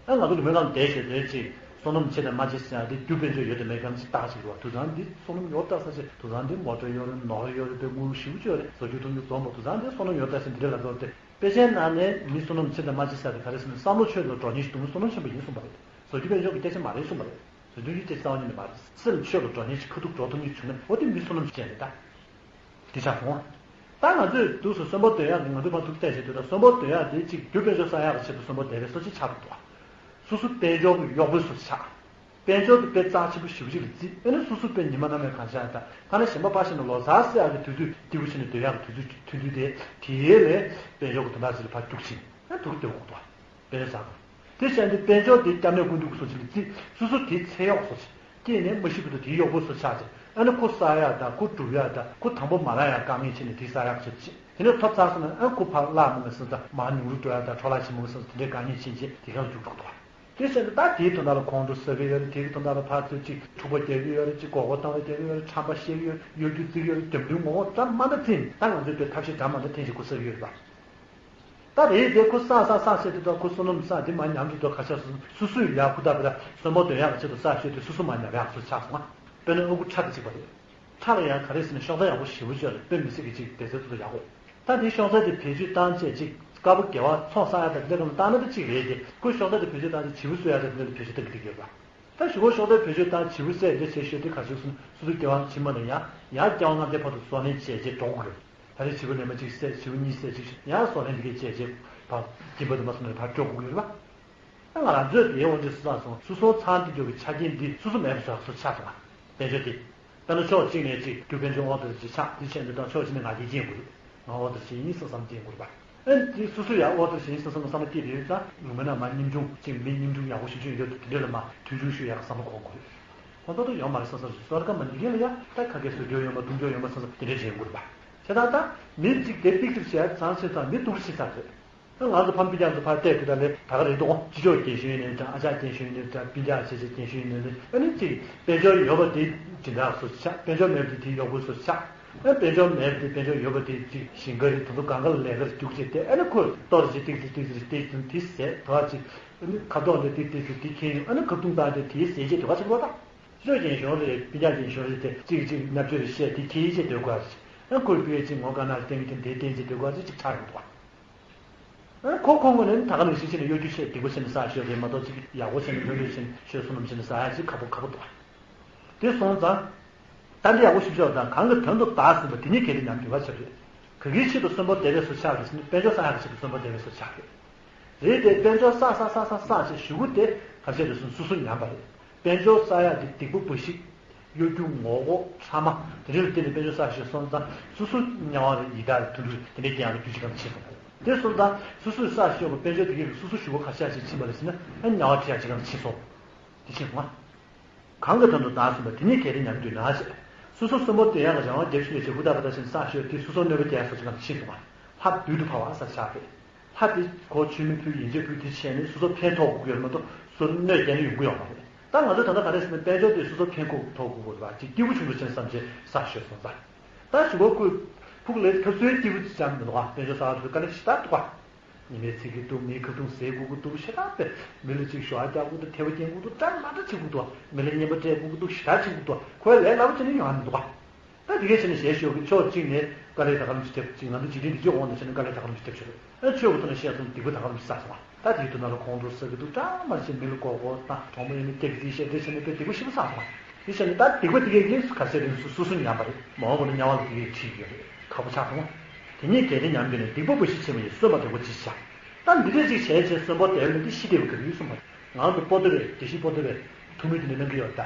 ཨ་ང་ཚོ་ལ་མི་གང་བསྡད་ཤོད་དེ་ཅིག་བསོད་ནམས་ཆེ་དང་མ་ཆེ་ཟེར་ཡ་དེ་རྒྱུ་དཔལ་འབྱོར་ཡོད་དང་མེད་གང་ཅིག་བརྟག་ཅིག་རེད་བ། དུས་ཚང་འདི་བསོད་ནམས་ཡོད་བལྟ་ས་ཆེ་དུས་ཚང་འདི་མོ་ཊ་ཡོད་རེད་ནོར་ཡོད་རེད་པའི་དངུལ་ཞེ་པོ་ཅིག་ཡོད་རེད་བཟོ་རྒྱུ་འཐུང་རྒྱུ་འཛོམས་པ་དུས་ཚང་འདི་བསོད་ནམས་ཡོད་བལྟ་ས་འདི་འདྲ་ལ་འགྲོ་སྟེ་དཔེ་ཆའི་ནང་ནས་མི་བསོད་ནམས་ཆེ་དང་མ་ཆེ་ཟེར་དེ་ག་རེ་ཟེར་ན་བསམ་བློ་ཆོས་ལ་འགྲོ་ཉེན་ཞིག་འདུག་བསོད་ནམས་ཆེན་པོ་ཡིན་གསུངས་པ་རེད། བཟོ་རྒྱུ་དཔལ་འབྱོར་གྱི་སྐད་ཆ་མ་རེད་གསུངས་པ་རེད། བཟོ་རྒྱུ་གྱི་སྐད་ཆ་རྩ་བ་ཉིད་ནས་མ་རེད། སེམས་ཆོས་ལ་འགྲོ་ཉེན་ཞིག་ཁ་ཐུག་འགྲོ་ཐུབ་མཁན་བྱུང་ན་འོ་དེ་མི་བསོད་ནམས་ཅན་རེད་ད། དེ་ཆགས་སོང་། ད་ང་ཚོས་དུས་སུ་གསོན་པོ་སྡོད་ཡག་གི་ང་ཚོས་མ་ཐུག་བལྟས་བྱས་དུས་ད་གསོན་པོ་སྡོད་ཡག་དེ་གཅིག་རྒྱུ་དཔལ་འབྱོར་བསགས་ཡག་གི་ཆེད་དུ་གསོན་པོ་བསྡད་པའི་བཟོ་ཅིག་ཆགས་འདུག་བ། སོ་སོ་དཔལ་འབྱོར་གྱི་གཡོག་པོའི་བཟོ་ཅིག་ཆགས། དཔལ་འབྱོར་དེ་དཔེ་རྩ་ཆེན་པོ་ཞེ་པོ་ཅིག་ལ་བརྩིས་ཨ་ནི་སོ་སོ་དཔེ་ཉི་མ་ནམ་ཡང་གང་ཤར་ཡང་དང་ཐ་ན་གཞན་པ་ཕར་ཕྱིན་ནས་ལོ་གསར་ཟེར་ཡག་གི་དུས་ཚོད་སྐྱིད་པོ་བྱས་ནས་སྡོད་ཡག་གི་དུས་ཚོད་ཐུང་ཐུང་དེ་དེའི་ལས་དཔལ་འབྱོར་གྱི་དོན་དག་ཅིག་ལ་ཕར་རྒྱུག་ཕྱིན་ཨ་ནི་དུ་རུ་སྡོད་དགོས་འདུག་བ། དཔེ་བཟང་། དེ་བྱས་ཏེ་དཔལ་འབྱོར་དེ་སྐྱབས་གནས་ཀུན་འདུས་ཀྱི་སོ་ཅིག་ལ་བརྩིས། སོ་སོ་དེའི་ཚེ་གཡོག་སོ་ཅིག་སྐྱེས་ནས་མ་ཤི་བར་དུ་དེའི་གཡོག་པོ་སོ་ཆགས་ཏེ་ཨ་ནི་ཁོ་བསགས་ཡག་དང་ཁོ་སྒྲུབ་ཡག་དང་ཁོ་དང་པོ་མ་རག་ཡག་དཀའ་ངལ་ཕྱིན་ནས་དེ་བསགས་ཡག་ཆེད་ཅིག་དེ་ནས་ཐོབ་ཚར་སོང་ན་ཨ་ཁོ་ཕར་བརླག་མ་ངེས་སོང་དང་མར་ཉུང་རུ་འགྲོ་ཡག་དང་འཕྲོ་བརླག་ཕྱིན་མ་ངེས་སོང་དེ་འདྲའི་དཀའ་ངལ་ཕྱིན་རྗེས་དེ་ག་ལ་རྒྱུག་འགྲོ་འདུག་དེ་བྱས་ཏེ་ད་དེའི་དོན་དག་ལ་ཁོང་ཁྲོ་ཟ་གི་ཡོད་རེད། དེའི་དོན་དག་ལ་ཕར་ཚུར་ཅིག་འཁྲུག་པ་རྒྱག་གི་ཡོད་རེད། ཅིག་མགོ་སྐོར་གཏོང་བ་རྒྱག་གི་ཡོད་རེད། ཁྲམ་པ་བཤད་ཀྱི་ཡོད་རེད། གཡོ་སྒྱུ་བརྩི་གི་ཡོད་རེད། འགྲེམས་སྟོན་ངོ་བོ་འདྲ་མ་འདྲ་བརྩིས་ནས་ད་ང་ཚོས་དེ་ཐབས་ཤེས་འདྲ་མ་འདྲ་འཐེན་བཞིན་ཁོ་ཟ་གི་ཡོད་རེད་པ། ད་རེད་དེ་ཁོ་བསགས་བསགས་བསགས་བྱས་དེ་དང་ཁོ་བསོད་ནམས་བསགས་དེ་མར་ཉམས་འགྲོ་དུས་ག་ཆགས་སོང་། སོ་སོས་ཡར་ཁུ་ཐག་པ་ར་གསོན་པོ་སྡོད་ཡག་གི་ཆེད་དུ་བསགས་བཞག་དེ་སོ་སོ་མར་ཉམས་ཡག་ཚོ་ཆགས་སོང་ང་། དཔེར་ན་ཨ་ཁུ་ཁྲ་དེ་གཅིག་པ་རེད། ཁྲ་ལ་ཡང་ག་རེ་ཟེར་ན་ཤོག་རྩ་ཡག་པོ་ཞེ་པོ་ཅིག་ཡོད་རེད། དཔེ་མི་སྲིད་ཀྱི་ཅིག་བདེ་རྩ་ཐོག་ཏུ་ཡག་པོ། ད་དེ་ཤོག་རྩ་དེ་བེད་སྤྱོད་བཏང་བྱས་ཅིག་དཀར་པོ་དགེ་བ་ཚོང་བསགས་ཡག་དང་དེ་འདྲ་གང་ལ་བཏང་ན་ད་གཅིག་རེད་དེ་ཁོས་ཤོག་རྩ་དེ་བེད་སྤྱོད་བཏང་བྱས་བྱིའུ་གསོ་ཡག་དང་དེ་འདྲ་ལ་བེད་སྤྱོད་བཏང་གི་འགྲིག་གི་ཡོད་རེད་པ། ད་གཞུག་གུ་ཤོག་རྩ་བེད་སྤྱོད་བཏང་བྱིའུ་བསད་འདི་བྱས་ཤོག་དེ་ག་ཚོད་སོང་སོ་སོ་སྐྱེ་བ་ཕྱི་མ་ནས་ཡང་ཡང་སྐྱེ་བ་ལྔ་བརྒྱ་བར་དུ་བསོད་ནམས་བྱས་བྱས་འགྲོ་དགོས་ཀྱི་རེད། ད་རེས་བྱིའུ་ལས་མ་གཅིག་བསད་བྱིའུ་གཉིས་བསད་གཅིག་ཡང་བསོད་ནམས་འདི་གས་བྱས་བྱས་ཕར་སྦྱིན་པ་དུ་མ་སོང་ནས་ཕར་སྐྱོ་དགོས་ཀྱི་རེད་པ། ད་ང་རང་ཚོས་དེའི་འོ་འདི་སུ་ཙང་སོང་སོ་སོ་ཚང་འདི་འགྲོ་གི་ཆ་རྐྱེན་འདི་སོ་སོ་མེད་པ་བཟོ་སོ་ཆགས་སོང་བ། དཔལ་འབྱོར་དེ། ད་ནི་ཕྱོགས་གཅིག་ནས་གཅིག་རྒྱུ་དཔལ་འབྱོར་དབང་དུ་ཅིག་ཆགས་དེ་བྱས་འདི་དང་ཕྱོགས་གཅིག་ནས་ང་རྒྱལ་སྐྱེན་དགོས་རེད། ང་འོ་དེར་བྱས་ཡིན་བསམ་བསམ་སྐྱེན་དགོས་རེད་པ། ཨེ་དེ་སོ་སོ་ཡང་འོ་དེར་བྱས་ཡིན་བསམ་བསམ་བསམ་བློ་སྐྱེས་བསྡད་ཡོད་ཙང་ལུང་མེད་ན་མ་སྙིང་ཆུང་ཅིག་མི་སྙིང་ཆུང་ཡག་པོ་ཞིག་ཅིག་ཡོད་དེ་འདྲ་ལ་མ་མཐུན་འཇུག་ཞུ་ཡག་བསམ་བློ་འཁོར་དགོས་རེད། ཁོང་ཚོ་ཡོང་མ་རེད་བསམ་བསམ་ཞིག་སོར་ཀ་མ་འདི་གས་ལ་ཡ་ད་ཁ་སྐད་བཟོ་རྒྱུ་ཡོད་མ་གཏོང་རྒྱུ་ཡོད་མ་བསམ་བསམ་དེ་འདྲས་བྱེད་དགོས་རེད་པ། བྱས་ཙང་ད་མི་གཅིག་དེ་ཏིག་ཏིག་བྱས་ཙང་ཚེ་ཙང་མི་སྡུག་ཅིག་ཚར་རེད། ང་ཚོ་ཕམ་སྤུན་ཀྱག་ཚོ་ཕར་བལྟས་དུས་ད་ལས་ད་ག་རེད་འདུག་ཅི་ལྕོགས་རྒན་གཞོན་ཡིན་ནའི་འདྲ། ཨ་ཅག་རྒན་གཞོན་ཡིན་ནའི་འདྲ། སྤུན་ཀྱག་ཆེ་ཆེ་རྒན་གཞོན་ཡིན་ནའི་འདྲ། ཨ་ནི་གཅིག་དཔལ་འབྱོར་ཡོད་པ་དེ་སྦྱིན་བདག་སོ་སོ་ཆགས། དཔལ་འབྱོར་མེད་པ་དེ་དེའི་གཡོག་པོ་སོ་སོ་ཆགས། ཨ་དཔལ་འབྱོར་མེད་པ་དེ་དཔལ་འབྱོར་ཡོད་པ་དེ་གཅིག་ཞིང་ཁ་རེད། དེ་ཚོ་གང་ག་ལ་ལས་ཀར་རྒྱུགས་བྱས་ཏེ། ཨ་ནི་ཁོས་གཏོར་བྱས་ཏིག་ཙི་ཏིག་ཙི་ཏིག་ཙི་དེ་ཟས་དོ་ཅིག་ཨ་ནི་ཁ་དོག་ལས་ཏིག་ཏིག་ཙི་དེ་ཁྱེར་ཡོང་། ཨ་ནི་ཁ་བརྡུང་བཏང་སྟེ་དེའི་ཟས་བཅད་དོ་ག་ཆེན་པོ་ད། ཅོ་རྒན་གཞོན་རེད། སྤུན་ཀྱག་རྒན་གཞོན་རེད་དེ་གཅིག་གཅིག་མནར་གཅོད་རེ་བཤད་དེ་ཁྱེར་བྱས་སྡོད་དགོས་རེད། ཨ་ཁོས་པུས་ཅིག་ངོ་དཀར་ནག་བསྟན་གྱི་དེ་བསྟན་བྱས་སྡོད་དགོས་རེད། ཅིག་ཆགས་ཡོང་འདུག་ཨ་ཁོ་ཁོ་ངོས་ནས་ད་ག་ནང་བཞིན་བྱས་ནས་གཡོ་སྒྱུ་བྱས་སྡིག་པ་བྱས་ནས་བསགས་ཤོས་རེད་མ་གཏོགས། ཅིག་ཡག་པོ་བྱས་ནས་གཡོ་སྒྱུ་བྱས་ནས་ཤོད་བསོད་ནམས་བྱས་ནས་བསགས་ཡ་ཅིག་ཁག་པོ་ཁག་པོ་འདུག་དེ་སོང་ཙང་། ད་འདི་ཡག་པོ་ཞིབ་ཆ་བ་དང་། གང་གི་དོན་དུ་བདག་ཟིན་པ་དེ་ཉིད་གལ་ཏེ་ཉམས་དགོས་པ་ཆགས་རེད། ག་གིའི་ཆེད་དུ་གསོན་པོ་བདེ་བས་སུ་ཆགས་རེད་ཟེར་ན། དཔལ་འབྱོར་བསགས་ཡག་གི་ཆེད་དུ་གསོན་པོ་བདེ་བས་སུ་ཆགས་རེད། རེད་དེ་དཔལ་འབྱོར་བསགས་བསགས་བསགས་བསགས་བསགས་བྱས་གཞུག་གུ་དེ་ག་རེ་བྱས་རེད་ཟེར་ན་སོ་སོ་ཉམས་པ་རེད། དཔལ་འབྱོར་བསགས་ཡག་དེ་སྡིག་པ་འབའ་ཞིག་གཡོ་སྒྱུ་ངོ་ལྐོག་ཕྲ་མ་དེ་འདྲ་ལ་བརྟེན་ནས་དཔལ་འབྱོར་བསགས་ཤོར་སོང་ཙང་སོ་སོ་དམྱལ་བ་རེད། ཡི་དྭགས་རེད། དུད་འགྲོ་རེད། དེ་འདྲའི་རྐྱེན་ལ་རྒྱུ་ཅིག་གང་ཕྱིན་སོང་། དེ་སོང་ཙང་སོ་སོས་བསགས་ཤོར་བའི་དཔལ་འབྱོར་དེ་གས་ལ་སོ་སོ་གཞུག་གུ་ག་ཤ་ཅིག་ཕྱིན་པ་རེད་ཟེར་ན། ཨ་དམྱལ་བ་ཁྲིད་ཡག་ཅིག་གང་ཕྱིན་སོང་། དེ་ཕྱིན་སོང་ང་། གང་གི་དོན་དུ་བདག་ཟིན་པ་དེ་ཉིད་གལ་ཏེ་ཉམས་དགོས་ན་ཞེས། སོ་སོ་གསོན་པོ་བདེ་ཡག་གི་རང་དབང་རྒྱབ་བཞིན་ནས་བྱེད་ཧུར་ཐག་པ་ཐག་བྱས་ནས་བསགས་ཤོར་དེ་སོ་སོ་གནོད་པ་སྐྱེལ་ཡག་སོ་ཅིག་གང་ཕྱིན་སོང་ང་། ལྷ་བདུད་དུ་བབས་པ་ཟེར་ཆགས་རེད། ལྷ་དེ་ཁོ་མཆོད་མེ་ཕུལ་ཡིན་ཆོས་ཕུལ་དེ་བྱས་ནས་སོ་སོ་ཕན་ཐོགས་དགོས་ཀྱི་ཡོད་མ་གཏོགས་སོ་སོར་གནོད་སྐྱེལ་ནས་ཡོང་གི་ཡོད་མ་རེད། ད་ང་ཚོས་ད་ལྟ་ག་རེ་ཟེར་ན་དཔལ་འབྱོར་དེ་སོ་སོ་ཕན་ཐོགས་དགོས་པ་ཅིག་སྐྱིད་པོ་བྱུང་འགྲོ་ཆེན་བསམ་བྱས་བསགས་ཤོར་སོང་ཙང་། ད་གཞུག་གུ་ཁོས་ཕུགས་ལས་ཐབས་ཚུལ་སྐྱིད་པོ་ཅིག་ཅང་མི་འདུག་ག་དཔལ་འབྱོར་བསགས་དུས་དཀའ་ལས་ཞེ་དྲག་འདུག་ག་ཉི་མའི་ཚིག་གི་འདུག་མིའི་ཁ་རྡུང་ཟས་དགོས་ཀྱི་འདུག་ཞེ་དྲག་པས། མི་ལ་ཅིག་ཞོ་ཨ་རྒྱག་དགོས་འདུག་ཐལ་བ་རྒྱག་དགོས་འདུག་གྲ་མ་འདྲ་བྱེད་དགོས་འདུག་མི་ལ་རྔན་པ་སྤྲད་དགོས་ཀྱི་འདུག་ཞེ་དྲག་བྱེད་དགོས་འདུག་ཁོའི་ལས་སླ་པོ་བྱས་ནས་ཡོང་ཡ་མི་འདུག་ག་ད་དེ་གས་བྱས་ནས་ཞལ་ཤོར་གི་ཕྱོགས་གཅིག་ནས་དཀའ་ལས་ད་ག་རང་ཅིག་ཐེབས། ཅིག་ང་ཚོ་འཇིག་རྟེན་འདི་ཕྱོགས་འོང་དུ་བྱས་ནས་དཀའ་ལས་ད་ག་རང་ཅིག་ཐེབས་ཤོར། ཨ་ཆོས་ཀྱི་ཐོག་ནས་བཤད་སོང་སྡིག་པ་ད་ག་རང་ཅིག་བསགས་སོང་བ། ད་དེའི་དུས་ན་ལ་ཁོང་ཁྲོ་ཟ་གི་འདུག་གྲ་མ་བྱས་མི་ལ་མགོ་སྐོར་དང་གྲོགས་མོ་ཡིན་ནི་སྐད་ཀྱི་བཤད་འདྲེ་བྱས་ནས་དཔེ་སྡིག་པ་ཞེ་པོ་བསགས་སོང་བ། དེ་བྱས་ནས་ད་སྡིག་པ་དེ་གས་ཀྱིས་ག་ཚད་རིང་སུ་སུ་སུ་ཉམས་པ་རེད། མ་འོངས་པ་ན་དམྱལ་བ་ལ་དེ་གས་ཁྲིད་ཡོད་རེད། ཁག་པོ་ཆགས་སོང་བ། དེ་ཉིད་གལ་ཏེ་ཉམས་དགོས་ན་སྡིག་པ་འབའ་ཞིག་ཕྱིན་པ་ཡིས་གསོན་པ་བདེ་བོ་ཅིག་བྱ། ད་འདི་འདྲས་ཅིག་བྱས་བྱས་གསོན་པོ་བདེ་བ་ལ་འདི་ཤི་བདེ་བ་ག་རེ་ཡོད་གསུངས་པ་རེད། ང་ཚོ་པོ་ཏི་རེད། དགེ་བཤེས་པོ་ཏི་རེད། ཐུགས་སྨོན་དེ་འདྲ་གནང་གི་ཡོད་ད།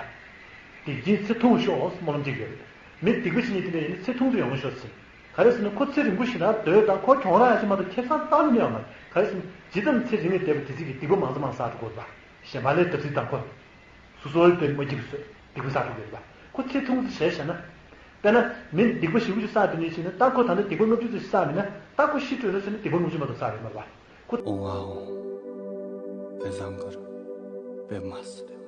སྡིག་ཅན་ཚེ་ཐུང་ཤོག་སྨོན་ལམ་འདེབས་ཡོད་རེད། མི་སྡིག་པ་བྱེད་མཁན་དེ་འདྲ་ཡིན་ན་ཚེ་ཐུང་དུ་ཡོང་ཤོག་ཟེར། ག་རེ་ཟེར་ན་ཁོ་ཚེ་རིང་པོ་ཞེ་དྲག་སྡོད་དང་ཁོ་གྱོང་རག་ཡ་ཞིག་མ་གཏོགས་ཁེ་བཟང་རྩ་བ་ནས་ཡོད་མ་རེད། ག་རེ་ཟེར་ན་ཇི་ཙམ་ཚེ་རིང་ནས་བསྡད་པ་དེ་ཚེ་གི་སྡིག་པ་མང་ཙམ་མང་ཙམ་བསགས་འགྲོ་དགོས་པ། གཞན་པ་ལས་བརྡབ་གསིག་དང་ཁོ། སོ་སོའི་དཔེ་མ་སྐྱིད་པ་བཟོས་སྡིག་པ་བསགས་འགྲོ་དགོས་པ། ཁོ་ཚེ་ཐུང་ཙམ་བྱས་བྱས་ན། དཔེར་ན་མི་སྡིག་པ་ཞེ་པོ་ཅིག་བསགས་དེ་ནས་ཕྱིན་ན་ད་ཁོ་ད་ནི་སྡིག་པ་ལྔ་བཅུ་ཙམ་བསགས་མིན་ན་ད་ཁོ་ཤི་འགྲོ་རེད་ཟེར་ན་སྡིག་པ་ལྔ་བཅུ་མ་གཏོགས་བསགས་རེད་མ་རེད་པ། ཁོ། ཨོ་ཝའོ། དཔེ་བཟང་གི་རེད། དཔེ་མ་སྲིད།